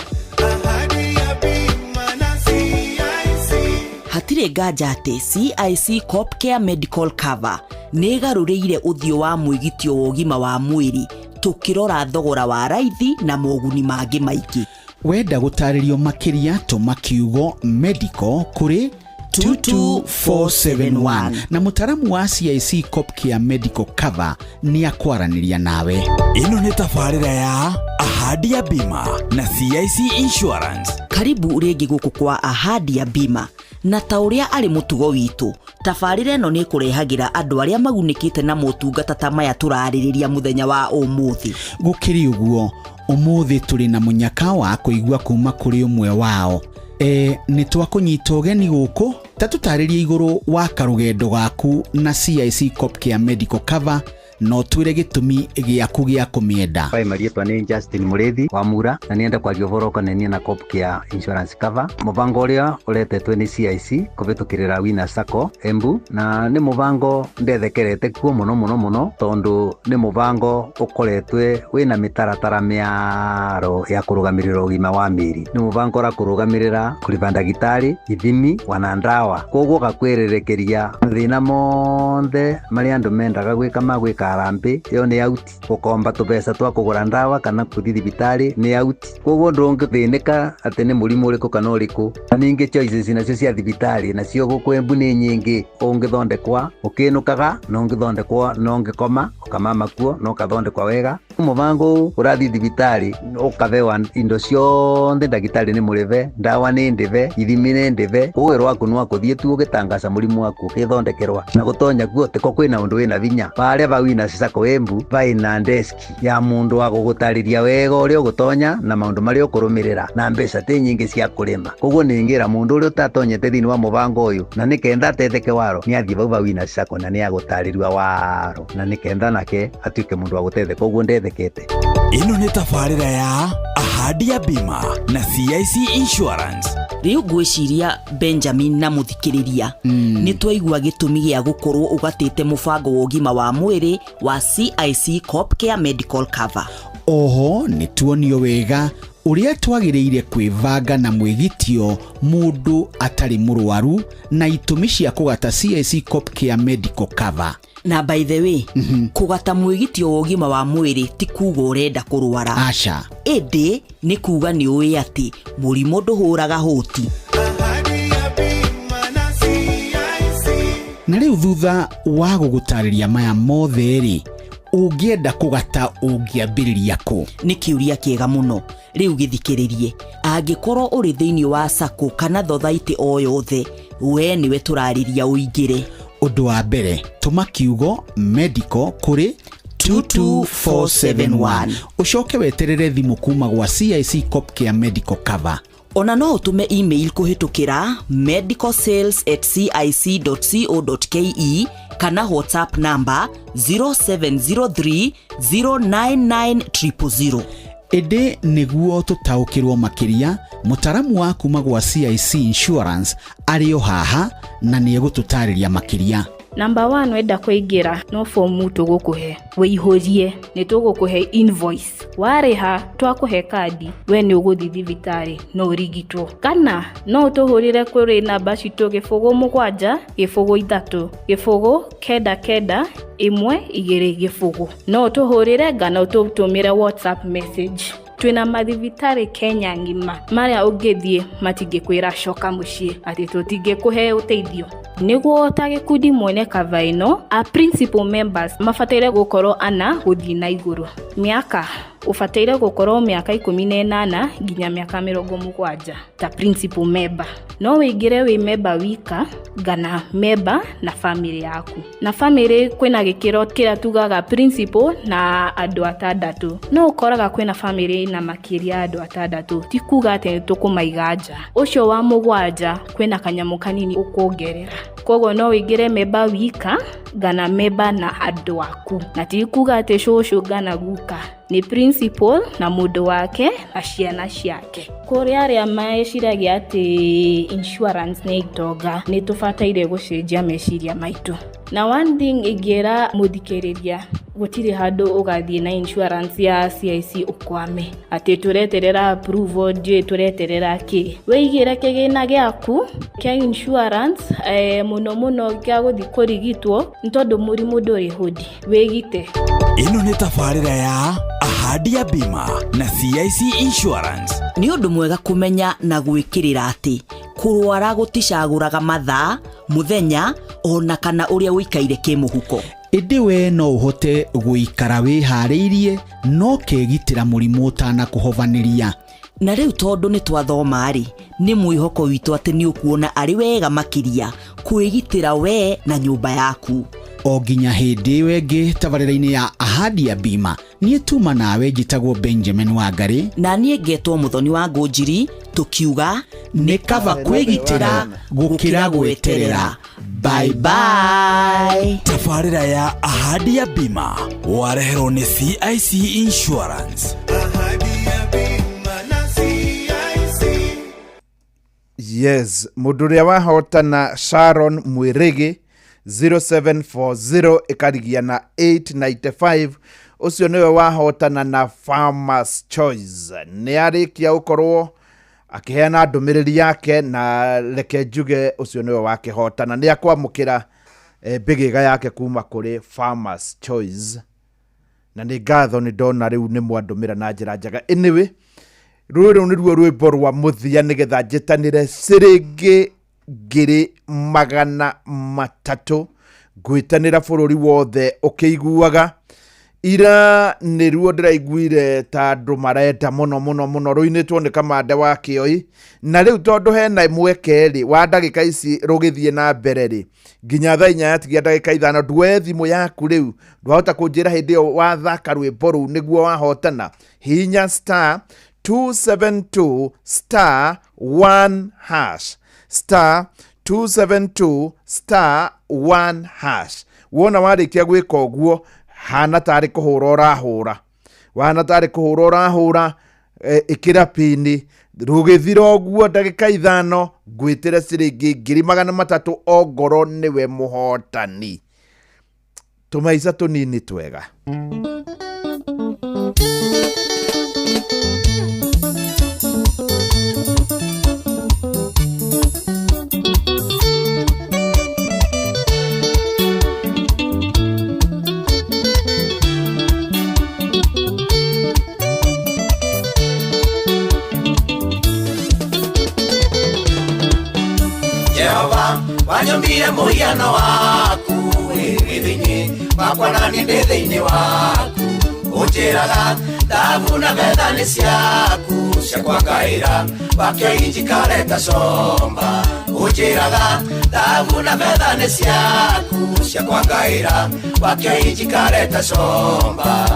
Hatirĩ nganja atĩ CIC Copcare Medical Cover nĩ ĩgarũrĩire ũthiũ wa mwĩgitio wa ũgima wa mwĩrĩ tũkĩrora thogora wa raithi na moguni mangĩ maingĩ. Wenda gũtarĩrio makĩria tũma kiugo medical kũrĩ 22471 na mũtaaramu wa CIC Copcare Medical Cover nĩ akwaranĩria nawe. Ĩno nĩ tabarĩra ya Ahadi ya Bima na CIC Insurance. Karibu rĩngĩ gũkũ kwa Ahadi ya Bima, na ta ũrĩa arĩ mũtugo witũ, tabarĩra ĩno nĩ ĩkũrehagĩra andũ arĩa magunĩkĩte na motungata ta maya tũrarĩrĩria mũthenya wa ũmũthĩ. Gũkĩrĩ ũguo, ũmũthĩ tũrĩ na mũnyaka wa kũigua kuma kũrĩ ũmwe wao. Nĩ twakũnyita ũgeni gũkũ ta tũtarĩrie igũrũ wa karũgendo gaku na CIC Copcare Medical Cover no twĩre gĩtũmi gĩaku gĩa kũmĩenda. Kwa marĩtwa nĩ Justin Mũrĩthi wa Mura na nĩenda kwaria ũhoro ũkonainie na Copcare Insurance Cover, mũbango ũrĩa ũretetwe nĩ CIC kũhĩtũkĩrĩra Winners Sacco Embu, na nĩ mũbango ndethekerete kuo mũno mũno mũno tondũ nĩ mũbango ũkoretwe wĩna mĩtaratara mĩaro ya kũrũgamĩrĩra ũgima wa mĩĩrĩ. Nĩ mũbango ũrakũrũgamĩrĩra kũrĩba ndagĩtarĩ, ithimi wana ndawa, koguo gakwererekeria mathĩna monthe marĩa andũ mendaga gwĩka ma gwĩka harambĩ ĩyo nĩ out, gũkomba tũbeca twa kũgũra ndawa kana kũthiĩ thibitarĩ nĩ out, koguo ndũngĩthĩnĩka atĩ nĩ mũrimũ ũrĩkũ kana ũrĩkũ. Na ningĩ choices nacio cia thibitarĩ nacio gũkũ Embu nĩ nyingĩ, ũngĩthondekwa ũkĩnũkaga na ũngĩthondekwa na ũngĩkoma ũkamama kuo na ũkathondekwa wega. Mũbango ũũ ũrathiĩ thibitarĩ ũkabewa indo cionthe ndagĩtarĩ nĩ mũrĩbe ndawa nĩ ndĩbe ithimi nĩ ndĩbe ũwĩrwo waku nĩ wa kũthiĩ tu ũgĩtangaca mũrimũ waku ũgĩthondekerwa na gũtonya kuo tĩko kwĩna ũndũ wĩna vinya barĩa ba Winners Sacco Embu baina deski ya mũndũ wa gũgũtarĩria wega ũrĩa ũgũtonya na maũndũ marĩa ũkũrũmĩrĩra na mbeca tĩ nyingĩ cia kũrĩma koguo nĩngĩra mũndũ ũrĩa ũtatonyete thĩinĩ wa mũbango ũyũ na nĩkenda atetheke waro nĩ athiĩ vau ba Winners Sacco na nĩ agũtarĩriwa waro na nĩkenda nake atuĩke mũndũ wa gũtetheka ũguo ndethekete. Ĩno nĩ tabarĩra ya Ahadi ya Bima na CIC Insurance. Rĩu ngwĩciria Benjamin na mũthikĩrĩria nĩ twaigua gĩtũmi gĩa gũkorwo ũgatĩte mũbango wa ũgima wa mwĩrĩ wa CIC Copcare Medical Cover. Oho nĩ tuonio wega ũrĩa twagĩrĩire kwĩbanga na mwĩgitio mũndũ atarĩ mũrwaru na itũmi cia kũgata CIC Copcare Medical Cover. Na by the way, kũgata mwĩgitio wa ũgima wa mwĩrĩ ti kuga ũrenda kũrwara. Aca. Ĩndĩ nĩ kuga nĩ ũĩ atĩ mũrimũ ndũhũraga hũti. Na rĩu thutha wa gũgũtarĩria maya mothe rĩ, ũngĩenda kũgata ũngĩambĩrĩria kũ? Nĩ kĩũria kĩega mũno. Rĩu gĩthikĩrĩrie, angĩkorwo ũrĩ thĩinĩ wa sacco kana thothaitĩ o yothe, we nĩwe tũrarĩria ũingĩre. Ũndũ wa mbere, tũma kiugo medical kũrĩ 22471 ũcoke weterere thimũ kuma gwa CIC Copcare Medical Cover. Ona no ũtũme email kũhĩtũkĩra medicalsales@cic.co.ke kana WhatsApp number 0703 099 000. Ĩndĩ nĩguo tũtaũkĩrwo makĩria, mũtaramu wa kuma gwa CIC Insurance arĩ o haha na nĩ egũtũtarĩria makĩria. Number 1, wenda kũingĩra no fomu tũgũkũhe wĩihũrie, nĩ tũgũkũhe invoice, warĩha twakũhe kandi, we nĩ ũgũthiĩ thibitarĩ no ũrigitwo, kana no ũtũhũrĩre kũrĩ namba citũ 0 7 0 3 0 9 9 1 2 0. No ũtũhũrĩre kana ũtũtũmĩre WhatsApp message. Twĩna mathibitarĩ Kenya ng'ima marĩa ũngĩthiĩ matingĩkwĩra coka mũciĩ atĩ tũtingĩkũhe ũteithio. Nĩguo ta gĩkundi mwene cover ĩno, a principal members mabataire gũkorwo ana gũthiĩ na igũrũ. Mĩaka ũbataire gũkorwo mĩaka 18 nginya mĩaka 70 ta principal member. No wĩingĩre wĩ member wika kana member na family yaku. Na family kwĩna gĩkĩro kĩrĩa tugaga principal na andũ atandatũ. No ũkoraga kwĩna family na makĩria ya andũ atandatũ, ti kuga atĩ nĩ tũkũmaiga nja. Ũcio wa mũgwanja kwĩna kanyamũ kanini ũkuongerera. Koguo no wĩingĩre member wika kana member na andũ aku, na ti kuga atĩ cũcũ kana guka, nĩ principal na mũndũ wake na ciana ciake. Kũrĩ arĩa meciragia atĩ insurance nĩ itonga, nĩ tũbataire gũcenjia meciria maitũ. Na one thing ingĩra mũthikĩrĩria, gũtirĩ handũ ũgathiĩ na insurance ya CIC ũkwame atĩ tũreterera approval, ndiũĩ tũreterera kĩ. Wĩigĩre kĩgĩna gĩaku kĩa insurance, mũno mũno gĩa gũthiĩ kũrigitwo, nĩ tondũ mũrimũ ndũrĩ hũndi, wĩgite. Ĩno nĩ tabarĩra ya Ahadi ya Bima na CIC Insurance. Nĩ ũndũ mwega kũmenya na gwĩkĩrĩra atĩ kũrwara gũticagũraga mathaa, mũthenya ona kana ũrĩa ũikaire kĩmũhuko. Ĩndĩ we no ũhote gũikara wĩharĩirie no kegitĩra mũrimũ ũtanakũhovanĩria. Na rĩu tondũ nĩ twathoma-rĩ, nĩ mwĩhoko witũ atĩ nĩ ũkuona arĩ wega makĩria kwĩgitĩra we na nyũmba yaku. O nginya hĩndĩ ĩyo ĩngĩ tabarĩra-inĩ ya Ahadi ya Bima, niĩ tuma nawe njĩtagwo Benjamin Wangari. Na niĩ ngetwo Mũthoni wa Ngũnjiri, tũkiuga nĩ kaba kwĩgitĩra gũkĩra gweterera. Bye bye. Tabarĩra ya Ahadi ya Bima wareherwo nĩ CIC Insurance. Yes, mũndũ ũrĩa wahotana Sharon Mwĩrĩgĩ 0740 ĩkarigia na 895, ũcio nĩwe wahotana na Farmers Choice. Nĩ arĩkia gũkorwo akĩheana ndũmĩrĩri yake, na reke njuge ũcio nĩwe wakĩhotana. Nĩ akwamũkĩra mbĩgĩga yake kuma kũrĩ Farmers Choice, na nĩ ngatho nĩ ndona rĩu nĩ mwandũmĩra na njĩra njega. Anyway, rũrũ nĩruo rwĩmbo rwa mũthia nĩgetha njĩtanĩre ciringi 300,000 ngwĩtanĩra bũrũri wothe ũkĩiguaga. Ira nĩruo ndĩraiguire ta andũ marenda mũno mũno mũno, rũinĩtwo nĩ Kamande wa Kĩoi. Na rĩu tondũ hena mweke rĩ wa ndagĩka ici rũgĩthiĩ na mbere rĩ, nginya thaa 4 yatigia ndagĩka 5, nduoe thimũ yaku rĩu, ndwahota kũnjĩra hĩndĩ ĩyo wathaka rwĩmbo rũu nĩguo wahotana. Hihinya star 272 star 1 hash, star 272 star 1 hash. Wona warĩkia gwĩka ũguo, hana tarĩ kũhũra ũrahũra, wana tarĩ kũhũra ũrahũra, ĩkĩra pini. Rũgĩthira ũguo ndagĩka 5, ngwĩtĩre ciringi 300,000 ongorwo nĩwe mũhotani. Tũmaica tũnini twega. Jehova wanyumbire muhiano waku, wĩ thĩinĩ wakwa na niĩ ndĩ thĩinĩ waku. Ũnjĩraga thahabu na betha nĩ ciaku, cia kwangaĩra wakĩo injikare ta comba. Ũnjĩraga thahabu na betha nĩ ciaku, cia kwangaĩra wakĩo injikare ta comba.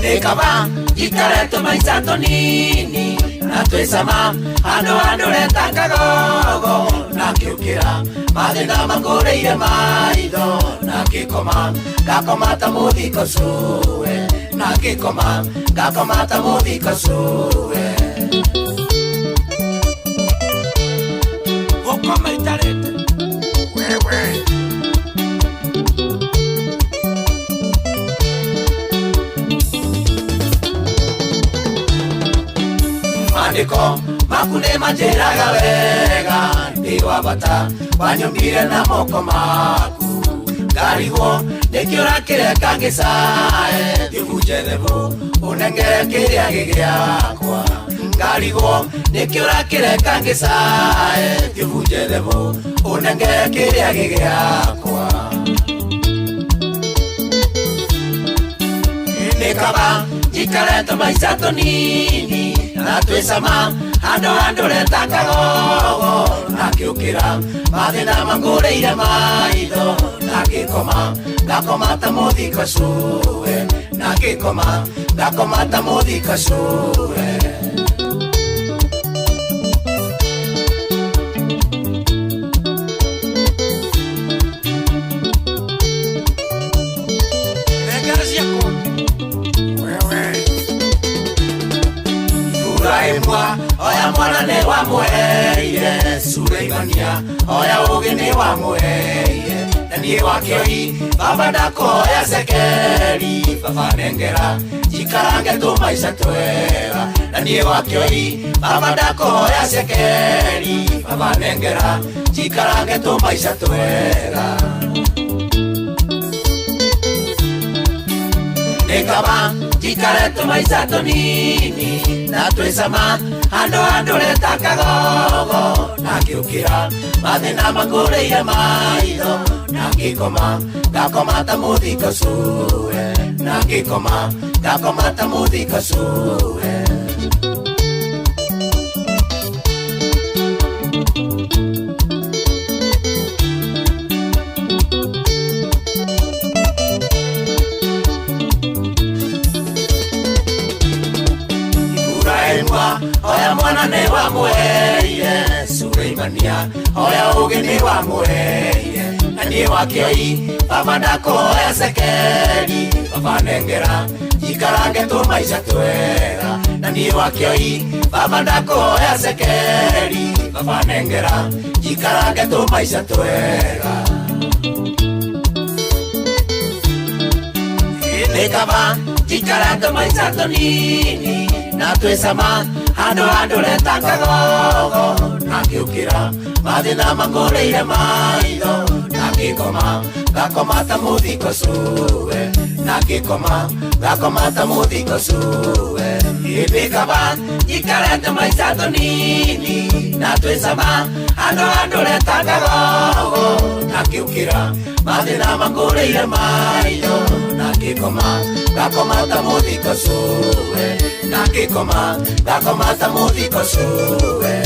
Nĩ kaba njikare tũmaica tũnini na twĩcama handũ handũre ta kagogo, na ngĩũkĩra mathĩna mangũrĩire maitho, na ngĩkoma ngakoma ta mũthiko cũwe, na ngĩkoma ngakoma ta mũthiko cũwe. Gũkoma itarĩte wewe. Maandĩko maku nĩ manjĩraga wega, ndĩ wa bata wanyũmbire na moko maku. Ngarigwo nĩkĩ ũrakĩreka ngĩcae, ngĩbunje thebũ ũnengere kĩrĩa gĩ gĩakwa. Ngarigwo nĩkĩ ũrakĩreka ngĩcae, ngĩbunje thebũ ũnengere kĩrĩa gĩ gĩakwa. Nĩ kaba njikare tũmaica tũnini na twĩcama handũ handũre ta kagogo, na ngĩũkĩra mathĩna mangũrĩire maitho, na ngĩkoma ngakoma ta mũthiko cũwe, na ngĩkoma ngakoma ta mũthiko cũwe. Nengera ciakwa wewe. Ibrahimwa oya mwana nĩ wamũheire, Suleimania oya ũũgĩ nĩ wamũheire, na niĩ wakĩoi baba ndakũhoya cekeri, baba nengera njikarange tũmaica twega. Na niĩ wakĩoi baba ndakũhoya cekeri, baba nengera njikarange tũmaica twega. Nĩ kaba njikare tũmaica tũnini na twĩcama handũ handũre ta kagogo, na ngĩũkĩra mathĩna mangũrĩire maitho, na ngĩkoma ngakoma ta mũthiko cũwe, na ngĩkoma ngakoma ta mũthiko cũwe. Oya mwana nĩ wamũheire, Suleimania oya ũũgĩ nĩ wamũheire, na niĩ wakĩoi baba ndakũhoya cekeri, baba nengera njikarange tũmaica twega. Na niĩ wakĩoi baba ndakũhoya cekeri, baba nengera njikarange tũmaica twega. Nĩ kaba njikare tũmaica tũnini na twĩcama handũ handũre ta kagogo, na ngĩũkĩra mathĩna mangũrĩire maitho, na ngĩkoma ngakoma ta mũthiko cũwe, na ngĩkoma ngakoma ta mũthiko cũwe. Nĩ kaba njikare tũmaica tũnini na twĩcama handũ handũre ta kagogo, na ngĩũkĩra Ndokĩra mathĩna mangũrĩire maitho na ngĩkoma ngakoma ta mũthiko cuwe na ngĩkoma ngakoma ta mũthiko cuwe.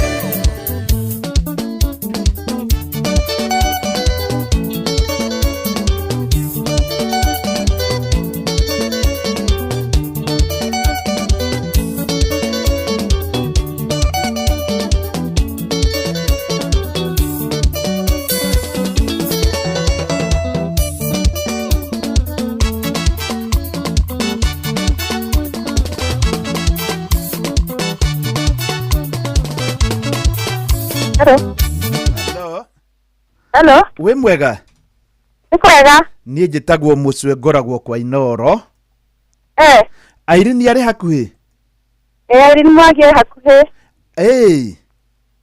Hello. Hello. Hello. Wĩ mwega? Nĩ kwega. Niĩ njĩtagwo Mũcwe ngoragwo kwa Inoro. Eh. Irene arĩ hakuhĩ? Eh, Irene Mwangi arĩ hakuhĩ. Ĩĩ.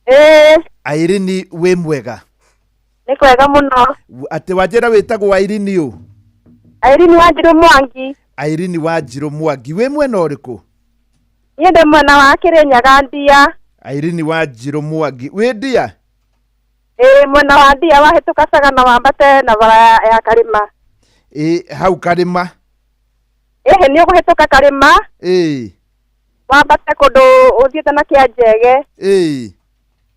Eh. Irene wĩ mwega? Nĩ kwega mũno. Atĩ wanjĩra wĩtagwo Irene ũ? Irene Wanjirũ Mwangi. Irene Wanjirũ Mwangi. Wĩ mwena ũrĩkũ? Niĩ ndĩ mwena wa Kĩrĩnyaga Ndia. Irene Wanjirũ Mwangi. Wĩ Ndia? Ĩĩ mwena wa Ndia wahĩtũka Sagana wambate na bara ya Karĩma. Ĩĩ hau Karĩma. Ĩhĩ nĩ ũkũhĩtũka Karĩma. Ĩĩ. Wambate kũndũ ũthiĩte na Kĩanjege. Ĩĩ.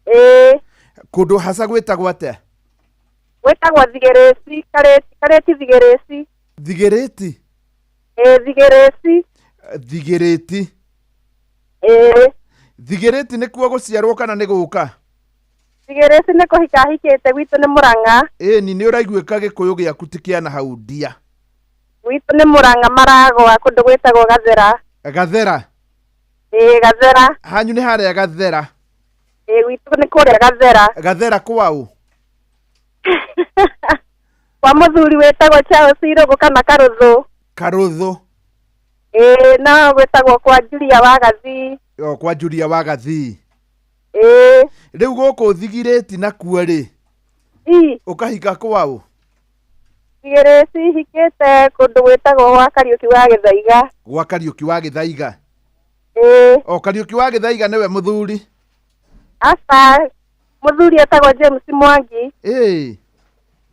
Ĩĩ. Kũndũ haca gwĩtagwo atĩa? Gwĩtagwo Thigĩrĩci, Karĩti, Karĩti Thigĩrĩci. Thigĩrĩti? Ĩĩ Thigĩrĩci. Thigĩrĩti. Ĩĩ. Thigĩrĩti nĩkuo gũciarwo kana nĩ gũka? Thigĩrĩci nĩ kũhika hikĩte gwitũ nĩ Mũrang'a. Ĩni nĩ ũraiguĩka gĩkũyũ gĩaku ti kĩa na hau ndia. Gwitũ nĩ Mũrang'a Maragwa kũndũ gwĩtagwo Gathera. Gathera? Ĩĩ Gathera. Hanyu nĩ harĩa Gathera? Ĩĩ gwitũ nĩ kũrĩa Gathera. Gathera kwaũ? Kwa mũthuri wĩtagwo Charles Irũngũ kana Karũthũ. Karũthũ. Ĩĩ no gwĩtagwo kwa Julia wa Gathii. O kwa Julia wa Gathii. Ĩĩ. Rĩu gũkũ Thigirĩti nakuo rĩ? Ii. Ũkahika kwaũ? Thigirĩci hikĩte kũndũ gwĩtagwo gwa Kariũki wa Gĩthaiga. Gwa Kariũki wa Gĩthaiga? Ĩĩ. O Kariũki wa Gĩthaiga nĩwe mũthuri? Aca, mũthuri etagwo James Mwangi. Ĩĩ.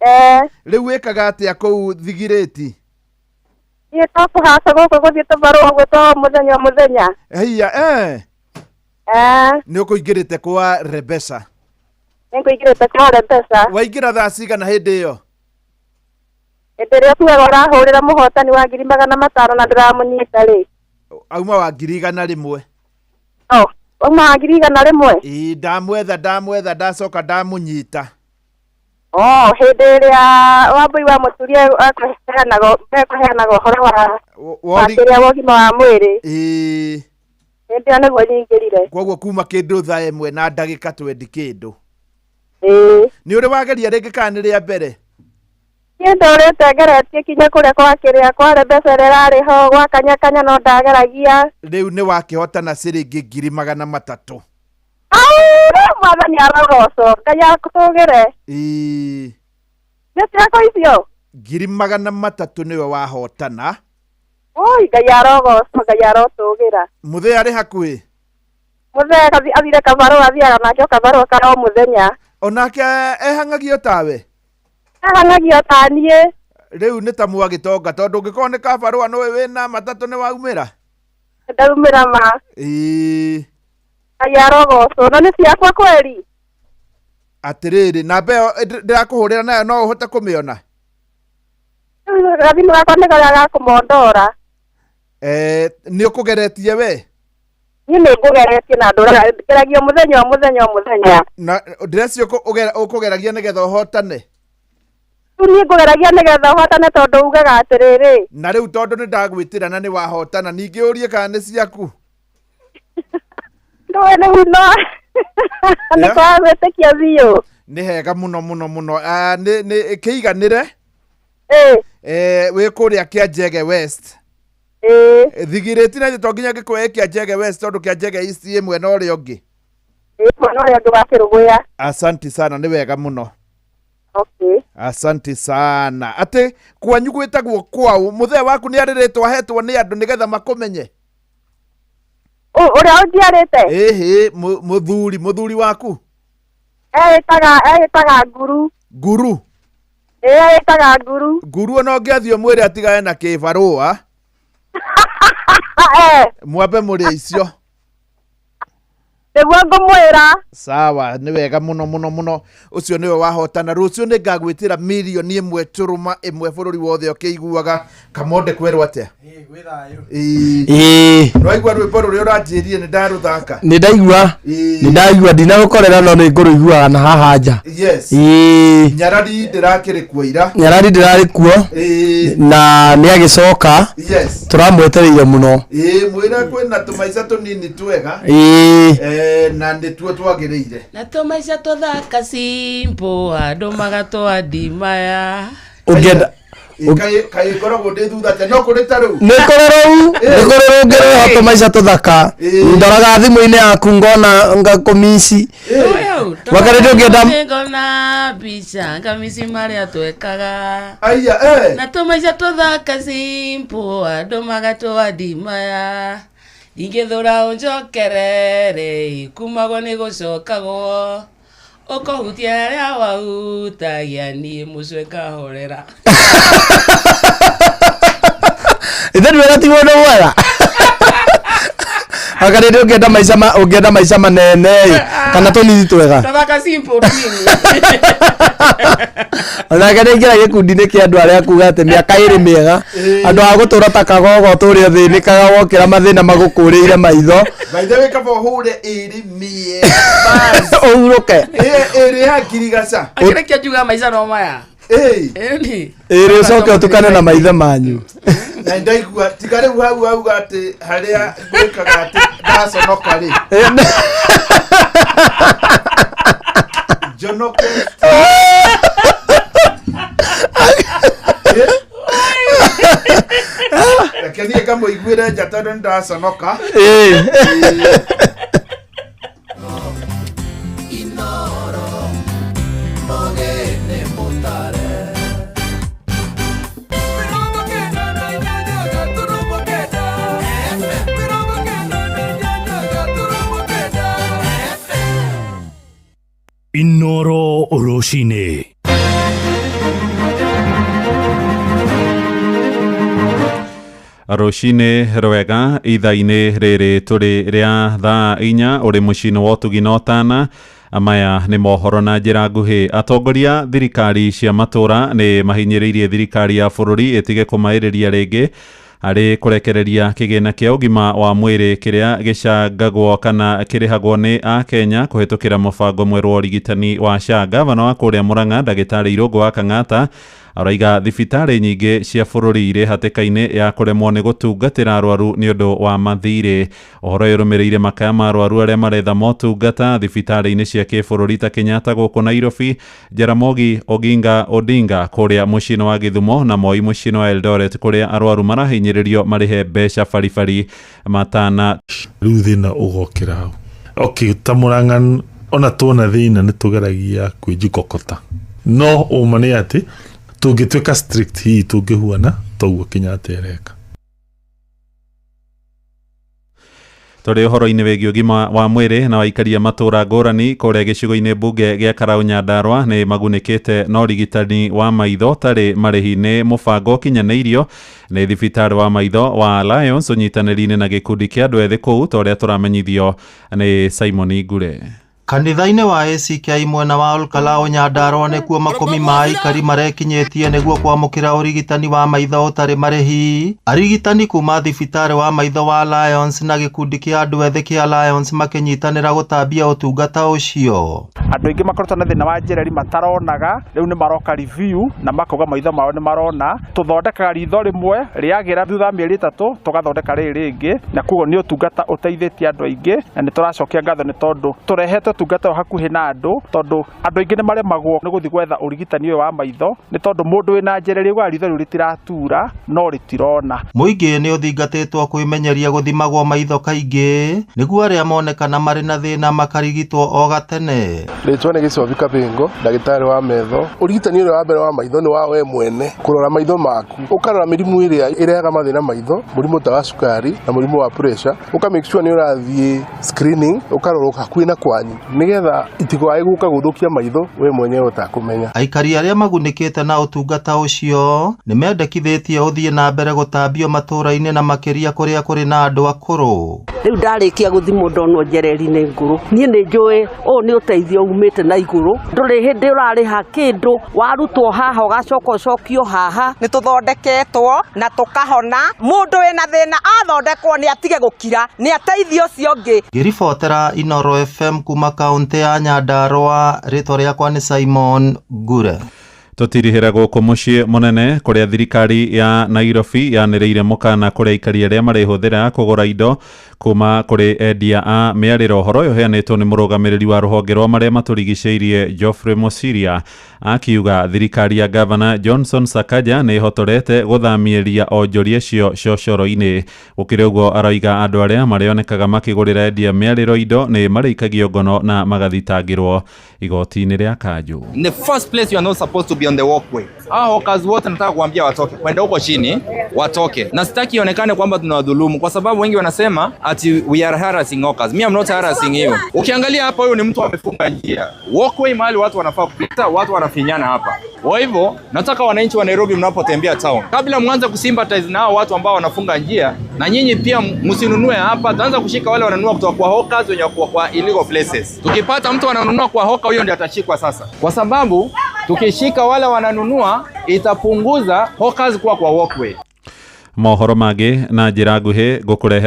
Eh. Rĩu wĩkaga atĩa kũu Thigirĩti? Niĩ to kũhaca gũkũ gũthiĩ tũbarũa ũguo to mũthenya o mũthenya. Haiya, eh. Eh. Nĩ ũkũingĩrĩte kwa Rebesa? Nĩngũingĩrĩte kwa Rebesa. Waingĩra thaa cigana hĩndĩ ĩyo? Hĩndĩ ĩrĩa ũkuaga ũrahũrĩra mũhotani wa 500,000 na ndũramũnyita rĩ. Auma wa 100,000. Oh, auma wa 100,000? Ĩĩ, ndamwetha ndamwetha ndacoka ndamũnyita. Oh, hĩndĩ ĩrĩa Wambui wa Mũturia ekũheanaga ekũheanaga ũhoro wa wa kĩrĩa wa ũgima wa mwĩrĩ. Ĩĩ. Hĩndĩ ĩyo nĩguo nyingĩrire. Koguo kuma kĩndũ thaa ĩmwe na ndagĩka twendi kĩndũ. Ĩĩ. Nĩ ũrĩ wageria rĩngĩ kana nĩ rĩa mbere? Niĩ ndũrĩte ngeretie kinya kũrĩa kwa kĩrĩa kwa Rebesa ĩrĩa ĩrarĩ ho gwa Kanyakanya no ndageragia. Rĩu nĩ wakĩhotana ciringi 300,000. Au, Mwathani arogocwo, Ngai akũtũgĩre. Ĩĩ. Nĩ ciakwa icio? 300,000 nĩwe wahotana. Oi, Ngai arogocwo, Ngai arotũgĩra. Mũthee arĩ hakuhĩ? Mũthee athire kabarũa athiaga nake o kabarũa ka o mũthenya. Onake ehang'agio tawe? Ehang'agio ta niĩ. Rĩu nĩ ta mwagĩtonga tondũ ũngĩkorwo nĩ kabarũa nĩwe wĩna matatũ nĩ waumĩra? Ndaumĩra ma. Ĩĩ. Ngai arogocwo, no nĩ ciakwa kweri? Atĩrĩrĩ, namba ĩyo ndĩrakũhũrĩra nayo no ũhote kũmĩona? Gathimũ gakwa nĩ karĩa ga kũmondora. Nĩ ũkũgeretie we? Niĩ nĩ ngũgeretie na ndũraga ngeragia mũthenya o mũthenya o mũthenya. Na ndĩrecio ũkũgeragia nĩgetha ũhotane? Rĩu niĩ ngũgeragia nĩgetha ũhotane tondũ ugaga atĩrĩrĩ. Na rĩu tondũ nĩ ndagwĩtĩra na nĩ wahotana ningĩ ũrie kana nĩ ciaku? Ndũĩ rĩu no nĩ kwaga gwĩtĩkia biũ. Nĩ hega mũno mũno mũno. Nĩ kĩiganĩre? Ĩĩ. Wĩ kũrĩa Kĩanjege West. Ĩĩ. Thigirĩti na to nginya ngĩkũhe Kĩanjege West tondũ Kĩanjege East ĩ mwena ũrĩa ũngĩ. Ĩĩ mwena ũrĩa ũngĩ wa Kĩrũgũya. Asanti sana, nĩ wega mũno. Okay. Asanti sana. Atĩ kwanyu gwĩtagwo kwaũ? Mũthee waku nĩ arĩ rĩtwa ahetwo nĩ andũ nĩgetha makũmenye? Ũrĩa ũnjiarĩte? Ĩhĩ, mũthuri waku? Eĩtaga Nguru. Nguru? Ĩĩ ĩtaga nguru. Nguru ona ũngĩathiĩ ũmwĩre atigane na kĩbarũa. Mwambe mũrĩe icio. Nĩguo ngũmwĩra. Sawa, nĩ wega mũno mũno mũno. Ũcio nĩwe wahotana. Rũciũ nĩ ngagwĩtĩra mirioni ĩmwe tũrũma ĩmwe bũrũri wothe ũkĩiguaga. Kamonde kwerwo atĩa? Ĩĩ. Ĩĩ. Nĩwaigua rwĩmbo rũrĩa ũranjĩrire nĩ ndarũthaka? Nĩ ndaigua. Ĩĩ. Nĩ ndaigua ndinagũkorera no nĩ ngũrũiguaga na haha nja. Yes. Ĩĩ. Nyarari ndĩrakĩrĩ kuo ira. Nyarari ndĩrarĩ kuo. Ĩĩ. Na nĩ agĩcoka. Yes. Tũramwetereire mũno. Ĩĩ mwĩre kwĩna tũmaica tũnini twega. Ĩĩ. Eh, na nĩtuo twagĩrĩire. Na tũmaica tũthaka simple andũ magatũa ndimaya. Ũngĩenda Ĩ, kaĩ ngoragwo ndĩ thutha atĩa no kũrĩ ta rĩu. Nĩ kũrĩ rũu, nĩ kũrĩ rũngĩ rwĩho tũmaica tũthaka. Ndoraga thimũ-inĩ yaku ngona ngakũmici. Wakarĩ ndũngĩenda Ngona mbica ngamisi marĩa twekaga. Aya, eh. Na tũmaica tũthaka simple andũ magatũa ndimaya. Ingĩthũra ũnjokerere kumagwo nĩ gũcokagwo. Ũkũhutia harĩa wahutagia niĩ mũcwe ngahorera. Ithe ndwĩra ti mũndũ mwega. Wakarĩ ndũngĩenda maica ma ũngĩenda maica manene ĩ, kana tũnini twega. Tũthaka simple tũnini. Onake nĩ aingĩra gĩkundi-inĩ kĩa andũ arĩa kuga atĩ mĩaka ĩrĩ mĩega andũ a gũtũra ta kagogo ũtũre ũthĩnĩkaga wokĩra mathĩna magũkũrĩire maitho By the way kaba ũhũre ĩrĩ mĩega. ũhurũke. Ĩ, ĩrĩ ya ngirigaca. Akĩrekia njuga maica no maya. Ĩ. Ĩni. Ĩrĩ ũcoke ũtukane na maithe manyu. Na ndaigua tiga rĩu hau auga atĩ harĩa gwĩkaga atĩ ndaconoka rĩ. Njonoke. Reke niĩ ngamũiguĩre nja tondũ nĩ ndaconoka. Ĩĩ. Inoro rũcinĩ. Rũcinĩ rwega ithaa-inĩ rĩrĩ tũrĩ rĩa thaa 4 ũrĩ mũciĩ-inĩ wa ũtugi na ũtana. Maya nĩ mohoro na njĩra nguhĩ. Atongoria thirikari cia matũra nĩ mahinyĩrĩirie thirikari ya bũrũri ĩtige kũmaĩrĩria rĩngĩ harĩ kũrekereria kĩgĩna kĩa ũgima wa mwĩrĩ kĩrĩa gĩcangagwo kana kĩrĩhagwo nĩ akenya kũhĩtũkĩra mũbango mwerũ wa ũrigitani wa SHA. Gavana wa kũrĩa Murang'a ndagĩtarĩ Irũngũ wa Kang'ata araiga thibitarĩ nyingĩ cia bũrũri irĩ hatĩka-inĩ ya kũremwo nĩ gũtungatĩra arwaru nĩ ũndũ wa mathirĩ. Ũhoro ũyũ ũrũmĩrĩire makaya ma arwaru arĩa maretha motungata thibitarĩ-inĩ cia kĩbũrũri ta Kenyatta gũkũ Nairobi, Jaramogi Oginga Odinga kũrĩa mũciĩ-inĩ wa Gĩthumo na Moi mũciĩ-inĩ wa Eldoret kũrĩa arwaru marahinyĩrĩrio marĩhe mbeca baribari matana. Rĩu thĩna ũgokĩra hau. Okay, ta Murang'a ona tuona thĩna nĩ tũgeragia kwĩjikokota. No ũma nĩ atĩ tũngĩtuĩka strict hihi tũngĩhuana toguo Kenyatta ereka. Tũrĩ ũhoro-inĩ wĩgiĩ ũgima wa mwĩrĩ na waikaria matũra ngũrani kũrĩa gĩcigo-inĩ mbunge gĩa Karau Nyandarua nĩ magunĩkĩte na ũrigitani wa maitho ũtarĩ marĩhi nĩ mũbango ũkinyanĩirio nĩ thibitarĩ wa maitho wa Lions ũnyitanĩri-inĩ na gĩkundi kĩa andũ ethĩ kũu ta ũrĩa tũramenyithio nĩ Simon Ngure. Kanitha-inĩ wa ACK mwena wa Olkalou Nyandarua nĩkuo makũmi ma aikari marekinyĩtie nĩguo kwamũkĩra ũrigitani wa maitho ũtarĩ marĩhi. Arigitani kuma thibitarĩ wa maitho wa Lions na gĩkundi kĩa andũ ethĩ kĩa Lions makĩnyitanĩra gũtambia ũtungata ũcio. Andũ aingĩ makoretwo na thĩna wa njereri mataronaga, rĩu nĩ maroka review na makauga maitho mao nĩ marona. Tũthondekaga ritho rĩmwe rĩagĩra thutha wa mĩeri 3 tũgathondeka rĩrĩ rĩngĩ, na koguo nĩ ũtungata ũteithĩtie andũ aingĩ na nĩ tũracokia ngatho nĩ tondũ tũrehete ũtungata ũyũ hakuhĩ na andũ, tondũ andũ aingĩ nĩ maremagwo nĩ gũthiĩ gwetha ũrigitani ũyũ wa maitho nĩ tondũ mũndũ wĩna njereri augaga ritho rĩu rĩtiratura no rĩtirona. Mũingĩ nĩ ũthingatĩtwo kwĩmenyeria gũthimagwo maitho kaingĩ nĩguo arĩa monekana marĩ na thĩna makarigitwo o gatene. Rĩtwa nĩ Gĩcobi Kabĩngo, ndagĩtarĩ wa metho. Ũrigitani ũrĩa wa mbere wa maitho nĩ wa we mwene, kũrora maitho maku, ũkarora mĩrimũ ĩrĩa ĩrehaga mathĩna maitho, mũrimũ ta wa cukari na mũrimũ wa pressure, ũka make sure nĩ ũrathiĩ screening, ũkarorwo hakuhĩ na kwanyu. Nĩgetha itikoae gũka gũthũkia maitho we mwenyewe ũtakũmenya. Aikari arĩa magunĩkĩte na ũtungata ũcio nĩ mendekithĩtie ũthiĩ na mbere gũtambio matũũra-inĩ na makĩria kũrĩa kũrĩ na andũ akũrũ. Rĩu ndarĩkia gũthimwo ndonwo njereri nĩ ngũrũ. Niĩ nĩ njũĩ ũũ nĩ ũteithio umĩte na igũrũ. Ndũrĩ hĩndĩ ũrarĩha kĩndũ, warutwo haha ũgacoka ũcokio haha. Nĩ tũthondeketwo na tũkahona. Mũndũ wĩna thĩna athondekwo nĩ atige gũkira, nĩ ateithie ũcio ũngĩ. Ngĩribotera Inoro FM kuma kaũntĩ ya Nyandarua, rĩtwa rĩakwa nĩ Simon Ngure. Tũtirihĩra gũkũ mũciĩ mũnene kũrĩa thirikari ya Nairobi yanĩrĩire mũkana kũrĩ aikari arĩa marĩhũthĩra kũgũra indo kuma kũrĩ endia a mĩarĩro. Ũhoro ũyũ ũheanĩtwo nĩ mũrũgamĩrĩri wa rũhonge rwa marĩa matũrigicĩirie Geoffrey Mosiria, akiuga thirikari ya gavana Johnson Sakaja nĩ ĩhotorete gũthamĩria onjoria acio cocoro-inĩ. Gũkĩrĩ ũguo, aroiga andũ arĩa marĩonekaga makĩgũrĩra endia mĩarĩro indo nĩ marĩikagio ngono na magathitangĩrwo igoti-inĩ rĩa kanjũ. In the first place, you are not supposed to be on the walkway. Hawa hawkers wote nataka kuambia watoke, kwenda huko chini watoke, na sitaki ionekane kwamba tunawadhulumu, kwa sababu wengi wanasema ati we are harassing hawkers. Me, I'm not harassing you. Ukiangalia hapa, huyu ni mtu amefunga njia walkway, mahali watu wanafaa kupita, watu wanafinyana hapa. Kwa hivyo nataka wananchi wa Nairobi, mnapotembea town, kabla mwanze kusympathize na hao watu ambao wanafunga njia, na nyinyi pia msinunue hapa. Tuanza kushika wale wananunua kutoka kwa hawkers wenye wako kwa illegal places. Tukipata mtu ananunua kwa hawker, huyo ndiye atashikwa sasa, kwa sababu tukishika wale wananunua itapunguza hawkers kuwa kwa walkway. Mohoro mangĩ na njĩra nguhĩ ngũkũrehe.